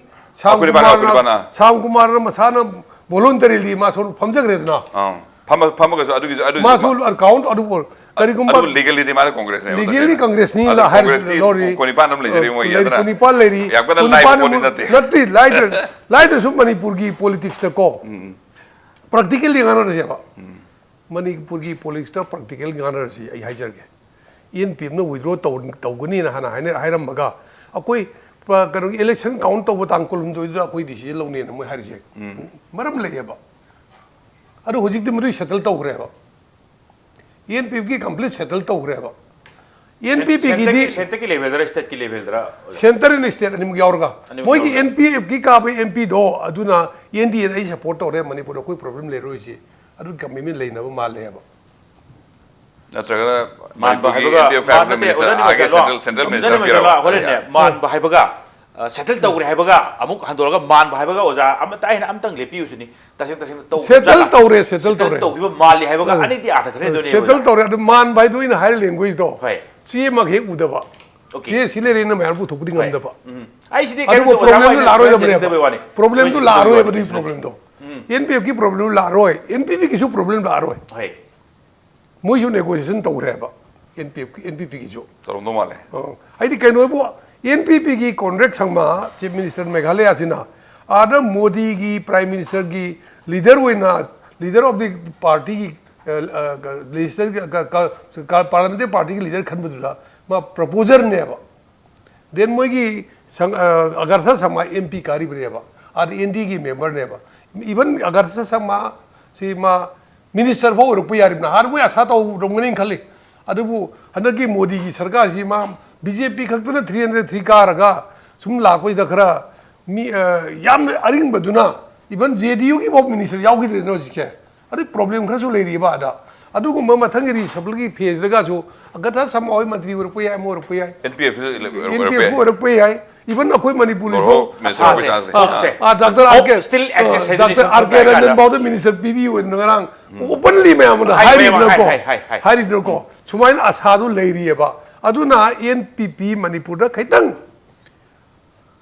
ꯁ꯭ꯌꯥꯝ ꯀꯨꯟꯅꯤꯄꯥꯟ, ꯀꯨꯃꯥꯔꯅ, ꯀꯨꯟꯅꯤꯄꯥꯟ, ꯑ꯫ ꯁ꯭ꯌꯥꯝ ꯀꯨꯃꯥꯔꯅ ꯃꯁꯥꯅ voluntarily ꯃꯥ ꯁꯣꯝ ꯐꯝꯖꯈ꯭ꯔꯦꯗꯅ꯫ ꯑꯪ꯫ ꯐꯝꯃ-, ꯐꯝꯃꯒꯁꯨ ꯑꯗꯨꯒꯤꯁꯨ, ꯑꯗꯨꯒꯤꯁꯨ ꯃꯥꯁꯨ ꯃꯥ-, account ꯑꯗꯨ ꯑꯣꯏ-, ꯀꯔꯤꯒꯨꯝꯕ ꯑꯗꯨ legally ꯗꯤ ꯃꯥꯅ Congress ꯅꯦꯕ ꯂꯤꯒꯦꯜꯂꯤ ꯇꯁꯦꯡꯅ꯫ ꯀꯪꯒ꯭ꯔꯦꯁꯅꯤ ꯑꯗꯨ ꯂ-, ꯍꯥꯏꯔ Congress ꯀꯤ ꯂꯧꯔꯤ꯫ ꯀꯣꯟꯅꯤꯄꯥꯟ ꯑꯃ ꯂꯩꯖꯔꯤ ꯃꯣꯏꯒꯤ ꯂꯩꯔꯤ, ꯑꯗꯨꯅ ꯀꯣꯟꯅꯤꯄꯥꯟ ꯂꯩꯔꯤ꯫ ꯌꯥꯝ ꯀꯟꯅ ꯂꯥꯏꯕ ꯀꯣꯟꯅꯤꯄꯥꯟ ꯄꯣꯠꯇꯤ ꯑꯃ ꯅꯠꯇꯦ꯫ ꯅꯠꯇꯦ, ꯂꯥꯏꯗ꯭ꯔ-, ꯂꯥꯏꯗ꯭ꯔꯁꯨ ꯃꯅꯤꯄꯨꯔꯒꯤ ꯄꯣꯂꯤꯇꯤꯛꯁꯇꯀꯣ ꯎꯝ꯫ ꯄ꯭ꯔꯥꯛꯇꯤꯀꯦꯜꯂꯤ ꯉꯥꯡꯅꯔꯁꯦꯕ꯫ ꯎꯝ꯫ ꯃꯅꯤꯄꯨꯔꯒꯤ ꯄꯣꯂꯤꯇꯤꯛꯁꯇ ꯄ꯭ꯔꯥꯛꯇꯤꯀꯦꯜ ꯉꯥꯡꯅꯔꯁꯤ꯫ ꯑꯩ ꯍꯥꯏꯖꯔꯒꯦ, ꯑꯦꯟ ꯄꯤ ꯑꯦꯐꯅ ꯋꯤꯗ꯭ꯔꯣ ꯇꯧ-, ꯇꯧꯒꯅꯤꯅ ꯍꯥꯟꯅ ꯍꯥꯏꯅ-, ꯍꯥꯏꯔꯝꯃꯒ, ꯑꯩꯈꯣꯏ ꯄ-, ꯀꯩꯅꯣꯒꯤ ꯏꯂꯦꯛꯁꯟ ꯀꯥꯎꯟ ꯇꯧꯕ ꯇꯥꯡ ꯀꯨꯟꯍꯨꯝꯗꯣꯏꯗꯨꯗ ꯑꯩꯈꯣꯏ ꯗꯤꯁꯤꯖꯟ ꯂꯧꯅꯦꯅ ꯃꯣꯏ ꯍꯥꯏꯔꯤꯁꯦ ꯎꯝ꯫ ꯃꯔꯝ ꯂꯩꯌꯦꯕ꯫ ꯑꯗꯣ ꯍꯧꯖꯤꯛꯇꯤ ꯃꯗꯨ ꯁꯦꯇꯜ ꯇꯧꯈ꯭ꯔꯦꯕ꯫ ꯑꯦꯟ ꯄꯤ ꯑꯦꯐꯀꯤ ꯀꯝꯄ꯭ꯂꯤꯠ ꯁꯦꯇꯜ ꯇꯧꯈ꯭ꯔꯦꯕ꯫ ꯑꯦꯟ ꯄꯤ ꯄꯤꯒꯤꯗꯤ ꯁꯦꯟꯇꯔꯒꯤ, ꯁꯦꯟꯇꯔꯒꯤ ꯂꯦꯚꯦꯜꯗꯔ, ꯁ꯭ꯇꯦꯠꯀꯤ ꯂꯦꯚꯦꯜꯗꯔ, ꯑꯣꯖꯥ? ꯁꯦꯟꯇꯔ ꯑꯦꯟ ꯁ꯭ꯇꯦꯠ ꯑꯅꯤꯃꯛ ꯌꯥꯎꯔꯒ ꯑꯅꯤꯃꯛ ꯃꯣꯏꯒꯤ ꯌꯥꯎꯔꯒ꯫ ꯑꯦꯟ ꯄꯤ ꯑꯦꯐꯀꯤ ꯀꯥꯕ ꯑꯦꯝ ꯄꯤꯗꯣ ꯑꯗꯨꯅ ꯑꯦꯟ ꯗꯤ ꯑꯦꯗ ꯑꯩ ꯁꯄꯣꯔꯠ ꯇꯧꯔꯦ, ꯃꯅꯤꯄꯨꯔꯗ ꯑꯩꯈꯣꯏ ꯄ꯭ꯔꯣꯕ꯭ꯂꯦꯝ ꯂꯩꯔꯣꯏꯁꯦ, ꯑꯗꯨꯒꯤ ꯀꯃꯤꯠꯃꯦꯟ ꯂꯩꯅꯕ ꯃꯥꯜꯂꯦꯕ꯫ ꯅꯠꯇ꯭ꯔꯒꯅ ꯃꯥꯟꯕ ꯃꯅꯤꯄꯨꯔꯒꯤ ꯍꯥꯏꯕꯒ, ꯑꯦꯟ ꯄꯤ ꯑꯦꯐ ꯃꯥꯟ-, ꯀꯥꯏꯕꯗ ꯅꯠꯇꯦ, ꯃꯤꯅꯤꯁꯇꯔ ꯑꯣꯖꯥ ꯑꯥꯔ ꯀꯦ ꯅꯤꯃꯆꯜꯂꯣ, ꯁꯦꯟꯇ꯭ꯔꯦꯜ, ꯁꯦꯟꯇ꯭ꯔꯦꯜ ꯑꯣꯖꯥ ꯃꯤꯅꯤꯁꯇꯔ ꯅꯤꯃꯆꯜꯂꯣ, ꯄꯤꯔꯕ? ꯍꯣꯔꯦꯟꯅꯦ, ꯌꯥꯏ꯫ ꯃꯥꯟꯕ ꯍꯥꯏꯕꯒ, ꯑ, ꯁꯦꯇꯜ ꯇꯧꯈ꯭ꯔꯦ ꯍꯥꯏꯕꯒ ꯑꯃꯨꯛ ꯍꯟꯗꯣꯔꯛꯑꯒ ꯃꯥꯟꯕ ꯍꯥꯏꯕꯒ, ꯑꯣꯖꯥ, ꯑꯃꯇ ꯑꯩꯅ ꯑꯝꯇꯪ ꯂꯦꯞꯄꯤꯌꯨꯁꯤꯅꯤ꯫ ꯇꯁꯦꯡ ꯇꯁꯦꯡꯅ ꯇꯧꯕ ꯁꯦꯇꯜ ꯖꯥꯠꯂꯥ? ꯇꯧꯔꯦ, ꯁꯦꯇꯜ ꯁꯦꯇꯜ ꯇꯧꯔꯦ꯫ ꯇꯧꯈꯤꯕ ꯃꯥꯜꯂꯤ ꯍꯥꯏꯕꯒ ꯎꯝ꯫ ꯑꯅꯤꯗꯤ ꯑꯥꯔꯊ ꯈꯦꯠꯅꯗꯣꯏꯅꯦꯕ, ꯁꯦꯇꯜ ꯑꯣꯖꯥ꯫ ꯇꯧꯔꯦ꯫ ꯑꯗꯨ ꯃꯥꯟꯕ ꯍꯥꯏꯗꯣ ꯑꯩꯅ ꯍꯥꯏꯔꯤ ꯂꯦꯡꯒ꯭ꯋꯦꯖꯇꯣ ꯍꯣꯏ꯫ ꯆꯦ ꯑꯃꯒ ꯍꯦꯛ ꯎꯗꯕ꯫ ꯑꯣꯀꯦ꯫ ꯆꯦ ꯁꯤ ꯂꯩꯔꯦꯅ ꯃꯌꯥꯝ ꯄꯨꯊꯣꯛꯄꯗꯤ ꯍꯣꯏ꯫ ꯉꯝꯗꯕ꯫ ꯎꯝ꯫ ꯑꯩꯁꯤꯗꯤ ꯑꯗꯨꯕꯨ ꯀꯩꯅꯣ ꯇꯧꯕ ꯄ꯭ꯔꯣꯕ꯭ꯂꯦꯝꯗꯨ ꯌꯥꯝ ꯂꯥꯛꯑꯔꯣꯏꯗꯕꯅꯦꯕ꯫ ꯌꯥꯅꯤꯡꯗꯕꯩ ꯋꯥꯅꯤ꯫ ꯄ꯭ꯔꯣꯕ꯭ꯂꯦꯝꯗꯨ ꯁꯣꯏꯗꯅ ꯂꯥꯛꯑꯔꯣꯏꯕ ꯇꯧꯕ ꯑꯗꯨꯒꯤ ꯌꯥꯅꯤ꯫ ꯄ꯭ꯔꯣꯕ꯭ꯂꯦꯝꯗꯣ꯫ ꯎꯝ꯫ ꯑꯦꯟ ꯄꯤ ꯑꯦꯐꯀꯤ ꯄ꯭ꯔꯣꯕ꯭ꯂꯦꯝ ꯂꯥꯛꯑꯔꯣꯏ, ꯑꯦꯟ ꯄꯤ ꯄꯤꯒꯤꯁꯨ ꯄ꯭ꯔꯣꯕ꯭ꯂꯦꯝ ꯂꯥꯛꯑꯔꯣꯏ꯫ ꯍꯣꯏ꯫ ꯃꯣꯏꯁꯨ ꯅꯦꯒꯣꯁꯤꯌꯦꯁꯟ ꯇꯧꯈ꯭ꯔꯦꯕ, N P F, N P ꯄꯤꯒꯤꯁꯨ꯫ ꯇꯧꯔꯝꯗꯧ ꯃꯥꯜꯂꯦ꯫ ꯑ, ꯍꯥꯏꯗꯤ ꯀꯩꯅꯣꯕꯨ, ꯑꯦꯟ ꯄꯤ ꯄꯤꯒꯤ ꯀꯣꯟꯔꯦꯗ ꯁꯪꯃꯥ, ꯆꯤꯐ ꯃꯤꯅꯤꯁꯇꯔ ꯃꯦꯘꯥꯂꯌꯥꯁꯤꯅ, ꯑꯥꯗ ꯃꯣꯗꯤꯒꯤ ꯄ꯭ꯔꯥꯏꯝ ꯃꯤꯅꯤꯁꯇꯔꯒꯤ ꯂꯤꯗꯔ ꯑꯣꯏꯅ, ꯂꯤꯗꯔ ꯑꯣꯐ ꯗꯤ ꯄꯥꯔꯇꯤꯒꯤ, ꯑ, ꯑ, ꯂꯦꯖꯤꯁꯂꯦꯇꯤꯚ, ꯀ-, ꯀ-, ꯀ-, ꯄꯥꯔꯂꯤꯌꯥꯃꯦꯟꯇꯔꯤ ꯄꯥꯔꯇꯤꯒꯤ ꯂꯤꯗꯔ ꯈꯟꯕꯗꯨꯗ ꯃꯥ ꯄ꯭ꯔꯄꯣꯖꯔꯅꯦꯕ꯫ ꯗꯦꯟ ꯃꯣꯏꯒꯤ ꯁꯪ-, ꯑ, ꯑꯒꯔꯊ ꯁꯪꯃꯥ ꯑꯦꯝ ꯄꯤ ꯀꯥꯔꯤꯕꯅꯦꯕ, ꯑꯥꯗ ꯑꯦꯟ ꯗꯤꯒꯤ ꯃꯦꯝꯕꯔꯅꯦꯕ꯫ ꯏꯚꯟ ꯑꯒꯔꯊ ꯁꯪꯃꯥ ꯁꯤ ꯃꯥ ꯃꯤꯅꯤꯁꯇꯔ ꯐꯥꯎ ꯑꯣꯏꯔꯛꯄ ꯌꯥꯔꯤꯕꯅꯤ꯫ ꯍꯥꯟꯅ ꯃꯣꯏ ꯑꯁꯥ ꯇꯧꯔꯝꯒꯅꯤ ꯈꯜꯂꯤ꯫ ꯑꯗꯨꯕꯨ ꯍꯟꯗꯛꯀꯤ ꯃꯣꯗꯤꯒꯤ ꯁꯔꯀꯥꯔꯁꯤ ꯃꯥ ꯕꯤ ꯖꯦ ꯄꯤ ꯈꯛꯇꯅ ꯊ꯭ꯔꯤ ꯍꯟꯗ꯭ꯔꯦꯗ ꯊ꯭ꯔꯤ ꯀꯥꯔꯒ ꯁꯨꯝ ꯂꯥꯛꯄꯁꯤꯗ ꯈꯔ ꯃꯤ, ꯑ, ꯌꯥꯝꯅ ꯑꯔꯤꯡꯕꯗꯨꯅ ꯏꯚꯟ ꯖꯦ ꯗꯤ ꯌꯨꯒꯤ ꯐꯥꯎ ꯃꯤꯅꯤꯁꯇꯔ ꯌꯥꯎꯈꯤꯗ꯭ꯔꯦꯅ ꯍꯧꯖꯤꯛꯁꯦ꯫ ꯑꯗꯨ ꯄ꯭ꯔꯣꯕ꯭ꯂꯦꯝ ꯈꯔꯁꯨ ꯂꯩꯔꯤꯕ ꯑꯗ꯫ ꯑꯗꯨꯒꯨꯝꯕ ꯃꯊꯪꯒꯤ ꯔꯤꯁꯐꯜꯒꯤ ꯐꯦꯖꯇꯒꯁꯨ ꯑꯒꯔꯊ ꯁꯪꯃꯥ ꯍꯣꯏ ꯃꯟꯇ꯭ꯔꯤ ꯑꯣꯏꯔꯛꯄ ꯌꯥꯏ, ꯑꯃ ꯑꯣꯏꯔꯛꯄ ꯌꯥꯏ꯫ ꯑꯦꯟ ꯄꯤ ꯑꯦꯐ ꯑꯣꯏꯔꯛꯄ ꯌꯥꯏ꯫ ꯑꯦꯟ ꯄꯤ ꯑꯦꯐ ꯑꯣꯏꯔꯛꯄ ꯌꯥꯏ꯫ ꯏꯚꯟ ꯑꯩꯈꯣꯏ ꯃꯅꯤꯄꯨꯔꯒꯤꯁꯨ ꯒꯧꯔꯕ ꯃꯤꯅꯤꯁꯇꯔ ꯑꯁꯥꯁꯦ, ꯍꯣꯁꯄꯤꯇꯥꯜꯁꯦ꯫ ꯍꯣꯞꯁꯦ꯫ ꯑꯥ, ꯗꯥꯛꯇꯔ ꯑꯥꯔ ꯀꯦ, Hope still exists ꯑꯥ, ꯍꯥꯏꯗꯨꯅꯤ ꯗꯥꯛꯇꯔ ꯁꯨꯝ ꯑꯥꯔ ꯀꯦ ꯍꯥꯏ ꯀꯥꯟꯗ꯫ ꯔꯟꯖꯟ ꯐꯥꯎꯗ ꯃꯤꯅꯤꯁꯇꯔ ꯄꯤꯕꯤꯌꯨ ꯍꯥꯏꯗꯅ ꯉꯔꯥꯡ ꯎꯝ꯫ ꯑꯣꯄꯟꯂꯤ ꯃꯌꯥꯝꯗ ꯍꯥꯏ, ꯍꯥꯏꯔꯤꯗꯅꯀꯣ꯫ ꯍꯥꯏ, ꯍꯥꯏ, ꯍꯥꯏ, ꯍꯥꯏ꯫ ꯍꯥꯏꯔꯤꯗꯅꯀꯣ꯫ ꯁꯨꯃꯥꯏꯅ ꯑꯁꯥꯗꯨ ꯂꯩꯔꯤꯑꯕ꯫ ꯑꯗꯨꯅ ꯑꯦꯟ ꯄꯤ ꯄꯤ ꯃꯅꯤꯄꯨꯔꯗ ꯈꯤꯇꯪ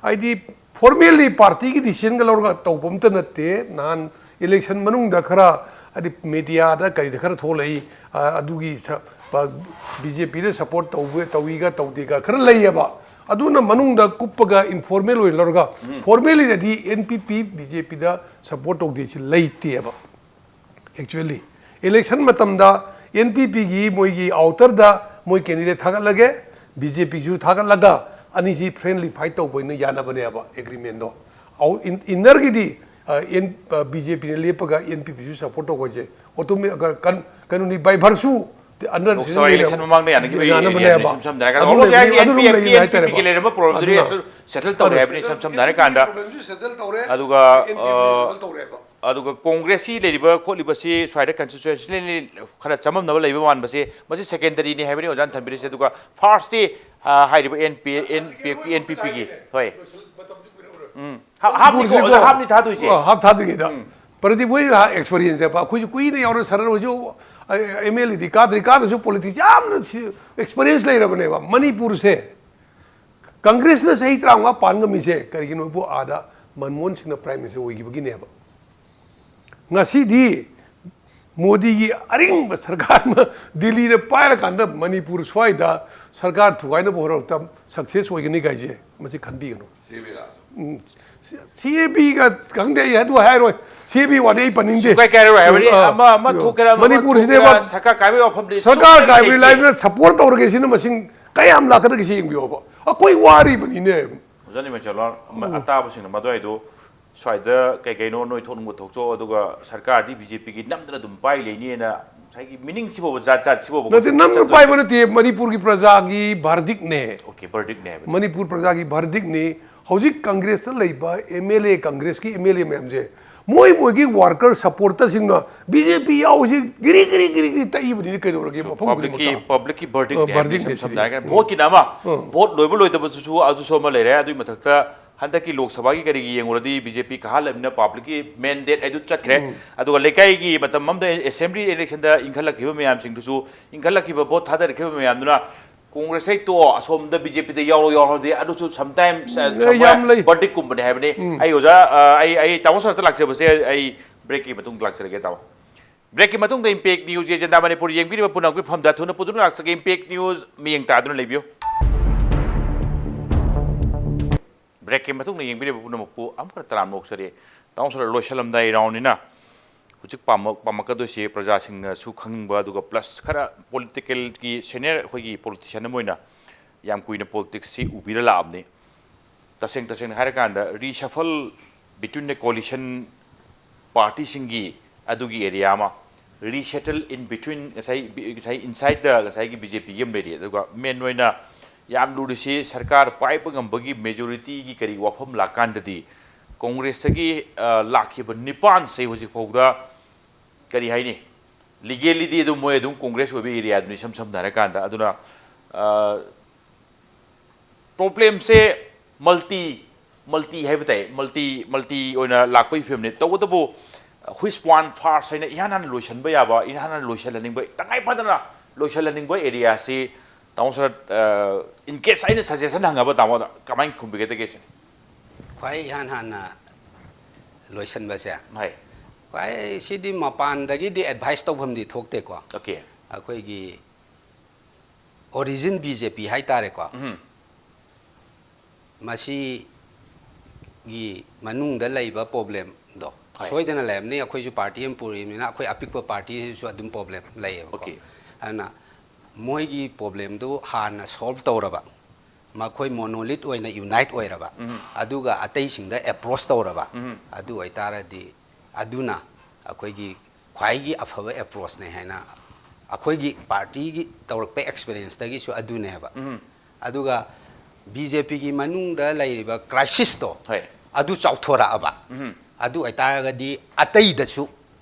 ꯍꯥꯏꯗꯤ ꯐꯣꯔꯃꯦꯜꯂꯤ ꯄꯥꯔꯇꯤꯒꯤ ꯗꯤꯁꯤꯖꯟꯒ ꯂꯧꯔꯒ ꯇꯧꯕ ꯑꯝꯇ ꯅꯠꯇꯦ꯫ ꯅꯍꯥꯟ ꯏꯂꯦꯛꯁꯟ ꯃꯅꯨꯡꯗ ꯈꯔ ꯍꯥꯏꯗꯤ ꯃꯦꯗꯤꯌꯥꯗ ꯀꯔꯤꯗ ꯈꯔ ꯊꯣꯛꯂꯛꯏ, ꯑ, ꯑꯗꯨꯒꯤ ꯁ-, ꯕꯤ ꯖꯦ ꯄꯤꯗ ꯁꯄꯣꯔꯠ ꯇꯧꯕ, ꯇꯧꯏꯒ ꯇꯧꯗꯦꯒ ꯈꯔ ꯂꯩꯌꯦꯕ꯫ ꯑꯗꯨꯅ ꯃꯅꯨꯡꯗ ꯀꯨꯞꯄꯒ ꯏꯟꯐꯣꯔꯃꯦꯜ ꯑꯣꯏꯅ ꯂꯧꯔꯒ, ꯐꯣꯔꯃꯦꯜꯂꯤꯗꯗꯤ N P P B J ꯄꯤꯗ ꯁꯄꯣꯔꯠ ꯇꯧꯗꯦ ꯁꯤ ꯂꯩꯇꯦꯕ꯫ ꯑꯦꯛꯆꯨꯋꯦꯜꯂꯤ ꯏꯂꯦꯛꯁꯟ ꯃꯇꯝꯗ ꯑꯦꯟ ꯄꯤ ꯄꯤꯒꯤ ꯃꯣꯏꯒꯤ ꯑꯥꯎꯇꯔꯗ ꯃꯣꯏ ꯀꯦꯟꯗꯤꯗꯦꯠ ꯊꯥꯒꯠꯂꯒꯦ, ꯕꯤ ꯖꯦ ꯄꯤꯁꯨ ꯊꯥꯒꯠꯂꯒ ꯑꯅꯤꯁꯤ ꯐ꯭ꯔꯦꯟꯂꯤ ꯐꯥꯏꯠ ꯇꯧꯕ ꯑꯣꯏꯅ ꯌꯥꯅꯕꯅꯦꯕ ꯑꯦꯒ꯭ꯔꯤꯃꯦꯟꯗꯣ꯫ ꯏꯟꯅꯔꯒꯤꯗꯤ ꯕꯤ ꯖꯦ ꯄꯤꯅ ꯂꯦꯞꯄꯒ ꯑꯦꯟ ꯄꯤ ꯄꯤꯁꯨ ꯁꯄꯣꯔꯠ ꯇꯧꯕ ꯍꯥꯏꯁꯦ ꯑꯣꯇꯣꯃꯦ-, ꯀ-, ꯀꯟ-, ꯀꯩꯅꯣꯅꯤ, ꯕꯥꯏ ꯚꯔꯁꯨ ꯑꯟꯗꯔ ꯑꯣ, ꯁꯣꯔꯤ, ꯏꯂꯦꯛꯁꯟ ꯃꯃꯥꯡꯗ ꯌꯥꯅꯈꯤꯕ ꯌꯥꯅꯕꯅꯦꯕ꯫ ꯏꯁꯝ ꯁꯝꯅ ꯍꯥꯏꯔꯀꯥꯟꯗ ꯑꯗꯨ almost ꯂꯩꯕꯅꯤ, ꯑꯦꯟ ꯄꯤ ꯑꯦꯐ ꯄꯤ, ꯑꯗꯨ ꯂꯩꯕꯅꯤ ꯑꯦꯟ ꯄꯤ ꯄꯤꯒꯤ ꯍꯥꯏꯇꯥꯔꯦꯀꯣ꯫ ꯂꯩꯔꯝꯕ ꯄ꯭ꯔꯣꯕ꯭ꯂꯦꯝꯗꯨꯗꯤ ꯑꯗꯨꯅ ꯁꯦꯇꯜ ꯇꯧꯔꯦ ꯑꯗꯨꯅ ꯍꯥꯏꯕꯅꯤ, ꯏꯁꯝ ꯁꯝꯅ ꯍꯥꯏꯔꯀꯥꯟꯗ꯫ ꯑꯗꯨꯒ, ꯄ꯭ꯔꯣꯕ꯭ꯂꯦꯝꯁꯨ ꯁꯦꯇꯜ ꯇꯧꯔꯦꯕ꯫ ꯑꯗꯨꯒ ꯀꯣꯡꯒ꯭ꯔꯦꯁꯀꯤ ꯂꯩꯔꯤꯕ ꯈꯣꯠꯂꯤꯕꯁꯤ ꯁ꯭ꯋꯥꯏꯗ ꯀꯟꯁꯇꯤꯇ꯭ꯌꯨꯁꯅꯦꯜꯂꯤ ꯈꯔ ꯆꯃꯝꯅꯕ ꯂꯩꯕ ꯃꯥꯟꯕꯁꯦ, ꯃꯁꯤ ꯁꯦꯀꯦꯟꯗꯔꯤꯅꯤ ꯍꯥꯏꯕꯅꯤ ꯑꯣꯖꯥꯅ ꯊꯝꯕꯤꯔꯤꯁꯦ꯫ ꯑꯗꯨꯒ ꯐꯥꯔꯁꯇꯤ, ꯑ, ꯍꯥꯏꯔꯤꯕ N P, N P, N P ꯄꯤꯒꯤ꯫ ꯍꯣꯏ꯫ ꯎꯝ꯫ ꯍꯥ-, ꯍꯥꯞꯅꯤꯀꯣ, ꯃꯅꯤꯄꯨꯔꯁꯤꯀꯣ, ꯑꯣꯖꯥ, ꯍꯥꯞꯅꯤ ꯊꯥꯗꯣꯏꯁꯦ꯫ ꯑ, ꯍꯥꯞ ꯊꯥꯗ꯭ꯔꯤꯉꯩꯗ꯫ ꯎꯝ꯫ ꯄ꯭ꯔꯗꯤꯞ ꯍꯣꯏ ꯑꯦꯛꯁꯄꯔꯤꯌꯦꯟꯁ ꯍꯥꯏꯕ, ꯑꯩꯈꯣꯏꯁꯨ ꯀꯨꯏꯅ ꯌꯥꯎꯔꯦ, ꯁꯔꯟ ꯍꯣꯏꯁꯨ ꯑꯦꯝ ꯑꯦꯜ ꯑꯦꯗꯤ ꯀꯥꯗ꯭ꯔꯤ, ꯀꯥꯗ꯭ꯔꯁꯨ ꯄꯣꯂꯤꯇꯤꯛꯁ ꯌꯥꯝꯅ ꯁꯤ-, ꯑꯦꯛꯁꯄꯔꯤꯌꯦꯟꯁ ꯂꯩꯔꯕꯅꯦꯕ꯫ ꯃꯅꯤꯄꯨꯔꯁꯦ ꯀꯪꯒ꯭ꯔꯦꯁꯅ ꯆꯍꯤ ꯇꯔꯥꯃꯉꯥ ꯄꯥꯟ ꯉꯝꯃꯤꯁꯦ ꯀꯔꯤꯒꯤꯅꯣꯕꯨ ꯑꯥꯗ ꯃꯟꯃꯣꯍꯟ ꯁꯤꯡꯅ ꯄ꯭ꯔꯥꯏꯝ ꯃꯤꯅꯤꯁꯇꯔ ꯑꯣꯏꯈꯤꯕꯒꯤꯅꯦꯕ꯫ ꯉꯁꯤꯗꯤ ꯃꯣꯗꯤꯒꯤ ꯑꯔꯤꯡꯕ ꯁꯔꯀꯥꯔ ꯑꯃ ꯗꯤꯜꯂꯤꯗ ꯄꯥꯏꯔꯀꯥꯟꯗ ꯃꯅꯤꯄꯨꯔ ꯁ꯭ꯋꯥꯏꯗ ꯁꯔꯀꯥꯔ ꯊꯨꯒꯥꯏꯅꯕ ꯍꯣꯠꯅꯔꯛꯇ ꯁꯛꯁꯦꯁ ꯑꯣꯏꯒꯅꯤ ꯀꯥꯏꯁꯦ ꯃꯁꯤ ꯈꯟꯕꯤꯒꯅꯨ꯫ ꯎꯝ, ꯁꯤ ꯑꯦ ꯄꯤꯒ ꯈꯪꯗꯦ, ꯑꯩ ꯑꯗꯨ ꯍꯥꯏꯔꯣꯏ꯫ ꯁꯤ ꯑꯦ ꯄꯤ ꯋꯥꯗꯤ ꯑꯩ ꯄꯟꯅꯤꯡꯗꯦ꯫ ꯁꯨꯡꯀꯥꯏ ꯀꯥꯏꯔꯔꯣꯏ ꯍꯥꯏꯕꯅꯤ꯫ ꯑꯥ, ꯑꯃ, ꯑꯃ ꯑꯥ, ꯊꯣꯛꯀꯦꯔꯥ, ꯑꯃ ꯃꯅꯤꯄꯨꯔꯁꯤꯅꯦꯕ ꯊꯣꯛꯀꯦꯔꯥ, ꯁꯔꯀꯥꯔ ꯀꯥꯏꯕꯒꯤ ꯋꯥꯐꯝꯗꯤ ꯁꯔꯀꯥꯔ ꯁꯨꯡꯂꯩ ꯀꯥꯏꯕꯒꯤ ꯂꯩꯇꯦ꯫ ꯂꯥꯏꯐꯅ ꯁꯄꯣꯔꯠ ꯇꯧꯔꯒꯦ ꯁꯤꯅ ꯃꯁꯤꯡ ꯀꯌꯥꯝ ꯂꯥꯛꯀꯗꯒꯦ ꯁꯤ ꯌꯦꯡꯕꯤꯌꯣꯕ꯫ ꯑꯩꯈꯣꯏ ꯋꯥꯔꯤꯕꯅꯤꯅꯦ꯫ ꯑꯣꯖꯥ ꯅꯤꯃꯆꯥꯂꯣꯟ, ꯎꯝ꯫ ꯑꯇꯥꯕꯁꯤꯡꯅ ꯃꯗꯨꯋꯥꯏꯗꯨ ꯁ꯭ꯋꯥꯏꯗ ꯀꯩ ꯀꯩꯅꯣ ꯅꯣꯏ ꯊꯣꯛꯅꯤꯡꯕ ꯊꯣꯛꯆꯧ, ꯑꯗꯨꯒ ꯁꯔꯀꯥꯔꯗꯤ ꯕꯤ ꯖꯦ ꯄꯤꯒꯤ ꯅꯝꯗꯅ ꯑꯗꯨꯝ ꯄꯥꯏ ꯂꯩꯅꯤꯅ ꯉꯁꯥꯏꯒꯤ ꯃꯤꯅꯤꯡ ꯁꯤꯐꯥꯎꯕ ꯖꯥꯠ ꯖꯥꯠ ꯁꯤꯐꯥꯎꯕ ꯅꯠꯇꯦ, ꯉꯁꯥꯏ ꯅꯝꯅ ꯆꯠꯇꯣꯏꯁꯦ꯫ ꯄꯥꯏꯕ ꯅꯠꯇꯦ, ꯃꯅꯤꯄꯨꯔꯒꯤ ꯄ꯭ꯔꯖꯥꯒꯤ ꯚꯥꯔꯗꯤꯛꯅꯦ꯫ ꯑꯣꯀꯦ, ꯚꯔꯗꯤꯛꯅꯦ ꯍꯥꯏꯕꯅꯤ꯫ ꯃꯅꯤꯄꯨꯔ ꯄ꯭ꯔꯖꯥꯒꯤ ꯚꯥꯔꯗꯤꯛꯅꯤ꯫ ꯍꯧꯖꯤꯛ ꯀꯪꯒ꯭ꯔꯦꯁꯇ ꯂꯩꯕ ꯑꯦꯝ ꯑꯦꯜ ꯑꯦ, ꯀꯪꯒ꯭ꯔꯦꯁꯀꯤ ꯑꯦꯝ ꯑꯦꯜ ꯑꯦ ꯃꯌꯥꯝꯁꯦ, ꯃꯣꯏ ꯃꯣꯏꯒꯤ ꯋꯥꯔꯀꯔ ꯁꯄꯣꯔꯇꯔꯁꯤꯡꯅ ꯕꯤ ꯖꯦ ꯄꯤ ꯌꯥꯎꯁꯤ ꯒꯤꯔꯤ ꯒꯤꯔꯤ ꯒꯤꯔꯤ ꯒꯤꯔꯤ ꯇꯛꯏꯕꯅꯤꯅ ꯀꯩꯗꯧꯔꯒꯦ? So, ꯃꯐꯝ ꯄꯕ꯭ꯂꯤꯛꯀꯤ, ꯈꯨꯗꯤꯡꯃꯛꯇ꯫ ꯄꯕ꯭ꯂꯤꯛꯀꯤ ꯚꯔꯗꯤꯛꯅꯦ ꯑ, ꯍꯥꯏꯕꯅꯤ, ꯚꯔꯗꯤꯛꯅꯦ ꯏꯁꯝ ꯁꯝꯅ ꯁꯤꯗꯤ꯫ ꯍꯥꯏꯔꯒꯅ ꯎꯝ꯫ ꯚꯣꯠꯀꯤꯅ ꯑꯃ, ꯎꯝ꯫ ꯚꯣꯠ ꯂꯣꯏꯕ ꯂꯣꯏꯗꯕꯗꯨꯁꯨ ꯑꯗꯨꯁꯨ ꯑꯃ ꯂꯩꯔꯦ꯫ ꯑꯗꯨꯒꯤ ꯃꯊꯛꯇ ꯍꯟꯗꯛꯀꯤ ꯂꯣꯛ ꯁꯚꯥꯒꯤ ꯀꯔꯤꯒꯤ ꯌꯦꯡꯉꯨꯔꯗꯤ ꯕꯤ ꯖꯦ ꯄꯤ ꯀꯥꯍꯜꯂꯕꯅꯤꯅ ꯄꯕ꯭ꯂꯤꯛꯀꯤ ꯃꯦꯟꯗꯦꯠ ꯍꯥꯏꯗꯨ ꯆꯠꯈ꯭ꯔꯦ꯫ ꯎꯝ꯫ ꯑꯗꯨꯒ ꯂꯩꯀꯥꯏꯒꯤ ꯃꯇꯝ ꯑꯃꯗ ꯑꯦꯁꯦꯝꯕ꯭ꯂꯤ ꯏꯂꯦꯛꯁꯟꯗ ꯏꯟꯈꯠꯂꯛꯈꯤꯕ ꯃꯌꯥꯝꯁꯤꯡꯗꯨꯁꯨ, ꯏꯟꯈꯠꯂꯛꯈꯤꯕ ꯚꯣꯠ ꯊꯥꯗꯔꯛꯈꯤꯕ ꯃꯌꯥꯝꯗꯨꯅ ꯀꯣꯡꯒ꯭ꯔꯦꯁ ꯍꯦꯛ ꯇꯣꯛꯑꯣ, ꯑꯁꯣꯝꯗ ꯕꯤ ꯖꯦ ꯄꯤꯗ ꯌꯥꯎꯔꯣ ꯌꯥꯎꯔꯣꯗꯤ ꯑꯗꯨꯁꯨ sometimes, ꯑ, ꯎꯝ, somewhere ꯌꯥꯝ ꯂꯩ꯫ ꯚꯔꯗꯤꯛꯀꯨꯝꯕꯅꯦ ꯍꯥꯏꯕꯅꯤ꯫ ꯎꯝ꯫ ꯑꯩ ꯑꯣꯖꯥ, ꯑ, ꯑꯩ, ꯑꯩ ꯇꯥꯃꯣ ꯁꯣꯔꯠꯇ ꯂꯥꯛꯆꯕꯁꯦ ꯑꯩ ꯕ꯭ꯔꯦꯛꯀꯤ ꯃꯇꯨꯡꯗ ꯂꯥꯛꯆꯔꯒꯦ, ꯇꯥꯃꯣ꯫ ꯕ꯭ꯔꯦꯛꯀꯤ ꯃꯇꯨꯡꯗ ꯏꯝꯄꯦꯛ ꯅ꯭ꯌꯨꯁ ꯑꯦꯖꯦꯟꯗꯥ ꯃꯅꯤꯄꯨꯔ ꯌꯦꯡꯕꯤꯔꯤꯕ ꯄꯨꯝꯅꯃꯛꯀꯤ ꯐꯝꯗ ꯊꯨꯅ ꯄꯨꯗꯨꯅ ꯂꯥꯛꯆꯒꯦ꯫ ꯏꯝꯄꯦꯛ ꯅ꯭ꯌꯨꯁ ꯃꯤꯠꯌꯦꯡ ꯇꯥꯗꯨꯅ ꯂꯩꯕꯤꯌꯨ꯫ ꯕ꯭ꯔꯦꯛꯀꯤ ꯃꯇꯨꯡꯗ ꯌꯦꯡꯕꯤꯔꯤꯕ ꯄꯨꯝꯅꯃꯛꯄꯨ ꯑꯃꯨꯛ ꯍꯟꯅ ꯇꯔꯥꯝꯅ ꯑꯣꯛꯆꯔꯤ꯫ ꯇꯥꯃꯣ ꯁꯣꯔ, ꯂꯣꯏꯁꯤꯜꯂꯝꯗꯥꯏ ꯔꯥꯎꯟꯅꯤꯅ ꯍꯧꯖꯤꯛ ꯄꯥꯝꯃꯛ-, ꯄꯥꯝꯃꯛꯀꯗꯣꯏꯁꯦ ꯄ꯭ꯔꯖꯥꯁꯤꯡꯅꯁꯨ ꯈꯪꯅꯤꯡꯕ, ꯑꯗꯨꯒ ꯄ꯭ꯂꯁ ꯈꯔ ꯄꯣꯂꯤꯇꯤꯀꯦꯜꯒꯤ ꯁꯦꯅꯤꯌꯔ ꯑꯩꯈꯣꯏꯒꯤ ꯄꯣꯂꯤꯇꯤꯁꯤꯌꯥꯟ ꯑꯃ ꯑꯣꯏꯅ ꯌꯥꯝ ꯀꯨꯏꯅ ꯄꯣꯂꯤꯇꯤꯛꯁꯁꯤ ꯎꯕꯤꯔ ꯂꯥꯛꯑꯕꯅꯤ꯫ ꯇꯁꯦꯡ ꯇꯁꯦꯡꯅ ꯍꯥꯏꯔꯀꯥꯟꯗ, reshuffle between the coalition ꯄꯥꯔꯇꯤꯁꯤꯡꯒꯤ ꯑꯗꯨꯒꯤ ꯑꯦꯔꯤꯌꯥ ꯑꯃ, resettle in between, ꯉꯁꯥꯏ ꯕꯤ-, ꯉꯁꯥꯏ inside the ꯉꯁꯥꯏꯒꯤ ꯕꯤ ꯖꯦ ꯄꯤꯒꯤ ꯑꯃ ꯂꯩꯔꯤ꯫ ꯑꯗꯨꯒ ꯃꯦꯟ ꯑꯣꯏꯅ ꯌꯥꯝ ꯂꯨꯔꯤꯁꯤ ꯁꯔꯀꯥꯔ ꯄꯥꯏꯕ ꯉꯝꯕꯒꯤ ꯃꯦꯖꯣꯔꯤꯇꯤꯒꯤ ꯀꯔꯤ ꯋꯥꯐꯝ ꯂꯥꯛꯀꯥꯟꯗꯗꯤ, ꯀꯣꯡꯒ꯭ꯔꯦꯁꯇꯒꯤ, ꯑ, ꯂꯥꯛꯈꯤꯕ ꯅꯤꯄꯥꯟꯁꯦ ꯍꯧꯖꯤꯛ ꯐꯥꯎꯗ ꯀꯔꯤ ꯍꯥꯏꯅꯤ, ꯂꯤꯒꯦꯂꯤꯗꯤ ꯑꯗꯨꯝ ꯃꯣꯏ ꯑꯗꯨꯝ ꯀꯣꯡꯒ꯭ꯔꯦꯁ ꯑꯣꯏꯕ ꯑꯦꯔꯤꯌꯥꯗꯨꯅꯤ, ꯏꯁꯝ ꯁꯝꯅ ꯍꯥꯏꯔꯀꯥꯟꯗ꯫ ꯑꯗꯨꯅ, ꯑ, ꯄ꯭ꯔꯣꯕ꯭ꯂꯦꯝꯁꯦ ꯃꯜꯇꯤ, ꯃꯜꯇꯤ ꯍꯥꯏꯕ ꯇꯥꯏ, ꯃꯜꯇꯤ, ꯃꯜꯇꯤ ꯑꯣꯏꯅ ꯂꯥꯛꯄꯒꯤ ꯐꯤꯕꯝꯅꯤ꯫ ꯇꯧꯕꯇꯕꯨ, which one first ꯍꯥꯏꯅ ꯏꯍꯥꯟ ꯍꯥꯟꯅ ꯂꯣꯏꯁꯤꯟꯕ ꯌꯥꯕ, ꯏꯍꯥꯟ ꯍꯥꯟꯅ ꯂꯣꯏꯁꯤꯜꯍꯟꯅꯤꯡꯕ, ꯇꯉꯥꯏ ꯐꯗꯅ ꯂꯣꯏꯁꯤꯜꯍꯟꯅꯤꯡꯕ ꯑꯦꯔꯤꯌꯥꯁꯤ, ꯇꯥꯃꯣ ꯁꯣꯔ, ꯑ, in case ꯑꯩꯅ ꯁꯖꯦꯁꯟ ꯍꯪꯉꯕ ꯇꯥꯃꯣꯗ ꯀꯃꯥꯏꯅ ꯈꯨꯝꯕꯤꯒꯗꯒꯦ ꯁꯤꯅꯤ? ꯈ꯭ꯋꯥꯏ ꯏꯍꯥꯟ ꯍꯥꯟꯅ ꯂꯣꯏꯁꯤꯟꯕꯁꯦ, ꯍꯣꯏ꯫ ꯈ꯭ꯋꯥꯏ ꯁꯤꯗꯤ ꯃꯄꯥꯟꯗꯒꯤꯗꯤ ꯑꯦꯗꯚꯥꯏꯁ ꯇꯧꯐꯝꯗꯤ ꯊꯣꯛꯇꯦꯀꯣ꯫ ꯑꯣꯀꯦ꯫ ꯑꯩꯈꯣꯏꯒꯤ ꯑꯣꯔꯤꯖꯤꯟ ꯕꯤ ꯖꯦ ꯄꯤ ꯍꯥꯏꯇꯥꯔꯦꯀꯣ꯫ ꯎꯝ꯫ ꯃꯁꯤꯒꯤ ꯃꯅꯨꯡꯗ ꯂꯩꯕ ꯄ꯭ꯔꯣꯕ꯭ꯂꯦꯝꯗꯣ ꯍꯣꯏ꯫ ꯁꯣꯏꯗꯅ ꯂꯩꯔꯝꯅꯤ꯫ ꯑꯩꯈꯣꯏꯁꯨ ꯄꯥꯔꯇꯤ ꯑꯃ ꯄꯨꯔꯤꯕꯅꯤꯅ, ꯑꯩꯈꯣꯏ ꯑꯄꯤꯛꯄ ꯄꯥꯔꯇꯤꯁꯤꯁꯨ ꯑꯗꯨꯝ ꯄ꯭ꯔꯣꯕ꯭ꯂꯦꯝ ꯂꯩꯌꯦꯕꯀꯣ꯫ ꯑꯣꯀꯦ꯫ ꯑꯗꯨꯅ ꯃꯣꯏꯒꯤ ꯄ꯭ꯔꯣꯕ꯭ꯂꯦꯝꯗꯨ ꯍꯥꯟꯅ ꯁꯣꯜꯕ ꯇꯧꯔꯕ, ꯃꯈꯣꯏ ꯃꯣꯅꯣꯂꯤꯠ ꯑꯣꯏꯅ ꯌꯨꯅꯥꯏꯠ ꯑꯣꯏꯔꯕ, ꯎꯝ꯫ ꯑꯗꯨꯒ ꯑꯇꯩꯁꯤꯡꯗ ꯑꯦꯄ꯭ꯔꯣꯁ ꯇꯧꯔꯕ, ꯎꯝ꯫ ꯑꯗꯨ ꯑꯣꯏꯇꯥꯔꯗꯤ ꯑꯗꯨꯅ ꯑꯩꯈꯣꯏꯒꯤ ꯈ꯭ꯋꯥꯏꯒꯤ ꯑꯐꯕ ꯑꯦꯄ꯭ꯔꯣꯁꯅꯦ ꯍꯥꯏꯅ ꯑꯩꯈꯣꯏꯒꯤ ꯄꯥꯔꯇꯤꯒꯤ ꯇꯧꯔꯛꯄ ꯑꯦꯛꯁꯄꯤꯔꯤꯌꯦꯟꯁꯇꯒꯤꯁꯨ ꯑꯗꯨꯅꯦꯕ꯫ ꯎꯝ꯫ ꯑꯗꯨꯒ ꯕꯤ ꯖꯦ ꯄꯤꯒꯤ ꯃꯅꯨꯡꯗ ꯂꯩꯔꯤꯕ ꯀ꯭ꯔꯥꯏꯁꯤꯁꯇꯣ ꯍꯣꯏ꯫ ꯑꯗꯨ ꯆꯥꯎꯊꯣꯔꯛꯑꯕ, ꯎꯝ꯫ ꯑꯗꯨ ꯑꯣꯏꯇꯥꯔꯒꯗꯤ ꯑꯇꯩꯗꯁꯨ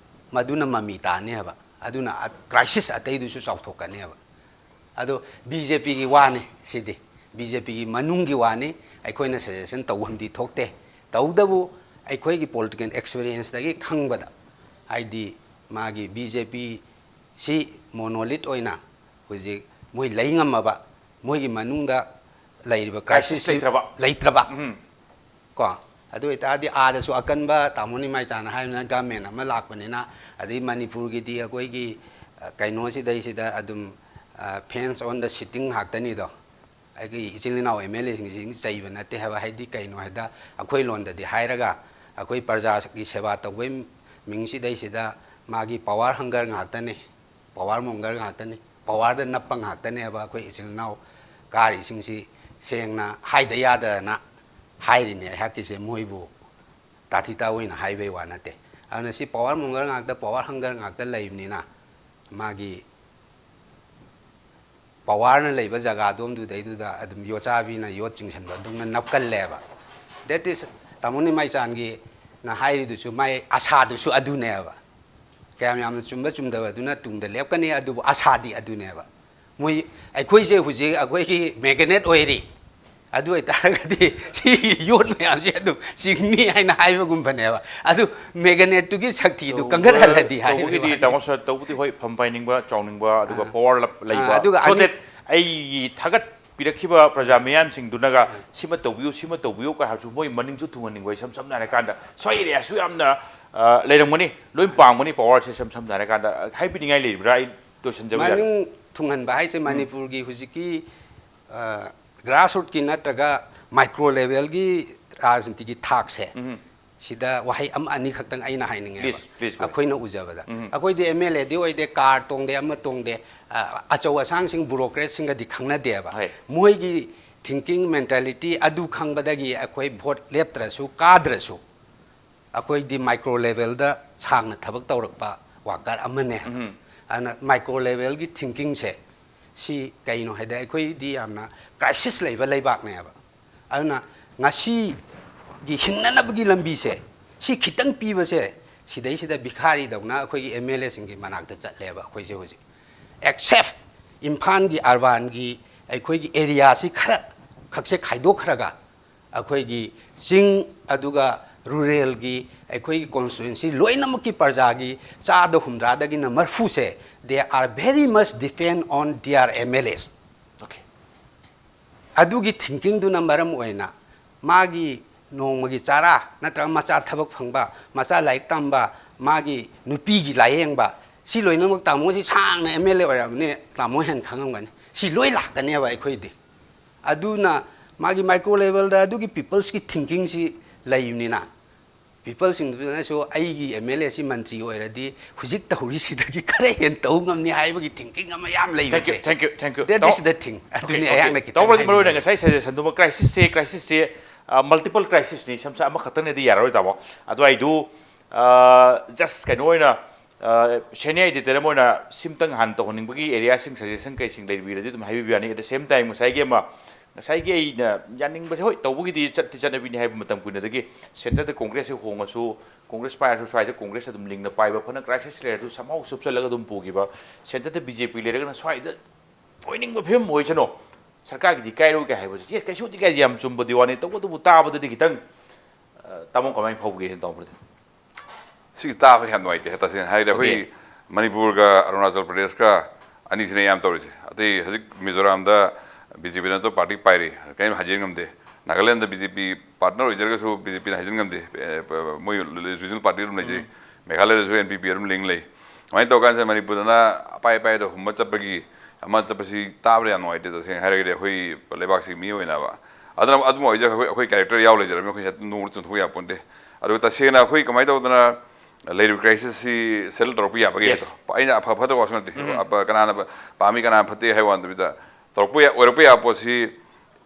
ꯃꯗꯨꯅ ꯃꯃꯤ ꯇꯥꯅꯦꯕ꯫ ꯑꯗꯨꯅ ꯑ-, ꯀ꯭ꯔꯥꯏꯁꯤꯁ ꯑꯇꯩꯗꯨꯁꯨ ꯆꯥꯎꯊꯣꯛꯀꯅꯦꯕ꯫ ꯑꯗꯣ ꯕꯤ ꯖꯦ ꯄꯤꯒꯤ ꯋꯥꯅꯤ ꯁꯤꯗꯤ, ꯕꯤ ꯖꯦ ꯄꯤꯒꯤ ꯃꯅꯨꯡꯒꯤ ꯋꯥꯅꯤ꯫ ꯑꯩꯈꯣꯏꯅ ꯁꯖꯦꯁꯟ ꯇꯧꯐꯝꯗꯤ ꯊꯣꯛꯇꯦ꯫ ꯇꯧꯕꯇꯕꯨ ꯑꯩꯈꯣꯏꯒꯤ ꯄꯣꯂꯤꯇꯤꯀꯦꯜ ꯑꯦꯛꯁꯄꯤꯔꯤꯌꯦꯟꯁꯇꯒꯤ ꯈꯪꯕꯗ, ꯍꯥꯏꯗꯤ ꯃꯥꯒꯤ ꯕꯤ ꯖꯦ ꯄꯤ ꯁꯤ ꯃꯣꯅꯣꯂꯤꯠ ꯑꯣꯏꯅ ꯍꯧꯖꯤꯛ ꯃꯣꯏ ꯂꯩ ꯉꯝꯃꯕ, ꯃꯣꯏꯒꯤ ꯃꯅꯨꯡꯗ ꯂꯩꯔꯤꯕ ꯀ꯭ꯔꯥꯏꯁꯤꯁ ꯀ꯭ꯔꯥꯏꯁꯤꯁꯁꯤ ꯂꯩꯇ꯭ꯔꯕ꯫ ꯂꯩꯇ꯭ꯔꯕ꯫ ꯎꯝ꯫ ꯀꯣ, ꯑꯗꯨ ꯑꯣꯏꯇꯥꯔꯗꯤ ꯑꯥꯗꯁꯨ ꯑꯀꯟꯕ ꯇꯥꯃꯣ ꯅꯤꯃꯥꯏꯆꯥꯅ ꯍꯥꯏꯕꯅ ꯒꯃꯦꯟ ꯑꯃ ꯂꯥꯛꯄꯅꯤꯅ, ꯑꯗꯩ ꯃꯅꯤꯄꯨꯔꯒꯤꯗꯤ ꯑꯩꯈꯣꯏꯒꯤ, ꯑ, ꯀꯩꯅꯣꯁꯤꯗꯩꯁꯤꯗ ꯑꯗꯨꯝ, ꯑ, fence on the sitting ꯉꯥꯛꯇꯅꯤꯗꯣ꯫ ꯑꯩꯒꯤ ꯏꯆꯤꯜ ꯏꯅꯥꯎ ꯑꯦꯝ ꯑꯦꯜ ꯑꯦꯁꯤꯡꯁꯤ ꯆꯩꯕ ꯅꯠꯇꯦ ꯍꯥꯏꯕ, ꯍꯥꯏꯗꯤ ꯀꯩꯅꯣ ꯍꯥꯏꯗ ꯑꯩꯈꯣꯏ ꯂꯣꯟꯗꯗꯤ ꯍꯥꯏꯔꯒ ꯑꯩꯈꯣꯏ ꯄ꯭ꯔꯖꯥꯒꯤ ꯁꯦꯕꯥ ꯇꯧꯕꯩ ꯃꯤꯡꯁꯤꯗꯩꯁꯤꯗ ꯃꯥꯒꯤ power hunger ꯉꯥꯛꯇꯅꯤ, power monger ꯉꯥꯛꯇꯅꯤ, powerꯗ ꯅꯞꯄ ꯉꯥꯛꯇꯅꯦꯕ ꯑꯩꯈꯣꯏ ꯏꯆꯤꯜ ꯏꯅꯥꯎ ꯀꯥꯔꯤꯁꯤꯡꯁꯤ꯫ ꯁꯦꯡꯅ ꯍꯥꯏꯗ ꯌꯥꯗꯗꯅ ꯍꯥꯏꯔꯤꯅꯦ ꯑꯩꯍꯥꯛꯀꯤꯁꯦ, ꯃꯣꯏꯕꯨ ꯇꯥꯊꯤ ꯇꯥꯑꯣꯏꯅ ꯍꯥꯏꯕꯩ ꯋꯥ ꯅꯠꯇꯦ꯫ ꯑꯗꯨꯅ ꯁꯤ power monger ꯉꯥꯛꯇ, power hunger ꯉꯥꯛꯇ ꯂꯩꯕꯅꯤꯅ ꯃꯥꯒꯤ powerꯅ ꯂꯩꯕ ꯖꯒꯥꯗꯣꯝꯗꯨꯗꯩꯗꯨꯗ ꯑꯗꯨꯝ ꯌꯣꯠꯆꯥꯕꯤꯅ ꯌꯣꯠ ꯆꯤꯡꯁꯟꯕ ꯑꯗꯨꯝꯅ ꯅꯞꯀꯜꯂꯦꯕ꯫ That is, ꯇꯥꯃꯣ ꯅꯤꯃꯥꯏꯆꯥꯟꯒꯤꯅ ꯍꯥꯏꯔꯤꯗꯨꯁꯨ ꯃꯥꯏ ꯑꯁꯥꯗꯨꯁꯨ ꯑꯗꯨꯅꯦꯕ꯫ ꯀꯌꯥꯝ ꯌꯥꯝꯅ ꯆꯨꯝꯕ ꯆꯨꯝꯗꯕꯗꯨꯅ ꯇꯨꯡꯗ ꯂꯦꯞꯀꯅꯤ, ꯑꯗꯨꯕꯨ ꯑꯁꯥꯗꯤ ꯑꯗꯨꯅꯦꯕ꯫ ꯃꯣꯏ, ꯑꯩꯈꯣꯏꯁꯦ ꯍꯧꯖꯤꯛ ꯑꯩꯈꯣꯏꯒꯤ magnet ꯑꯣꯏꯔꯤ꯫ ꯑꯗꯨ ꯑꯣꯏꯇꯥꯔꯒꯗꯤ ꯁꯤ ꯌꯣꯠ ꯃꯌꯥꯝꯁꯦ ꯑꯗꯨꯝ ꯆꯤꯡꯅꯤ ꯍꯥꯏꯅ ꯍꯥꯏꯕꯒꯨꯝꯕꯅꯦꯕ꯫ ꯑꯗꯨ magnetꯇꯨꯒꯤ ꯁꯛꯇꯤꯗꯨ ꯀꯟꯈꯠꯍꯜꯂꯗꯤ ꯍꯥꯏꯕꯒꯤ ꯇꯧꯕꯒꯤꯗꯤ ꯋꯥꯅꯤ꯫ ꯇꯥꯃꯣ ꯁꯥꯔ, ꯇꯧꯕꯗꯤ ꯍꯣꯏ, ꯐꯝ ꯄꯥꯏꯅꯤꯡꯕ, ꯆꯥꯎꯅꯤꯡꯕ, ꯑꯗꯨꯒ ꯑꯥ꯫ Power ꯂꯞ-, ꯑꯥ, ꯂꯩꯕ, ꯑꯗꯨꯒ so ꯑꯅꯤ- that ꯑꯩꯒꯤ ꯊꯥꯒꯠꯄꯤꯔꯛꯈꯤꯕ ꯄ꯭ꯔꯖꯥ ꯃꯤꯌꯥꯝꯁꯤꯡꯗꯨꯅꯒ ꯁꯤꯃ ꯇꯧꯕꯤꯌꯨ, ꯁꯤꯃ ꯇꯧꯕꯤꯌꯨ ꯀꯥꯏ ꯍꯥꯏꯔꯁꯨ ꯃꯣꯏ ꯃꯅꯤꯡꯁꯨ ꯊꯨꯡꯍꯟꯅꯤꯡꯕ, ꯏꯁꯝ ꯁꯝꯅ ꯍꯥꯏꯔꯀꯥꯟꯗ ꯁ꯭ꯋꯥꯏ areaꯁꯨ ꯌꯥꯝꯅ, ꯑ, ꯂꯩꯔꯝꯒꯅꯤ, ꯂꯣꯏ ꯄꯥꯝꯒꯅꯤ powerꯁꯦ, ꯏꯁꯝ ꯁꯝꯅ ꯍꯥꯏꯔꯀꯥꯟꯗ, ꯑ, ꯍꯥꯏꯕꯤꯅꯤꯡꯉꯥꯏ ꯂꯩꯔꯤꯕ꯭ꯔꯥ? ꯑꯩ ꯂꯣꯏꯁꯤꯟꯖꯕ ꯌꯥꯔꯦ꯫ ꯃꯅꯤꯡ ꯊꯨꯡꯍꯟꯕ ꯍꯥꯏꯁꯦ ꯎꯝ꯫ ꯃꯅꯤꯄꯨꯔꯒꯤ ꯍꯧꯖꯤꯛꯀꯤ, ꯑ, grassrootꯀꯤ ꯅꯠꯇ꯭ꯔꯒ micro levelꯒꯤ ꯔꯥꯖꯅꯤꯇꯤꯒꯤ ꯊꯥꯛꯁꯦ, ꯎꯝ꯫ ꯁꯤꯗ ꯋꯥꯍꯩ ꯑꯃ ꯑꯅꯤ ꯈꯛꯇꯪ ꯑꯩꯅ ꯍꯥꯏꯅꯤꯡꯉꯦꯕ꯫ Please, please, go ahead. ꯑꯩꯈꯣꯏꯅ ꯎꯖꯕꯗ꯫ ꯎꯝ꯫ ꯑꯩꯈꯣꯏꯗꯤ MLAꯗꯤ ꯑꯣꯏꯗꯦ, car ꯇꯣꯡꯗꯦ, ꯑꯃ ꯇꯣꯡꯗꯦ, ꯑ, ꯑꯆꯧ ꯑꯁꯥꯡꯁꯤꯡ bureaucratꯁꯤꯡꯒꯗꯤ ꯈꯪꯅꯗꯦꯕ꯫ ꯍꯣꯏ꯫ ꯃꯣꯏꯒꯤ thinking mentality ꯑꯗꯨ ꯈꯪꯕꯗꯒꯤ ꯑꯩꯈꯣꯏ vote ꯂꯦꯞꯇ꯭ꯔꯁꯨ ꯀꯥꯗ꯭ꯔꯁꯨ ꯑꯩꯈꯣꯏꯗꯤ micro levelꯗ ꯁꯥꯡꯅ ꯊꯕꯛ ꯇꯧꯔꯛꯄ worker ꯑꯃꯅꯦ꯫ ꯎꯝ꯫ ꯑꯗꯨꯅ micro levelꯒꯤ thinkingꯁꯦ ꯁꯤ ꯀꯩꯅꯣ ꯍꯥꯏꯗꯤ ꯑꯩꯈꯣꯏꯗꯤ ꯌꯥꯝꯅ crisis ꯂꯩꯕ ꯂꯩꯕꯥꯛꯅꯦꯕ꯫ ꯑꯗꯨꯅ ꯉꯁꯤꯒꯤ ꯍꯤꯡꯅꯅꯕꯒꯤ ꯂꯝꯕꯤꯁꯦ ꯁꯤ ꯈꯤꯇꯪ ꯄꯤꯕꯁꯦ ꯁꯤꯗꯩꯁꯤꯗ ꯚꯤꯈꯥꯔꯤꯗꯧꯅ ꯑꯩꯈꯣꯏꯒꯤ MLAꯁꯤꯡꯒꯤ ꯃꯅꯥꯛꯇ ꯆꯠꯂꯦꯕ ꯑꯩꯈꯣꯏꯁꯦ ꯍꯧꯖꯤꯛ꯫ Except ꯏꯝꯐꯥꯜꯒꯤ urbanꯒꯤ ꯑꯩꯈꯣꯏꯒꯤ areaꯁꯤ ꯈꯔ ꯈꯛꯁꯦ ꯈꯥꯏꯗꯣꯛꯈ꯭ꯔꯒ ꯑꯩꯈꯣꯏꯒꯤ ꯆꯤꯡ ꯑꯗꯨꯒ ruralꯒꯤ ꯑꯩꯈꯣꯏꯒꯤ constituency ꯂꯣꯏꯅꯃꯛꯀꯤ ꯄ꯭ꯔꯖꯥꯒꯤ ꯆꯥꯗ ꯍꯨꯝꯗ꯭ꯔꯥꯗꯒꯤꯅ ꯃꯔꯐꯨꯁꯦ, they are very much depend on their MLAs꯫ Okay꯫ ꯑꯗꯨꯒꯤ thinkingꯗꯨꯅ ꯃꯔꯝ ꯑꯣꯏꯅ ꯃꯥꯒꯤ ꯅꯣꯡꯃꯒꯤ ꯆꯥꯔꯥ ꯅꯠꯇ꯭ꯔꯒ ꯃꯆꯥ ꯊꯕꯛ ꯐꯪꯕ, ꯃꯆꯥ ꯂꯥꯏꯔꯤꯛ ꯇꯝꯕ, ꯃꯥꯒꯤ ꯅꯨꯄꯤꯒꯤ ꯂꯥꯏꯌꯦꯡꯕ, ꯁꯤ ꯂꯣꯏꯅꯃꯛ ꯇꯥꯃꯣꯁꯤ ꯁꯥꯡꯅ ꯑꯦꯝ ꯑꯦꯜ ꯑꯦ ꯑꯣꯏꯔꯕꯅꯤ, ꯇꯥꯃꯣ ꯍꯦꯟꯅ ꯈꯪꯉꯝꯒꯅꯤ꯫ ꯁꯤ ꯂꯣꯏ ꯂꯥꯛꯀꯅꯦꯕ ꯑꯩꯈꯣꯏꯗꯤ꯫ ꯑꯗꯨꯅ ꯃꯥꯒꯤ ꯃꯥꯏꯀ꯭ꯔꯣ ꯂꯦꯚꯦꯜꯗ ꯑꯗꯨꯒꯤ ꯄꯤꯄꯜꯁꯀꯤ ꯊꯤꯡꯀꯤꯡꯁꯤ ꯂꯩꯕꯅꯤꯅ, ꯄꯤꯄꯜꯁꯤꯡꯗꯨꯅꯁꯨ ꯑꯩꯒꯤ ꯑꯦꯝ ꯑꯦꯜ ꯑꯦꯁꯤ ꯃꯟꯇ꯭ꯔꯤ ꯑꯣꯏꯔꯗꯤ ꯍꯧꯖꯤꯛ ꯇꯧꯔꯤꯁꯤꯗꯒꯤ ꯈꯔ ꯍꯦꯟꯅ ꯇꯧ ꯉꯝꯅꯤ ꯍꯥꯏꯕꯒꯤ ꯊꯤꯡꯀꯤꯡ ꯑꯃ ꯌꯥꯝ ꯊꯦꯡꯛ ꯌꯨ ꯂꯩꯕꯁꯦ꯫ Thank you thank you That is the thing. ꯑꯗꯨꯅꯤ ꯑꯩꯍꯥꯛꯅ ꯈꯤꯇꯪ ꯇꯧꯕꯗꯤ ꯃꯔꯨ ꯑꯣꯏꯅ ꯍꯥꯏꯅꯤꯡꯕ꯫ ꯉꯁꯥꯏ ꯁꯖꯦꯁꯟꯗꯨꯃ ꯀ꯭ꯔꯥꯏꯁꯤꯁꯁꯦ ꯀ꯭ꯔꯥꯏꯁꯤꯁꯁꯦ ꯃꯜꯇꯤꯄꯜ ꯀ꯭ꯔꯥꯏꯁꯤꯁꯅꯤ, ꯁꯝꯁ ꯑꯃꯈꯛꯇꯪꯅꯗꯤ ꯌꯥꯔꯔꯣꯏ ꯇꯥꯃꯣ꯫ ꯑꯗꯨ ꯑꯩꯗꯨ ꯖꯁ ꯀꯩꯅꯣ ꯑꯣꯏꯅ ꯁꯦꯅꯤꯌꯔ ꯑꯦꯗꯤꯇꯔ ꯑꯃ ꯑꯣꯏꯅ ꯁꯤꯝꯇꯪ ꯍꯥꯟꯅ ꯇꯧꯍꯟꯅꯤꯡꯕꯒꯤ ꯑꯦꯔꯤꯌꯥꯁꯤꯡ ꯁꯖꯦꯁꯟ ꯀꯩꯁꯤꯡ ꯂꯩꯕꯤꯔꯗꯤ ꯑꯗꯨꯝ ꯍꯥꯏꯕꯤꯕ ꯌꯥꯅꯤ꯫ At the same time ꯉꯁꯥꯏꯒꯤ ꯑꯃ ꯉꯁꯥꯏꯒꯤ ꯑꯩꯅ ꯌꯥꯅꯤꯡꯕꯁꯦ, ꯍꯣꯏ, ꯇꯧꯕꯒꯤꯗꯤ ꯆꯠꯇꯤ ꯆꯠꯅꯕꯤꯅꯤ ꯍꯥꯏꯕ ꯃꯇꯝ ꯀꯨꯏꯅꯗꯒꯤ ꯁꯦꯟꯇꯔꯗ ꯀꯣꯡꯒ꯭ꯔꯦꯁꯁꯦ ꯍꯣꯡꯉꯁꯨ, ꯀꯣꯡꯒ꯭ꯔꯦꯁ ꯄꯥꯏꯔꯁꯨ, ꯁ꯭ꯋꯥꯏꯗ ꯀꯣꯡꯒ꯭ꯔꯦꯁ ꯑꯗꯨꯝ ꯂꯤꯡꯅ ꯄꯥꯏꯕ, ꯐꯅ ꯀ꯭ꯔꯥꯏꯁꯤꯁ ꯂꯩꯔꯁꯨ somehow ꯁꯨꯞꯆꯜꯂꯒ ꯑꯗꯨꯝ ꯄꯨꯈꯤꯕ, ꯁꯦꯟꯇꯔꯗ ꯕꯤ ꯖꯦ ꯄꯤ ꯂꯩꯔꯒꯅ ꯁ꯭ꯋꯥꯏꯗ ꯑꯣꯏꯅꯤꯡꯕ ꯐꯤꯕꯝ ꯑꯣꯏꯁꯅꯨ, ꯁꯔꯀꯥꯔꯒꯤꯗꯤ ꯀꯥꯏꯔꯣꯏ ꯀꯥꯏ ꯍꯥꯏꯕꯁꯦ, ꯌꯦ, ꯀꯩꯁꯨꯗꯤ ꯀꯥꯏꯗꯦ, ꯌꯥꯝ ꯆꯨꯝꯕꯗꯤ ꯋꯥꯅꯤ꯫ ꯇꯧꯕꯇꯕꯨ ꯇꯥꯕꯗꯗꯤ ꯈꯤꯇꯪ, ꯑ, ꯇꯥꯃꯣ ꯀꯃꯥꯏꯅ ꯐꯥꯎꯒꯦ ꯇꯥꯃꯣꯗꯤ? ꯁꯤꯒꯤ ꯇꯥꯕ ꯌꯥꯝ ꯅꯨꯡꯉꯥꯏꯇꯦ, ꯇꯁꯦꯡꯅ ꯍꯥꯏꯔꯗꯤ꯫ ꯑꯩꯈꯣꯏ ꯑꯣꯀꯦ꯫ ꯃꯅꯤꯄꯨꯔꯒ ꯑꯔꯨꯅꯥꯆꯜ ꯄ꯭ꯔꯗꯦꯁꯀ ꯑꯅꯤꯁꯤꯅ ꯌꯥꯝ ꯇꯧꯔꯤꯁꯦ꯫ ꯑꯇꯩ ꯍꯧꯖꯤꯛ ꯃꯤꯖꯣꯔꯥꯝꯗ ꯕꯤ ꯖꯦ ꯄꯤꯅ ꯑꯇꯣꯞꯄ ꯄꯥꯔꯇꯤ ꯄꯥꯏꯔꯤ, ꯀꯔꯤꯝ ꯍꯥꯏꯖꯤꯟ ꯉꯝꯗꯦ꯫ ꯅꯥꯒꯥꯂꯦꯟꯗ ꯕꯤ ꯖꯦ ꯄꯤ ꯄꯥꯔꯠꯅꯔ ꯑꯣꯏꯖꯔꯒꯁꯨ ꯕꯤ ꯖꯦ ꯄꯤꯅ ꯍꯥꯏꯖꯤꯟ ꯉꯝꯗꯦ꯫ ꯑꯦ, ꯄ-, ꯃꯣꯏ ꯔꯤꯖꯅꯦꯜ ꯄꯥꯔꯇꯤ ꯑꯗꯨꯝ ꯂꯩꯖꯩ꯫ ꯎꯝ꯫ ꯃꯦꯘꯥꯂꯌꯗꯁꯨ ꯑꯦꯟ ꯄꯤ ꯄꯤ ꯑꯗꯨꯝ ꯂꯤꯡ ꯂꯩ꯫ ꯑꯗꯨꯃꯥꯏꯅ ꯇꯧꯔꯀꯥꯟꯁꯤꯗ ꯃꯅꯤꯄꯨꯔꯗꯅ ꯑꯄꯥꯏ ꯑꯄꯥꯏꯗ ꯍꯨꯝꯕ ꯆꯠꯄꯒꯤ, ꯑꯃ ꯆꯠꯄꯁꯤ ꯇꯥꯕꯗ ꯌꯥꯝ ꯅꯨꯡꯉꯥꯏꯇꯦ, ꯇꯁꯦꯡꯅ ꯍꯥꯏꯔꯒꯗꯤ ꯑꯩꯈꯣꯏ ꯂꯩꯕꯥꯛꯁꯤ ꯃꯤ ꯑꯣꯏꯅꯕ꯫ ꯑꯗꯨꯅ ꯑꯗꯨꯝ ꯑꯣꯏꯖ-, ꯑꯩꯈꯣꯏ, ꯑꯩꯈꯣꯏ ꯀꯦꯔꯦꯛꯇꯔ ꯌꯥꯎ ꯂꯩꯖꯔꯕꯅꯤꯅ ꯑꯩꯈꯣꯏ ꯍꯦꯛꯇ ꯅꯣꯡꯃꯗ ꯆꯨꯝꯊꯣꯛꯄ ꯌꯥꯄꯣꯟꯇꯦ꯫ ꯑꯗꯨꯒ ꯇꯁꯦꯡꯅ ꯑꯩꯈꯣꯏ ꯀꯃꯥꯏꯅ ꯇꯧꯗꯅ ꯂꯩꯔꯤꯕ ꯀ꯭ꯔꯥꯏꯁꯤꯁꯁꯤ ꯁꯦꯇꯜ ꯇꯧꯔꯛꯄ ꯌꯥꯕꯒꯦ ꯌꯦꯁ꯫ ꯍꯥꯏꯗꯣ꯫ ꯑꯩꯅ ꯑꯐ ꯐꯠꯇꯕ ꯋꯥꯁꯨ ꯅꯠꯇꯦ꯫ ꯎꯝ꯫ ꯑꯄ-, ꯀꯅꯥꯅ ꯄ-, ꯄꯥꯝꯃꯤ, ꯀꯅꯥꯅ ꯐꯠꯇꯦ ꯍꯥꯏꯕ ꯋꯥ ꯅꯠꯇꯕꯤꯗ, ꯇꯧꯔꯛꯄ ꯌꯥ-, ꯑꯣꯏꯔꯛꯄ ꯌꯥꯕ ꯄꯣꯠꯁꯤ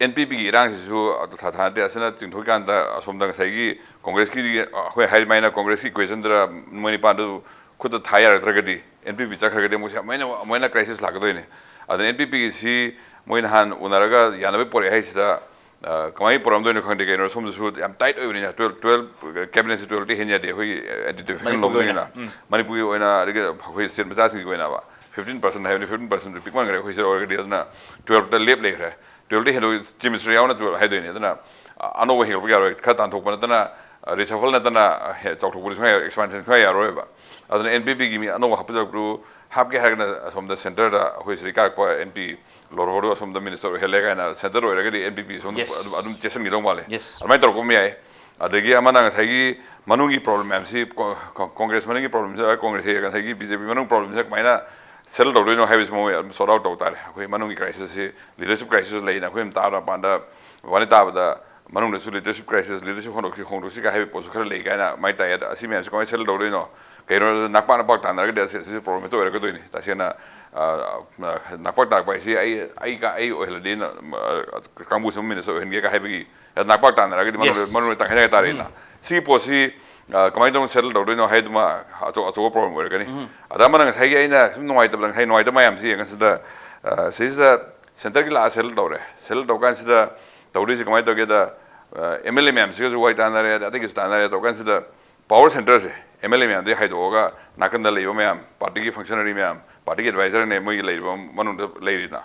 ꯑꯦꯟ ꯄꯤ ꯄꯤꯒꯤ ꯏꯔꯥꯡꯁꯤꯁꯨ ꯊꯥ ꯊꯥ ꯅꯠꯇꯦ꯫ ꯑꯁꯤꯅ ꯆꯤꯡꯊꯣꯛꯏꯀꯥꯟꯗ ꯑꯁꯣꯝꯗ ꯉꯁꯥꯏꯒꯤ ꯀꯣꯡꯒ꯭ꯔꯦꯁꯀꯤ ꯑꯩꯈꯣꯏ ꯍꯥꯏꯔꯤꯃꯥꯏꯅ ꯀꯣꯡꯒ꯭ꯔꯦꯁꯀꯤ ꯏꯀ꯭ꯋꯦꯁꯟꯗꯨꯗ ꯃꯣꯏ ꯅꯤꯄꯥꯟꯗꯨ ꯈꯨꯠꯇ ꯊꯥ ꯌꯥꯔꯛꯇ꯭ꯔꯒꯗꯤ, ꯑꯦꯟ ꯄꯤ ꯄꯤ ꯆꯠꯈ꯭ꯔꯒꯗꯤ ꯑꯃꯨꯛ ꯑꯃꯨꯛ ꯍꯦꯟꯅ, ꯑꯃꯨꯛ ꯍꯦꯟꯅ ꯀ꯭ꯔꯥꯏꯁꯤꯁ ꯂꯥꯛꯀꯗꯣꯏꯅꯦ꯫ ꯑꯗꯨꯅ ꯑꯦꯟ ꯄꯤ ꯄꯤꯒꯤꯁꯤ ꯃꯣꯏ ꯅꯍꯥꯟ ꯎꯅꯔꯒ ꯌꯥꯅꯕ ꯄꯣꯔꯛꯑꯦ ꯍꯥꯏꯁꯤꯗ, ꯑ, ꯀꯃꯥꯏꯅ ꯄꯣꯔꯛꯑꯝꯗꯣꯏꯅꯣ ꯈꯪꯗꯦ꯫ ꯀꯩꯅꯣ, ꯁꯣꯝꯗꯁꯨ ꯌꯥꯝ ꯇꯥꯏꯠ ꯑꯣꯏꯕꯅꯤꯅ, ꯇꯨꯌꯦꯜꯞ, ꯇ꯭ꯋꯦꯜꯞ ꯀꯦꯕꯤꯅꯦꯠꯁꯤ ꯇꯨꯌꯦꯜꯞꯇꯤ ꯍꯦꯟ ꯌꯥꯗꯦ ꯑꯩꯈꯣꯏꯒꯤ, ꯑ, ꯑꯦꯟꯇꯤ ꯗꯤꯐꯦꯛꯁꯟ ꯃꯅꯤꯄꯨꯔꯒꯤ ꯂꯣꯒꯤ ꯑꯣꯏꯅ꯫ ꯑꯣꯏꯅ꯫ ꯎꯝ꯫ ꯃꯅꯤꯄꯨꯔꯒꯤ ꯑꯣꯏꯅ, ꯑꯗꯒꯤ ꯑꯩꯈꯣꯏ ꯁ꯭ꯇꯦꯠ ꯃꯆꯥꯁꯤꯡꯒꯤ ꯑꯣꯏꯅꯕ ꯐꯤꯐꯇꯤꯟ ꯄꯥꯔꯁꯦꯟ ꯍꯥꯏꯕꯅꯤ, ꯐꯤꯐꯇꯤꯟ ꯄꯥꯔꯁꯦꯟꯁꯨ ꯄꯤꯛꯃꯟꯈ꯭ꯔꯦ ꯑꯩꯈꯣꯏ ꯁꯤꯗ ꯑꯣꯏꯔꯒꯗꯤ꯫ ꯑꯗꯨꯅ ꯇꯨꯌꯦꯜꯞꯇ ꯂꯦꯞ ꯂꯩꯈ꯭ꯔꯦ꯫ ꯇꯨꯌꯦꯜꯞꯇ ꯍꯦꯟꯗꯣꯛ, ꯆꯤꯐ ꯃꯤꯅꯤꯁꯇꯔ ꯌꯥꯎꯅ ꯇꯨꯌꯦꯜꯞ ꯍꯥꯏꯗꯣꯏꯅꯦ꯫ ꯑꯗꯨꯅ, ꯑ, ꯑꯅꯧꯕ ꯍꯦꯟꯒꯠꯄ ꯌꯥꯔꯣꯏ, ꯈꯔ ꯇꯥꯟꯊꯣꯛꯄ ꯅꯠꯇꯅ, ꯑ, ꯔꯤꯁꯐꯜ ꯅꯠꯇꯅ, ꯑ, ꯍꯦ-, ꯆꯥꯎꯊꯣꯛꯄꯗꯤ ꯁꯨꯡꯌꯥ ꯌꯥꯔꯣꯏ, ꯑꯦꯛꯁꯄꯥꯟꯁꯟ ꯁꯨꯡꯌꯥ ꯌꯥꯔꯣꯏꯕ꯫ ꯑꯗꯨꯅ ꯑꯦꯟ ꯄꯤ ꯄꯤꯒꯤ ꯃꯤ ꯑꯅꯧꯕ ꯍꯥꯞꯆꯔꯛꯄꯗꯨ, ꯍꯥꯞꯀꯦ ꯍꯥꯏꯔꯒꯅ ꯑꯁꯣꯝꯗ ꯁꯦꯟꯇꯔꯗ ꯑꯩꯈꯣꯏ ꯁꯤꯗꯒꯤ ꯀꯥꯔꯛꯄ ꯑꯦꯝ ꯄꯤ ꯂꯧꯔꯍꯧꯔꯣ, ꯑꯁꯣꯝꯗ ꯃꯤꯅꯤꯁꯇꯔ ꯑꯣꯏꯍꯜꯂꯦ ꯀꯥꯏꯅ ꯁꯦꯟꯇꯔ ꯑꯣꯏꯔꯒꯗꯤ ꯑꯦꯟ ꯄꯤ ꯄꯤ ꯁꯣꯝꯗ Yes. ꯑꯗꯨꯝ ꯑꯗꯨꯝ ꯆꯦꯁꯟꯈꯤꯗꯧ ꯃꯥꯜꯂꯦ꯫ Yes. ꯑꯗꯨꯃꯥꯏꯅ ꯇꯧꯔꯛꯄ ꯑꯃ ꯌꯥꯏ꯫ ꯑꯗꯒꯤ ꯑꯃꯅ ꯉꯁꯥꯏꯒꯤ ꯃꯅꯨꯡꯒꯤ ꯄ꯭ꯔꯣꯕ꯭ꯂꯦꯝ ꯃꯌꯥꯝꯁꯤ ꯀꯣ- ꯀꯣ- ꯀꯣꯡꯒ꯭ꯔꯦꯁ ꯃꯅꯨꯡꯒꯤ ꯄ꯭ꯔꯣꯕ꯭ꯂꯦꯝꯁꯦ, ꯀꯣꯡꯒ꯭ꯔꯦꯁ ꯉꯁꯥꯏꯒꯤ ꯕꯤ ꯖꯦ ꯄꯤ ꯃꯅꯨꯡ ꯄ꯭ꯔꯣꯕ꯭ꯂꯦꯝꯁꯦ ꯀꯃꯥꯏꯅ ꯁꯦꯇꯜ ꯇꯧꯗꯣꯏꯅꯣ ꯍꯥꯏꯕꯁꯤ ꯃꯣꯏ ꯑꯗꯨꯝ ꯁꯣꯔꯠ ꯑꯥꯎꯠ ꯇꯧ ꯇꯥꯔꯦ꯫ ꯑꯩꯈꯣꯏ ꯃꯅꯨꯡꯒꯤ ꯀ꯭ꯔꯥꯏꯁꯤꯁꯁꯤ ꯂꯤꯗꯔꯁꯤꯞ ꯀ꯭ꯔꯥꯏꯁꯤꯁ ꯂꯩꯅ ꯑꯩꯈꯣꯏ ꯑꯗꯨꯝ ꯇꯥꯕ ꯃꯄꯥꯟꯗ ꯋꯥꯅꯤ ꯇꯥꯕꯗ ꯃꯅꯨꯡꯗꯁꯨ ꯂꯤꯗꯔꯁꯤꯞ ꯀ꯭ꯔꯥꯏꯁꯤꯁ, ꯂꯤꯗꯔꯁꯤꯞ ꯍꯣꯡꯗꯣꯛꯁꯤ ꯍꯣꯡꯗꯣꯛꯁꯤ ꯀꯥꯏ ꯍꯥꯏꯕ ꯄꯣꯠꯁꯨ ꯈꯔ ꯂꯩ ꯀꯥꯏꯅ ꯑꯗꯨꯃꯥꯏꯅ ꯇꯥꯏ꯫ ꯑꯗ ꯑꯁꯤ ꯃꯌꯥꯝꯁꯤ ꯀꯃꯥꯏꯅ ꯁꯦꯇꯜ ꯇꯧꯗꯣꯏꯅꯣ? ꯀꯩꯅꯣ, ꯅꯥꯛꯄꯥꯛ ꯅꯥꯛꯄꯥꯛ ꯇꯥꯟꯅꯔꯒꯗꯤ ꯑꯁꯤ ꯑꯁꯤꯁꯨ ꯄ꯭ꯔꯣꯕ꯭ꯂꯦꯝ ꯍꯦꯛꯇ ꯑꯣꯏꯔꯛꯀꯗꯣꯏꯅꯤ꯫ ꯇꯁꯦꯡꯅ ꯑ, ꯅꯥꯛꯄꯥꯛ ꯇꯥꯔꯛꯄ ꯍꯥꯏꯁꯤ ꯑꯩ ꯑꯩ ꯀ- ꯑꯩ ꯑꯣꯏꯍꯜꯂꯗꯤ ꯅ- ꯑ, ꯀꯥꯡꯕꯨꯁꯤ ꯃꯤꯅꯤꯁꯇꯔ ꯑꯣꯏꯍꯟꯒꯦ ꯀꯥꯏ ꯍꯥꯏꯕꯒꯤ ꯅꯥꯛꯄꯥꯛ ꯇꯥꯟꯅꯔꯒꯗꯤ ꯃꯅꯨꯡꯗ Yes. ꯃꯅꯨꯡꯗ ꯇꯪꯈꯥꯏ ꯇꯪꯈꯥꯏ ꯇꯥꯔꯦꯅ꯫ ꯁꯤꯒꯤ ꯄꯣꯠꯁꯤ ꯑ, ꯀꯃꯥꯏꯅ ꯇꯧꯅ ꯁꯦꯇꯜ ꯇꯧꯗꯣꯏꯅꯣ ꯍꯥꯏꯗꯨꯃ ꯑꯆꯧ ꯑꯆꯧꯕ ꯄ꯭ꯔꯣꯕ꯭ꯂꯦꯝ ꯑꯣꯏꯔꯛꯀꯅꯤ꯫ ꯑꯗ ꯑꯃꯅ ꯉꯁꯥꯏꯒꯤ ꯑꯩꯅ ꯁꯨꯝ ꯅꯨꯡꯉꯥꯏꯇꯕ, ꯉꯁꯥꯏ ꯅꯨꯡꯉꯥꯏꯇꯕ ꯃꯌꯥꯝꯁꯤ ꯌꯦꯡꯉꯀꯥꯟꯁꯤꯗ, ꯑ, ꯁꯤꯁꯤꯗ ꯁꯦꯟꯇꯔꯒꯤ ꯂꯥꯛꯑ ꯁꯦꯇꯜ ꯇꯧꯔꯦ꯫ ꯁꯦꯇꯜ ꯇꯧꯀꯥꯟꯁꯤꯗ ꯇꯧꯗꯣꯏꯁꯤ ꯀꯃꯥꯏꯅ ꯇꯧꯒꯦꯗ, ꯑꯦꯝ ꯑꯦꯜ ꯑꯦ ꯃꯌꯥꯝꯁꯤꯒꯁꯨ ꯋꯥꯔꯤ ꯇꯥꯟꯅꯔꯦ, ꯑꯗ ꯑꯇꯩꯒꯁꯨ ꯇꯥꯟꯅꯔꯦ꯫ ꯇꯧꯀꯥꯟꯁꯤꯗ ꯄꯥꯋꯔ ꯁꯦꯟꯇꯔꯁꯦ, ꯑꯦꯝ ꯑꯦꯜ ꯑꯦ ꯃꯌꯥꯝꯗꯒꯤ ꯍꯥꯏꯗꯣꯛꯑꯒ ꯅꯥꯀꯟꯗ ꯂꯩꯕ ꯃꯌꯥꯝ, ꯄꯥꯔꯇꯤꯒꯤ ꯐꯪꯁꯅꯔꯤ ꯃꯌꯥꯝ, ꯄꯥꯔꯇꯤꯒꯤ ꯑꯦꯗꯚꯥꯏꯖꯔꯅꯦ, ꯃꯣꯏꯒꯤ ꯂꯩꯔꯤꯕ ꯃꯅꯨꯡꯗ ꯂꯩꯔꯤꯅ,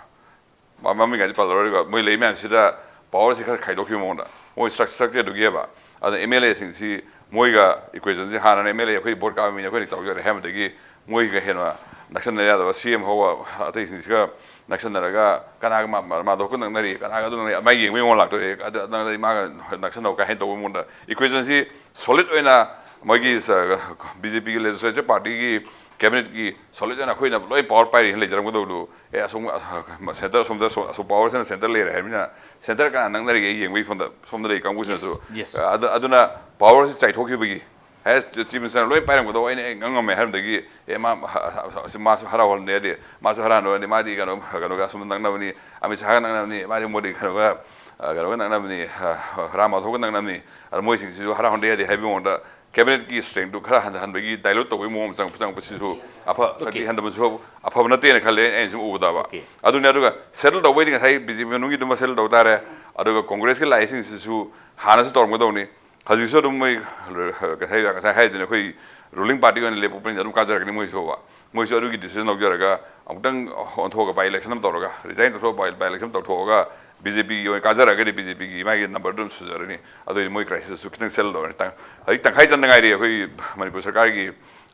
ꯃ- ꯃꯃꯤꯡ ꯍꯥꯏꯗꯤ ꯄꯜꯂꯔꯣꯏꯒ, ꯃꯣꯏ ꯂꯩ ꯃꯌꯥꯝꯁꯤꯗ ꯄꯥꯋꯔꯁꯤ ꯈꯔ ꯈꯥꯏꯗꯣꯛꯈꯤꯕ ꯃꯑꯣꯡꯗ, ꯃꯣꯏ ꯁ꯭ꯇ꯭ꯔꯛ- ꯁ꯭ꯇ꯭ꯔꯛꯆꯔꯗꯨꯒꯤꯕ꯫ ꯑꯗꯨꯅ ꯑꯦꯝ ꯑꯦꯜ ꯑꯦꯁꯤꯡꯁꯤ ꯃꯣꯏꯒ ꯏꯀ꯭ꯋꯦꯁꯟꯁꯤ ꯍꯥꯟꯅꯅ ꯑꯦꯝ ꯑꯦꯜ ꯑꯦ ꯑꯩꯈꯣꯏ ꯚꯣꯠ ꯀꯥꯕ ꯃꯤꯅ ꯑꯩꯈꯣꯏꯅ ꯇꯧꯖꯔꯦ ꯍꯥꯏꯕꯗꯒꯤ ꯃꯣꯏꯒ ꯍꯦꯟꯅ ꯅꯛꯁꯟꯅ ꯌꯥꯗꯕ ꯁꯤ ꯑꯦꯝ ꯍꯧꯕ ꯑꯇꯩꯁꯤꯡꯁꯤꯒ ꯅꯛꯁꯟꯅꯔꯒ ꯀꯅꯥꯒ ꯃꯥ- ꯃꯥ- ꯃꯥꯙꯕꯀ ꯅꯛꯅꯔꯤ, ꯀꯅꯥꯒ ꯑꯗꯨ ꯅꯛꯅꯔꯤ, ꯑꯗꯨꯃꯥꯏꯅ ꯌꯦꯡꯕ ꯌꯦꯡꯉꯣ ꯂꯥꯛꯇꯣꯏꯔꯦ꯫ ꯑꯗꯨ ꯅꯛꯅꯔꯤ ꯃꯥꯒ ꯅꯛꯁꯟꯅꯧ ꯀꯥꯏ ꯍꯦꯟꯅ ꯇꯧꯕ ꯃꯉꯣꯟꯗ ꯏꯀ꯭ꯋꯦꯁꯟꯁꯤ ꯁꯣꯂꯤꯗ ꯑꯣꯏꯅ ꯃꯣꯏꯒꯤ ꯕꯤ ꯖꯦ ꯄꯤꯒꯤ ꯂꯦꯖꯤꯁꯂꯦꯆꯔ ꯄꯥꯔꯇꯤꯒꯤ ꯀꯦꯕꯤꯅꯦꯠꯀꯤ ꯁꯣꯂꯤꯗ ꯑꯣꯏꯅ ꯑꯩꯈꯣꯏꯅ ꯂꯣꯏ ꯄꯥꯋꯔ ꯄꯥꯏꯔꯤ ꯂꯩꯖꯔꯝꯒꯗꯧꯗꯨ, ꯑꯦ, ꯑꯁꯣꯝ ꯁꯦꯟꯇꯔ ꯑꯁꯣꯝꯗ ꯑꯁꯣꯝ ꯄꯥꯋꯔꯁꯤꯅ ꯁꯦꯟꯇꯔ ꯂꯩꯔꯦ ꯍꯥꯏꯕꯅꯤꯅ ꯁꯦꯟꯇꯔ ꯀꯅꯥ ꯅꯛꯅꯔꯤꯒꯦ ꯌꯦꯡꯕꯒꯤ ꯐꯣꯟꯗ ꯁꯣꯝꯗ ꯂꯩ ꯀꯥꯡꯕꯨꯁꯤꯅꯁꯨ꯫ Yes, yes. ꯑꯗꯨ- ꯑꯗꯨꯅ ꯄꯥꯋꯔꯁꯤ ꯆꯥꯏꯊꯣꯛꯈꯤꯕꯒꯤ ꯍꯥꯏ ꯆꯤꯐ ꯃꯤꯅꯤꯁꯇꯔꯅ ꯂꯣꯏ ꯄꯥꯏꯔꯝꯒꯗꯧꯕ ꯑꯩꯅ ꯑꯩ ꯉꯝꯃꯦ ꯍꯥꯏꯔꯝꯗꯒꯤ, ꯑꯦ, ꯃꯥ ꯑꯁꯤ ꯃꯥꯁꯨ ꯍꯔꯥꯎꯍꯟꯗꯦ ꯍꯥꯏꯗꯤ ꯃꯥꯁꯨ ꯍꯔꯥꯎꯍꯟꯗꯦ ꯃꯥꯗꯤ ꯀꯩꯅꯣ ꯀꯩꯅꯣꯒ ꯑꯁꯣꯝꯗ ꯅꯛꯅꯕꯅꯤ, ꯑꯃꯤꯠ ꯁꯥꯍꯒ ꯅꯛꯅꯕꯅꯤ, ꯃꯥꯗꯤ ꯃꯣꯗꯤ ꯀꯩꯅꯣꯒ ꯀꯩꯅꯣꯒ ꯅꯛꯅꯕꯅꯤ, ꯔꯥꯝ ꯃꯥꯙꯕꯒ ꯅꯛꯅꯕꯅꯤ꯫ ꯑꯗ ꯃꯣꯏꯁꯤꯡꯁꯤꯁꯨ ꯍꯔꯥꯎꯍꯟꯗꯦ ꯍꯥꯏꯗꯤ ꯍꯥꯏꯕꯒꯤ ꯃꯑꯣꯡꯗ ꯀꯦꯕꯤꯅꯦꯠꯀꯤ ꯁ꯭ꯇ꯭ꯔꯦꯡꯗꯨ ꯈꯔ ꯍꯟꯊꯍꯟꯕꯒꯤ ꯗꯥꯏꯂꯨꯠ ꯇꯧꯕꯒꯤ ꯃꯑꯣꯡ ꯑꯃ ꯆꯪꯉꯛꯄ ꯆꯪꯉꯛꯄꯁꯤꯁꯨ ꯑꯐ ꯁꯛꯇꯤ ꯍꯟꯊꯕꯁꯨ ꯑꯐꯕ ꯅꯠꯇꯦꯅ ꯈꯜꯂꯦ ꯑꯩꯅ ꯁꯨꯝ ꯎꯕꯗꯕ꯫ Okay. ꯑꯗꯨꯅꯤ꯫ ꯑꯗꯨꯒ ꯁꯦꯇꯜ ꯇꯧꯕꯩꯗꯤ ꯉꯁꯥꯏ ꯕꯤ ꯖꯦ ꯄꯤ ꯃꯅꯨꯡꯒꯤꯗꯨꯃ ꯁꯦꯇꯜ ꯇꯧ ꯇꯥꯔꯦ꯫ ꯑꯗꯨꯒ ꯀꯣꯡꯒ꯭ꯔꯦꯁꯀꯤ ꯂꯥꯛꯏꯁꯤꯡꯁꯤꯁꯨ ꯍꯥꯟꯅꯁꯨ ꯇꯧꯔꯝꯒꯗꯧꯅꯤ, ꯍꯧꯖꯤꯛꯁꯨ ꯑꯗꯨꯝ ꯃꯣꯏ ꯉꯁꯥꯏ ꯉꯁꯥꯏ ꯍꯥꯏꯗꯨꯅ ꯑꯩꯈꯣꯏ ꯔꯨꯂꯤꯡ ꯄꯥꯔꯇꯤ ꯑꯣꯏꯅ ꯂꯦꯞꯄꯛꯄꯅꯤꯅ ꯑꯗꯨꯝ ꯀꯥꯖꯔꯛꯀꯅꯤ ꯃꯣꯏꯁꯨꯕ꯫ ꯃꯣꯏꯁꯨ ꯑꯗꯨꯒꯤ ꯗꯤꯁꯤꯖꯟ ꯂꯧꯖꯔꯒ ꯑꯃꯨꯛꯇꯪ ꯑꯣꯟꯊꯣꯛꯑꯒ ꯕꯥꯏ ꯏꯂꯦꯛꯁꯟ ꯑꯃ ꯇꯧꯔꯒ, ꯔꯤꯖꯥꯏꯟ ꯇꯧꯊꯣꯛꯑꯒ ꯕꯥꯏ ꯏꯂꯦꯛꯁꯟ ꯇꯧꯊꯣꯛꯑꯒ ꯕꯤ ꯖꯦ ꯄꯤꯒꯤ ꯑꯣꯏꯅ ꯀꯥꯖꯔꯒꯗꯤ ꯕꯤ ꯖꯦ ꯄꯤꯒꯤ ꯃꯥꯒꯤ ꯅꯝꯕꯔꯗꯨ ꯑꯗꯨꯝ ꯁꯨꯖꯔꯅꯤ꯫ ꯑꯗꯨꯑꯣꯏꯗꯤ ꯃꯣꯏ ꯀ꯭ꯔꯥꯏꯁꯤꯁꯁꯨ ꯈꯤꯇꯪ ꯁꯦꯇꯜ ꯇꯧꯔꯅꯤ꯫ ꯇꯪ- ꯍꯧꯖꯤꯛ ꯇꯪꯈꯥꯏ ꯆꯟꯗ ꯉꯥꯏꯔꯤ ꯑꯩꯈꯣꯏ ꯃꯅꯤꯄꯨꯔ ꯁꯔꯀꯥꯔꯒꯤ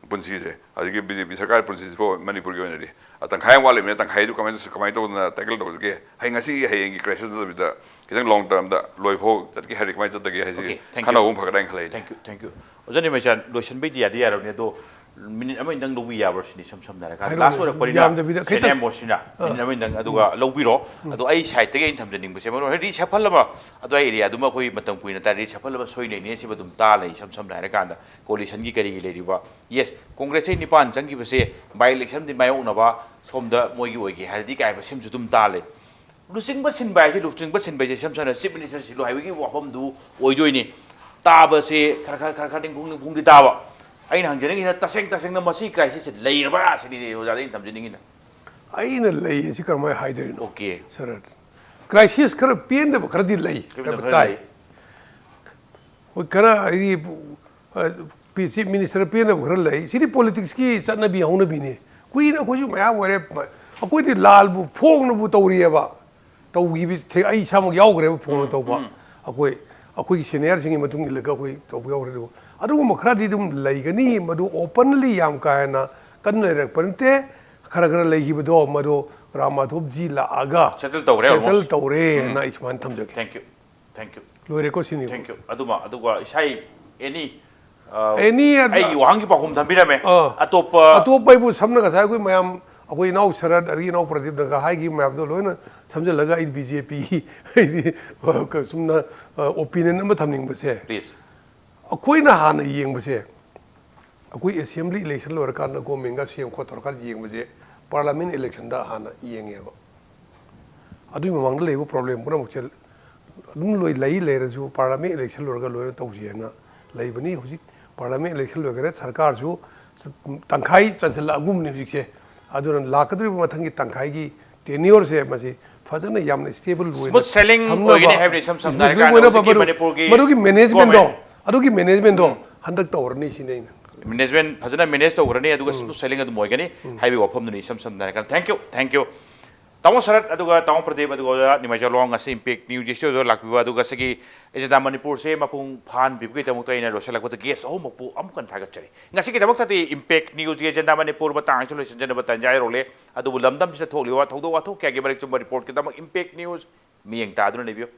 ꯄꯨꯟꯁꯤꯁꯦ, ꯑꯗꯒꯤ ꯕꯤ ꯖꯦ ꯄꯤ ꯁꯔꯀꯥꯔ ꯄꯨꯟꯁꯤꯁꯤꯕꯨ ꯃꯅꯤꯄꯨꯔꯒꯤ ꯑꯣꯏꯅꯗꯤ, ꯑ, ꯇꯪꯈꯥꯏ ꯑꯃ ꯋꯥꯠꯂꯤꯕꯅꯤꯅ, ꯇꯪꯈꯥꯏꯗꯨ ꯀꯃꯥꯏꯅ, ꯀꯃꯥꯏꯅ ꯇꯧꯗꯅ ꯇꯦꯀꯜ ꯇꯧꯁꯤꯒꯦ? ꯍꯌꯦꯡ, ꯉꯁꯤ ꯍꯌꯦꯡꯒꯤ ꯀ꯭ꯔꯥꯏꯁꯤꯁ ꯅꯠꯇꯕꯤꯗ, ꯈꯤꯇꯪ ꯂꯣꯡ ꯇꯔꯝꯗ ꯂꯣꯏꯐꯥꯎ ꯆꯠꯀꯦ ꯍꯥꯏꯔꯗꯤ ꯀꯃꯥꯏꯅ ꯆꯠꯇꯒꯦ ꯍꯥꯏꯁꯤ Okay, thank you. ꯈꯟꯅꯍꯧꯕꯅ ꯐꯒꯗ꯭ꯔꯥ ꯍꯥꯏꯅ ꯈꯜꯂꯦ ꯑꯩꯗꯤ꯫ Thank you, thank you. ꯑꯣꯖꯥ ꯅꯤꯃꯩꯆꯥꯟ, ꯂꯣꯏꯁꯤꯟꯕꯩꯗꯤ ꯌꯥꯗꯤ ꯌꯥꯔꯕꯅꯤ, ꯑꯗꯣ ꯃꯤꯅꯤꯠ ꯑꯃꯅꯤꯗꯪ ꯂꯧꯕꯤ ꯌꯥꯕ꯭ꯔꯣ ꯁꯤꯅꯤ, ꯏꯁꯝ ꯁꯝꯅ ꯍꯥꯏꯔꯀꯥꯟꯗ? ꯍꯥꯏꯔꯣꯅꯦ, ꯂꯥꯁ ꯑꯣꯏꯔꯛꯄꯅꯤꯅ, ꯌꯥꯝꯗꯕꯤꯗ ꯁꯦꯅꯤꯌꯔ ꯈꯤꯇꯪ꯫ ꯃꯣꯁꯁꯤꯅ ꯑꯥ꯫ ꯃꯤꯅꯤꯠ ꯑꯃꯅꯤꯗꯪ ꯑꯗꯨꯒ ꯎꯝ꯫ ꯂꯧꯕꯤꯔꯣ꯫ ꯎꯝ꯫ ꯑꯗꯣ ꯑꯩ ꯁꯥꯏꯠꯇꯒꯤ ꯑꯩꯅ ꯊꯝꯖꯅꯤꯡꯕꯁꯦ, ꯃꯔꯨ ꯑꯣꯏꯅ reshuffle ꯑꯃ, ꯑꯗꯨꯋꯥꯏ ꯑꯦꯔꯤꯌꯥꯗꯨꯃ ꯑꯩꯈꯣꯏ ꯃꯇꯝ ꯀꯨꯏꯅ ꯇꯥꯔꯦ, reshuffle ꯑꯃ ꯁꯣꯏ ꯂꯩꯅꯤ ꯁꯤꯕ ꯑꯗꯨꯝ ꯇꯥ ꯂꯩ, ꯏꯁꯝ ꯁꯝꯅ ꯍꯥꯏꯔꯀꯥꯟꯗ꯫ Coalitionꯒꯤ ꯀꯔꯤꯒꯤ ꯂꯩꯔꯤꯕ, yes, ꯀꯣꯡꯒ꯭ꯔꯦꯁꯁꯦ ꯅꯤꯄꯥꯟ ꯆꯪꯈꯤꯕꯁꯦ by electionꯗꯤ ꯃꯥꯌꯣꯛꯅꯕ ꯁꯣꯝꯗ ꯃꯣꯏꯒꯤ ꯑꯣꯏꯒꯦ ꯍꯥꯏꯔꯗꯤ ꯀꯥꯏꯕ ꯁꯤꯝꯁꯨ ꯑꯗꯨꯝ ꯇꯥ ꯂꯩ꯫ ꯂꯨꯆꯤꯡꯕ ꯁꯤꯟꯕ ꯍꯥꯏꯁꯦ, ꯂꯨꯆꯤꯡꯕ ꯁꯤꯟꯕ ꯍꯥꯏꯁꯦ ꯏꯁꯝ ꯁꯝꯅ Chief Minister ꯁꯤꯜꯂꯨ ꯍꯥꯏꯕꯒꯤ ꯋꯥꯐꯝꯗꯨ ꯑꯣꯏꯗꯣꯏꯅꯤ꯫ ꯇꯥꯕꯁꯦ ꯈꯔ, ꯈꯔ, ꯈꯔ, ꯈꯔ ꯅꯤꯡꯈꯨꯡ, ꯅꯤꯡꯈꯨꯡꯗꯤ ꯇꯥꯕ꯫ ꯑꯩꯅ ꯍꯪꯖꯅꯤꯡꯉꯤꯁꯤꯅ, ꯇꯁꯦꯡ ꯇꯁꯦꯡꯅ ꯃꯁꯤ crisisꯁꯦ ꯂꯩꯔꯕ꯭ꯔꯥ ꯁꯤꯅꯤ ꯑꯣꯖꯥꯗ ꯑꯩꯅ ꯊꯝꯖꯅꯤꯡꯉꯤꯅ꯫ ꯑꯩꯅ ꯂꯩ ꯑꯁꯤ ꯀꯔꯝꯍꯥꯏꯅ ꯍꯥꯏꯗꯣꯏꯅꯣ? Okay꯫ ꯁꯔꯠ꯫ Crisis ꯈꯔ ꯄꯦꯟꯗꯕ ꯈꯔꯗꯤ ꯂꯩ ꯄꯦꯟꯗꯕ ꯍꯥꯏꯕ ꯈꯔ ꯇꯥꯏ꯫ ꯂꯩ꯫ ꯍꯣꯏ, ꯈꯔ ꯍꯥꯏꯗꯤ, ꯑ, ꯄꯤ-, Chief Minister ꯄꯦꯟꯗꯕ ꯈꯔ ꯂꯩ꯫ ꯁꯤꯗꯤ politicsꯀꯤ ꯆꯠꯅꯕꯤ ꯍꯧꯅꯕꯤꯅꯤ꯫ ꯀꯨꯏꯅ ꯑꯩꯈꯣꯏꯁꯨ ꯃꯌꯥꯝ ꯑꯣꯏꯔꯦ꯫ ꯑꯩꯈꯣꯏꯗꯤ ꯂꯥꯜꯕꯨ ꯐꯣꯡꯅꯕꯨ ꯇꯧꯔꯤꯑꯕ꯫ ꯇꯧꯈꯤꯕ ꯊꯦ-, ꯑꯩ ꯏꯁꯥꯃꯛ ꯌꯥꯎꯈ꯭ꯔꯦꯕ ꯐꯣꯟ ꯎꯝ, ꯇꯧꯕ꯫ ꯎꯝ꯫ ꯑꯩꯈꯣꯏ, ꯑꯩꯈꯣꯏꯒꯤ seniorꯁꯤꯡꯒꯤ ꯃꯇꯨꯡ ꯏꯜꯂꯒ ꯑꯩꯈꯣꯏ ꯇꯧꯕ ꯌꯥꯎꯈ꯭ꯔꯦ꯫ ꯑꯗꯨꯕꯨ ꯑꯗꯨꯒꯨꯝꯕ ꯈꯔꯗꯤ ꯑꯗꯨꯝ ꯂꯩꯒꯅꯤ, ꯃꯗꯨ openly ꯌꯥꯝ ꯀꯥ ꯍꯦꯟꯅ ꯀꯟꯅ ꯂꯩꯔꯛꯄ ꯅꯠꯇꯦ꯫ ꯈꯔ ꯈꯔ ꯂꯩꯈꯤꯕꯗꯣ, ꯃꯗꯨ ꯔꯥꯝ ꯃꯥꯙꯣꯞꯖꯤ ꯂꯥꯛꯑꯒ Settle ꯇꯧꯔꯦ, settle almost꯫ ꯇꯧꯔꯦꯅ ꯎꯝ꯫ ꯑꯩ ꯁꯨꯃꯥꯏꯅ ꯊꯝꯖꯒꯦ꯫ Thank you, thank you꯫ ꯂꯣꯏꯔꯦꯀꯣ ꯁꯤꯅꯤ꯫ Thank you꯫ ꯑꯗꯨꯃ, ꯑꯗꯨꯒ ꯏꯁꯥꯏ any, ꯑ, Any ꯑꯗꯨ ꯑꯩꯒꯤ ꯋꯥꯍꯪꯒꯤ ꯄꯥꯎꯈꯨꯝ ꯊꯝꯕꯤꯔꯝꯃꯦ꯫ ꯑꯥ꯫ ꯑꯇꯣꯞꯄ ꯑꯇꯣꯞꯄ ꯑꯩꯕꯨ ꯁꯝꯅ ꯉꯁꯥꯏ ꯑꯩꯈꯣꯏ ꯃꯌꯥꯝ, ꯑꯩꯈꯣꯏ ꯏꯅꯥꯎ ꯁꯔꯠ, ꯑꯗꯒꯤ ꯏꯅꯥꯎ ꯄ꯭ꯔꯗꯤꯞꯅꯒ ꯍꯥꯏꯈꯤꯕ ꯃꯌꯥꯝꯗꯣ ꯂꯣꯏꯅ ꯁꯝꯖꯜꯂꯒ ꯑꯩ ꯕꯤ ꯖꯦ ꯄꯤ, ꯑꯩꯗꯤ ꯁꯨꯝꯅ, ꯑ, opinion ꯑꯃ ꯊꯝꯅꯤꯡꯕꯁꯦ, Please꯫ ꯑꯩꯈꯣꯏꯅ ꯍꯥꯟꯅ ꯌꯦꯡꯕꯁꯦ, ꯑꯩꯈꯣꯏ assembly election ꯂꯣꯏꯔꯀꯥꯟꯗ governmentꯒ ꯁꯦꯝ ꯈꯣꯠ ꯇꯧꯔꯀꯥꯟꯗ ꯌꯦꯡꯕꯁꯦ, parliament electionꯗ ꯍꯥꯟꯅ ꯌꯦꯡꯉꯦꯕ꯫ ꯑꯗꯨꯒꯤ ꯃꯃꯥꯡꯗ ꯂꯩꯕ problem ꯄꯨꯝꯅꯃꯛꯁꯦ ꯑꯗꯨꯝ ꯂꯣꯏ ꯂꯩ ꯂꯩꯔꯁꯨ, parliament election ꯂꯣꯏꯔꯒ ꯂꯣꯏꯅ ꯇꯧꯁꯤ ꯍꯥꯏꯅ ꯂꯩꯕꯅꯤ꯫ ꯍꯧꯖꯤꯛ parliament election ꯂꯣꯏꯈꯔꯦ, ꯁꯔꯀꯥꯔꯁꯨ ꯇꯪꯈꯥꯏ ꯆꯟꯁꯤꯜꯂꯛꯑꯒꯨꯝꯕꯅꯤ ꯍꯧꯖꯤꯛꯁꯦ꯫ ꯑꯗꯨꯅ ꯂꯥꯛꯀꯗꯧꯔꯤꯕ ꯃꯊꯪꯒꯤ ꯇꯪꯈꯥꯏꯒꯤ tenureꯁꯦ ꯃꯁꯤ ꯐꯖꯅ ꯌꯥꯝꯅ stable ꯑꯣꯏꯅ Smooth sailing ꯊꯝꯅꯕ, ꯑꯣꯏꯒꯅꯤ ꯍꯥꯏꯕꯅꯤ, ꯏꯁꯝ ꯁꯝꯅ smooth sailing ꯍꯥꯏꯔꯀꯥꯟꯗ ꯑꯣꯏꯅꯕ ꯍꯧꯖꯤꯛꯀꯤ ꯃꯗꯨ-, ꯃꯅꯤꯄꯨꯔꯒꯤ ꯃꯗꯨꯒꯤ managementꯗꯣ, government꯫ ꯑꯗꯨꯒꯤ managementꯗꯣ ꯎꯝ꯫ ꯍꯟꯗꯛ ꯇꯧꯔꯅꯤ ꯁꯤꯅꯤ ꯑꯩꯅ꯫ Management ꯐꯖꯅ manage ꯇꯧꯈ꯭ꯔꯅꯤ, ꯑꯗꯨꯒ ꯎꯝ꯫ Smooth sailing ꯑꯗꯨꯝ ꯑꯣꯏꯒꯅꯤ ꯎꯝ꯫ ꯍꯥꯏꯕꯒꯤ ꯋꯥꯐꯝꯗꯨꯅꯤ, ꯏꯁꯝ ꯁꯝꯅ ꯍꯥꯏꯔꯀꯥꯟꯗ꯫ Thank you, thank you꯫ ꯇꯥꯃꯣ ꯁꯔꯠ, ꯑꯗꯨꯒ ꯇꯥꯃꯣ ꯄ꯭ꯔꯗꯤꯞ, ꯑꯗꯨꯒ ꯑꯣꯖꯥ ꯅꯤꯃꯥꯏꯖꯂꯣꯡ, ꯉꯁꯤ ꯏꯝꯄꯦꯛ ꯅ꯭ꯌꯨꯁ ꯁ꯭ꯇꯨꯗꯤꯑꯣꯗ ꯂꯥꯛꯄꯤꯕ, ꯑꯗꯨꯒ ꯉꯁꯤꯒꯤ ꯑꯦꯖꯦꯟꯗꯥ ꯃꯅꯤꯄꯨꯔꯁꯦ ꯃꯄꯨꯡ ꯐꯥꯍꯟꯕꯤꯕꯒꯤꯗꯃꯛꯇ ꯑꯩꯅ ꯂꯣꯏꯁꯤꯜꯂꯛꯄꯗ ꯒꯦꯁ ꯑꯍꯨꯝꯃꯛꯄꯨ ꯑꯃꯨꯛ ꯍꯟꯅ ꯊꯥꯒꯠꯆꯔꯤ꯫ ꯉꯁꯤꯒꯤꯗꯃꯛꯇꯗꯤ ꯏꯝꯄꯦꯛ ꯅ꯭ꯌꯨꯁꯀꯤ ꯑꯦꯖꯦꯟꯗꯥ ꯃꯅꯤꯄꯨꯔ ꯃꯇꯥꯡꯁꯨ ꯂꯣꯏꯁꯤꯟꯖꯅꯕ ꯇꯥꯟꯖꯥ ꯍꯥꯏꯔꯣꯛꯂꯦ꯫ ꯑꯗꯨꯕꯨ ꯂꯝꯗꯝꯁꯤꯗ ꯊꯣꯛꯂꯤꯕ ꯊꯧꯗꯣꯛ ꯋꯥꯊꯣꯛ ꯀꯌꯥꯒꯤ ꯃꯔꯤꯛ ꯆꯨꯝꯕ ꯔꯤꯄꯣꯔꯠꯀꯤꯗꯃꯛ ꯏꯝꯄꯦꯛ ꯅ꯭ꯌꯨꯁ ꯃꯤꯠꯌꯦꯡ ꯇꯥꯗꯨꯅ ꯂꯩꯕꯤꯌꯨ꯫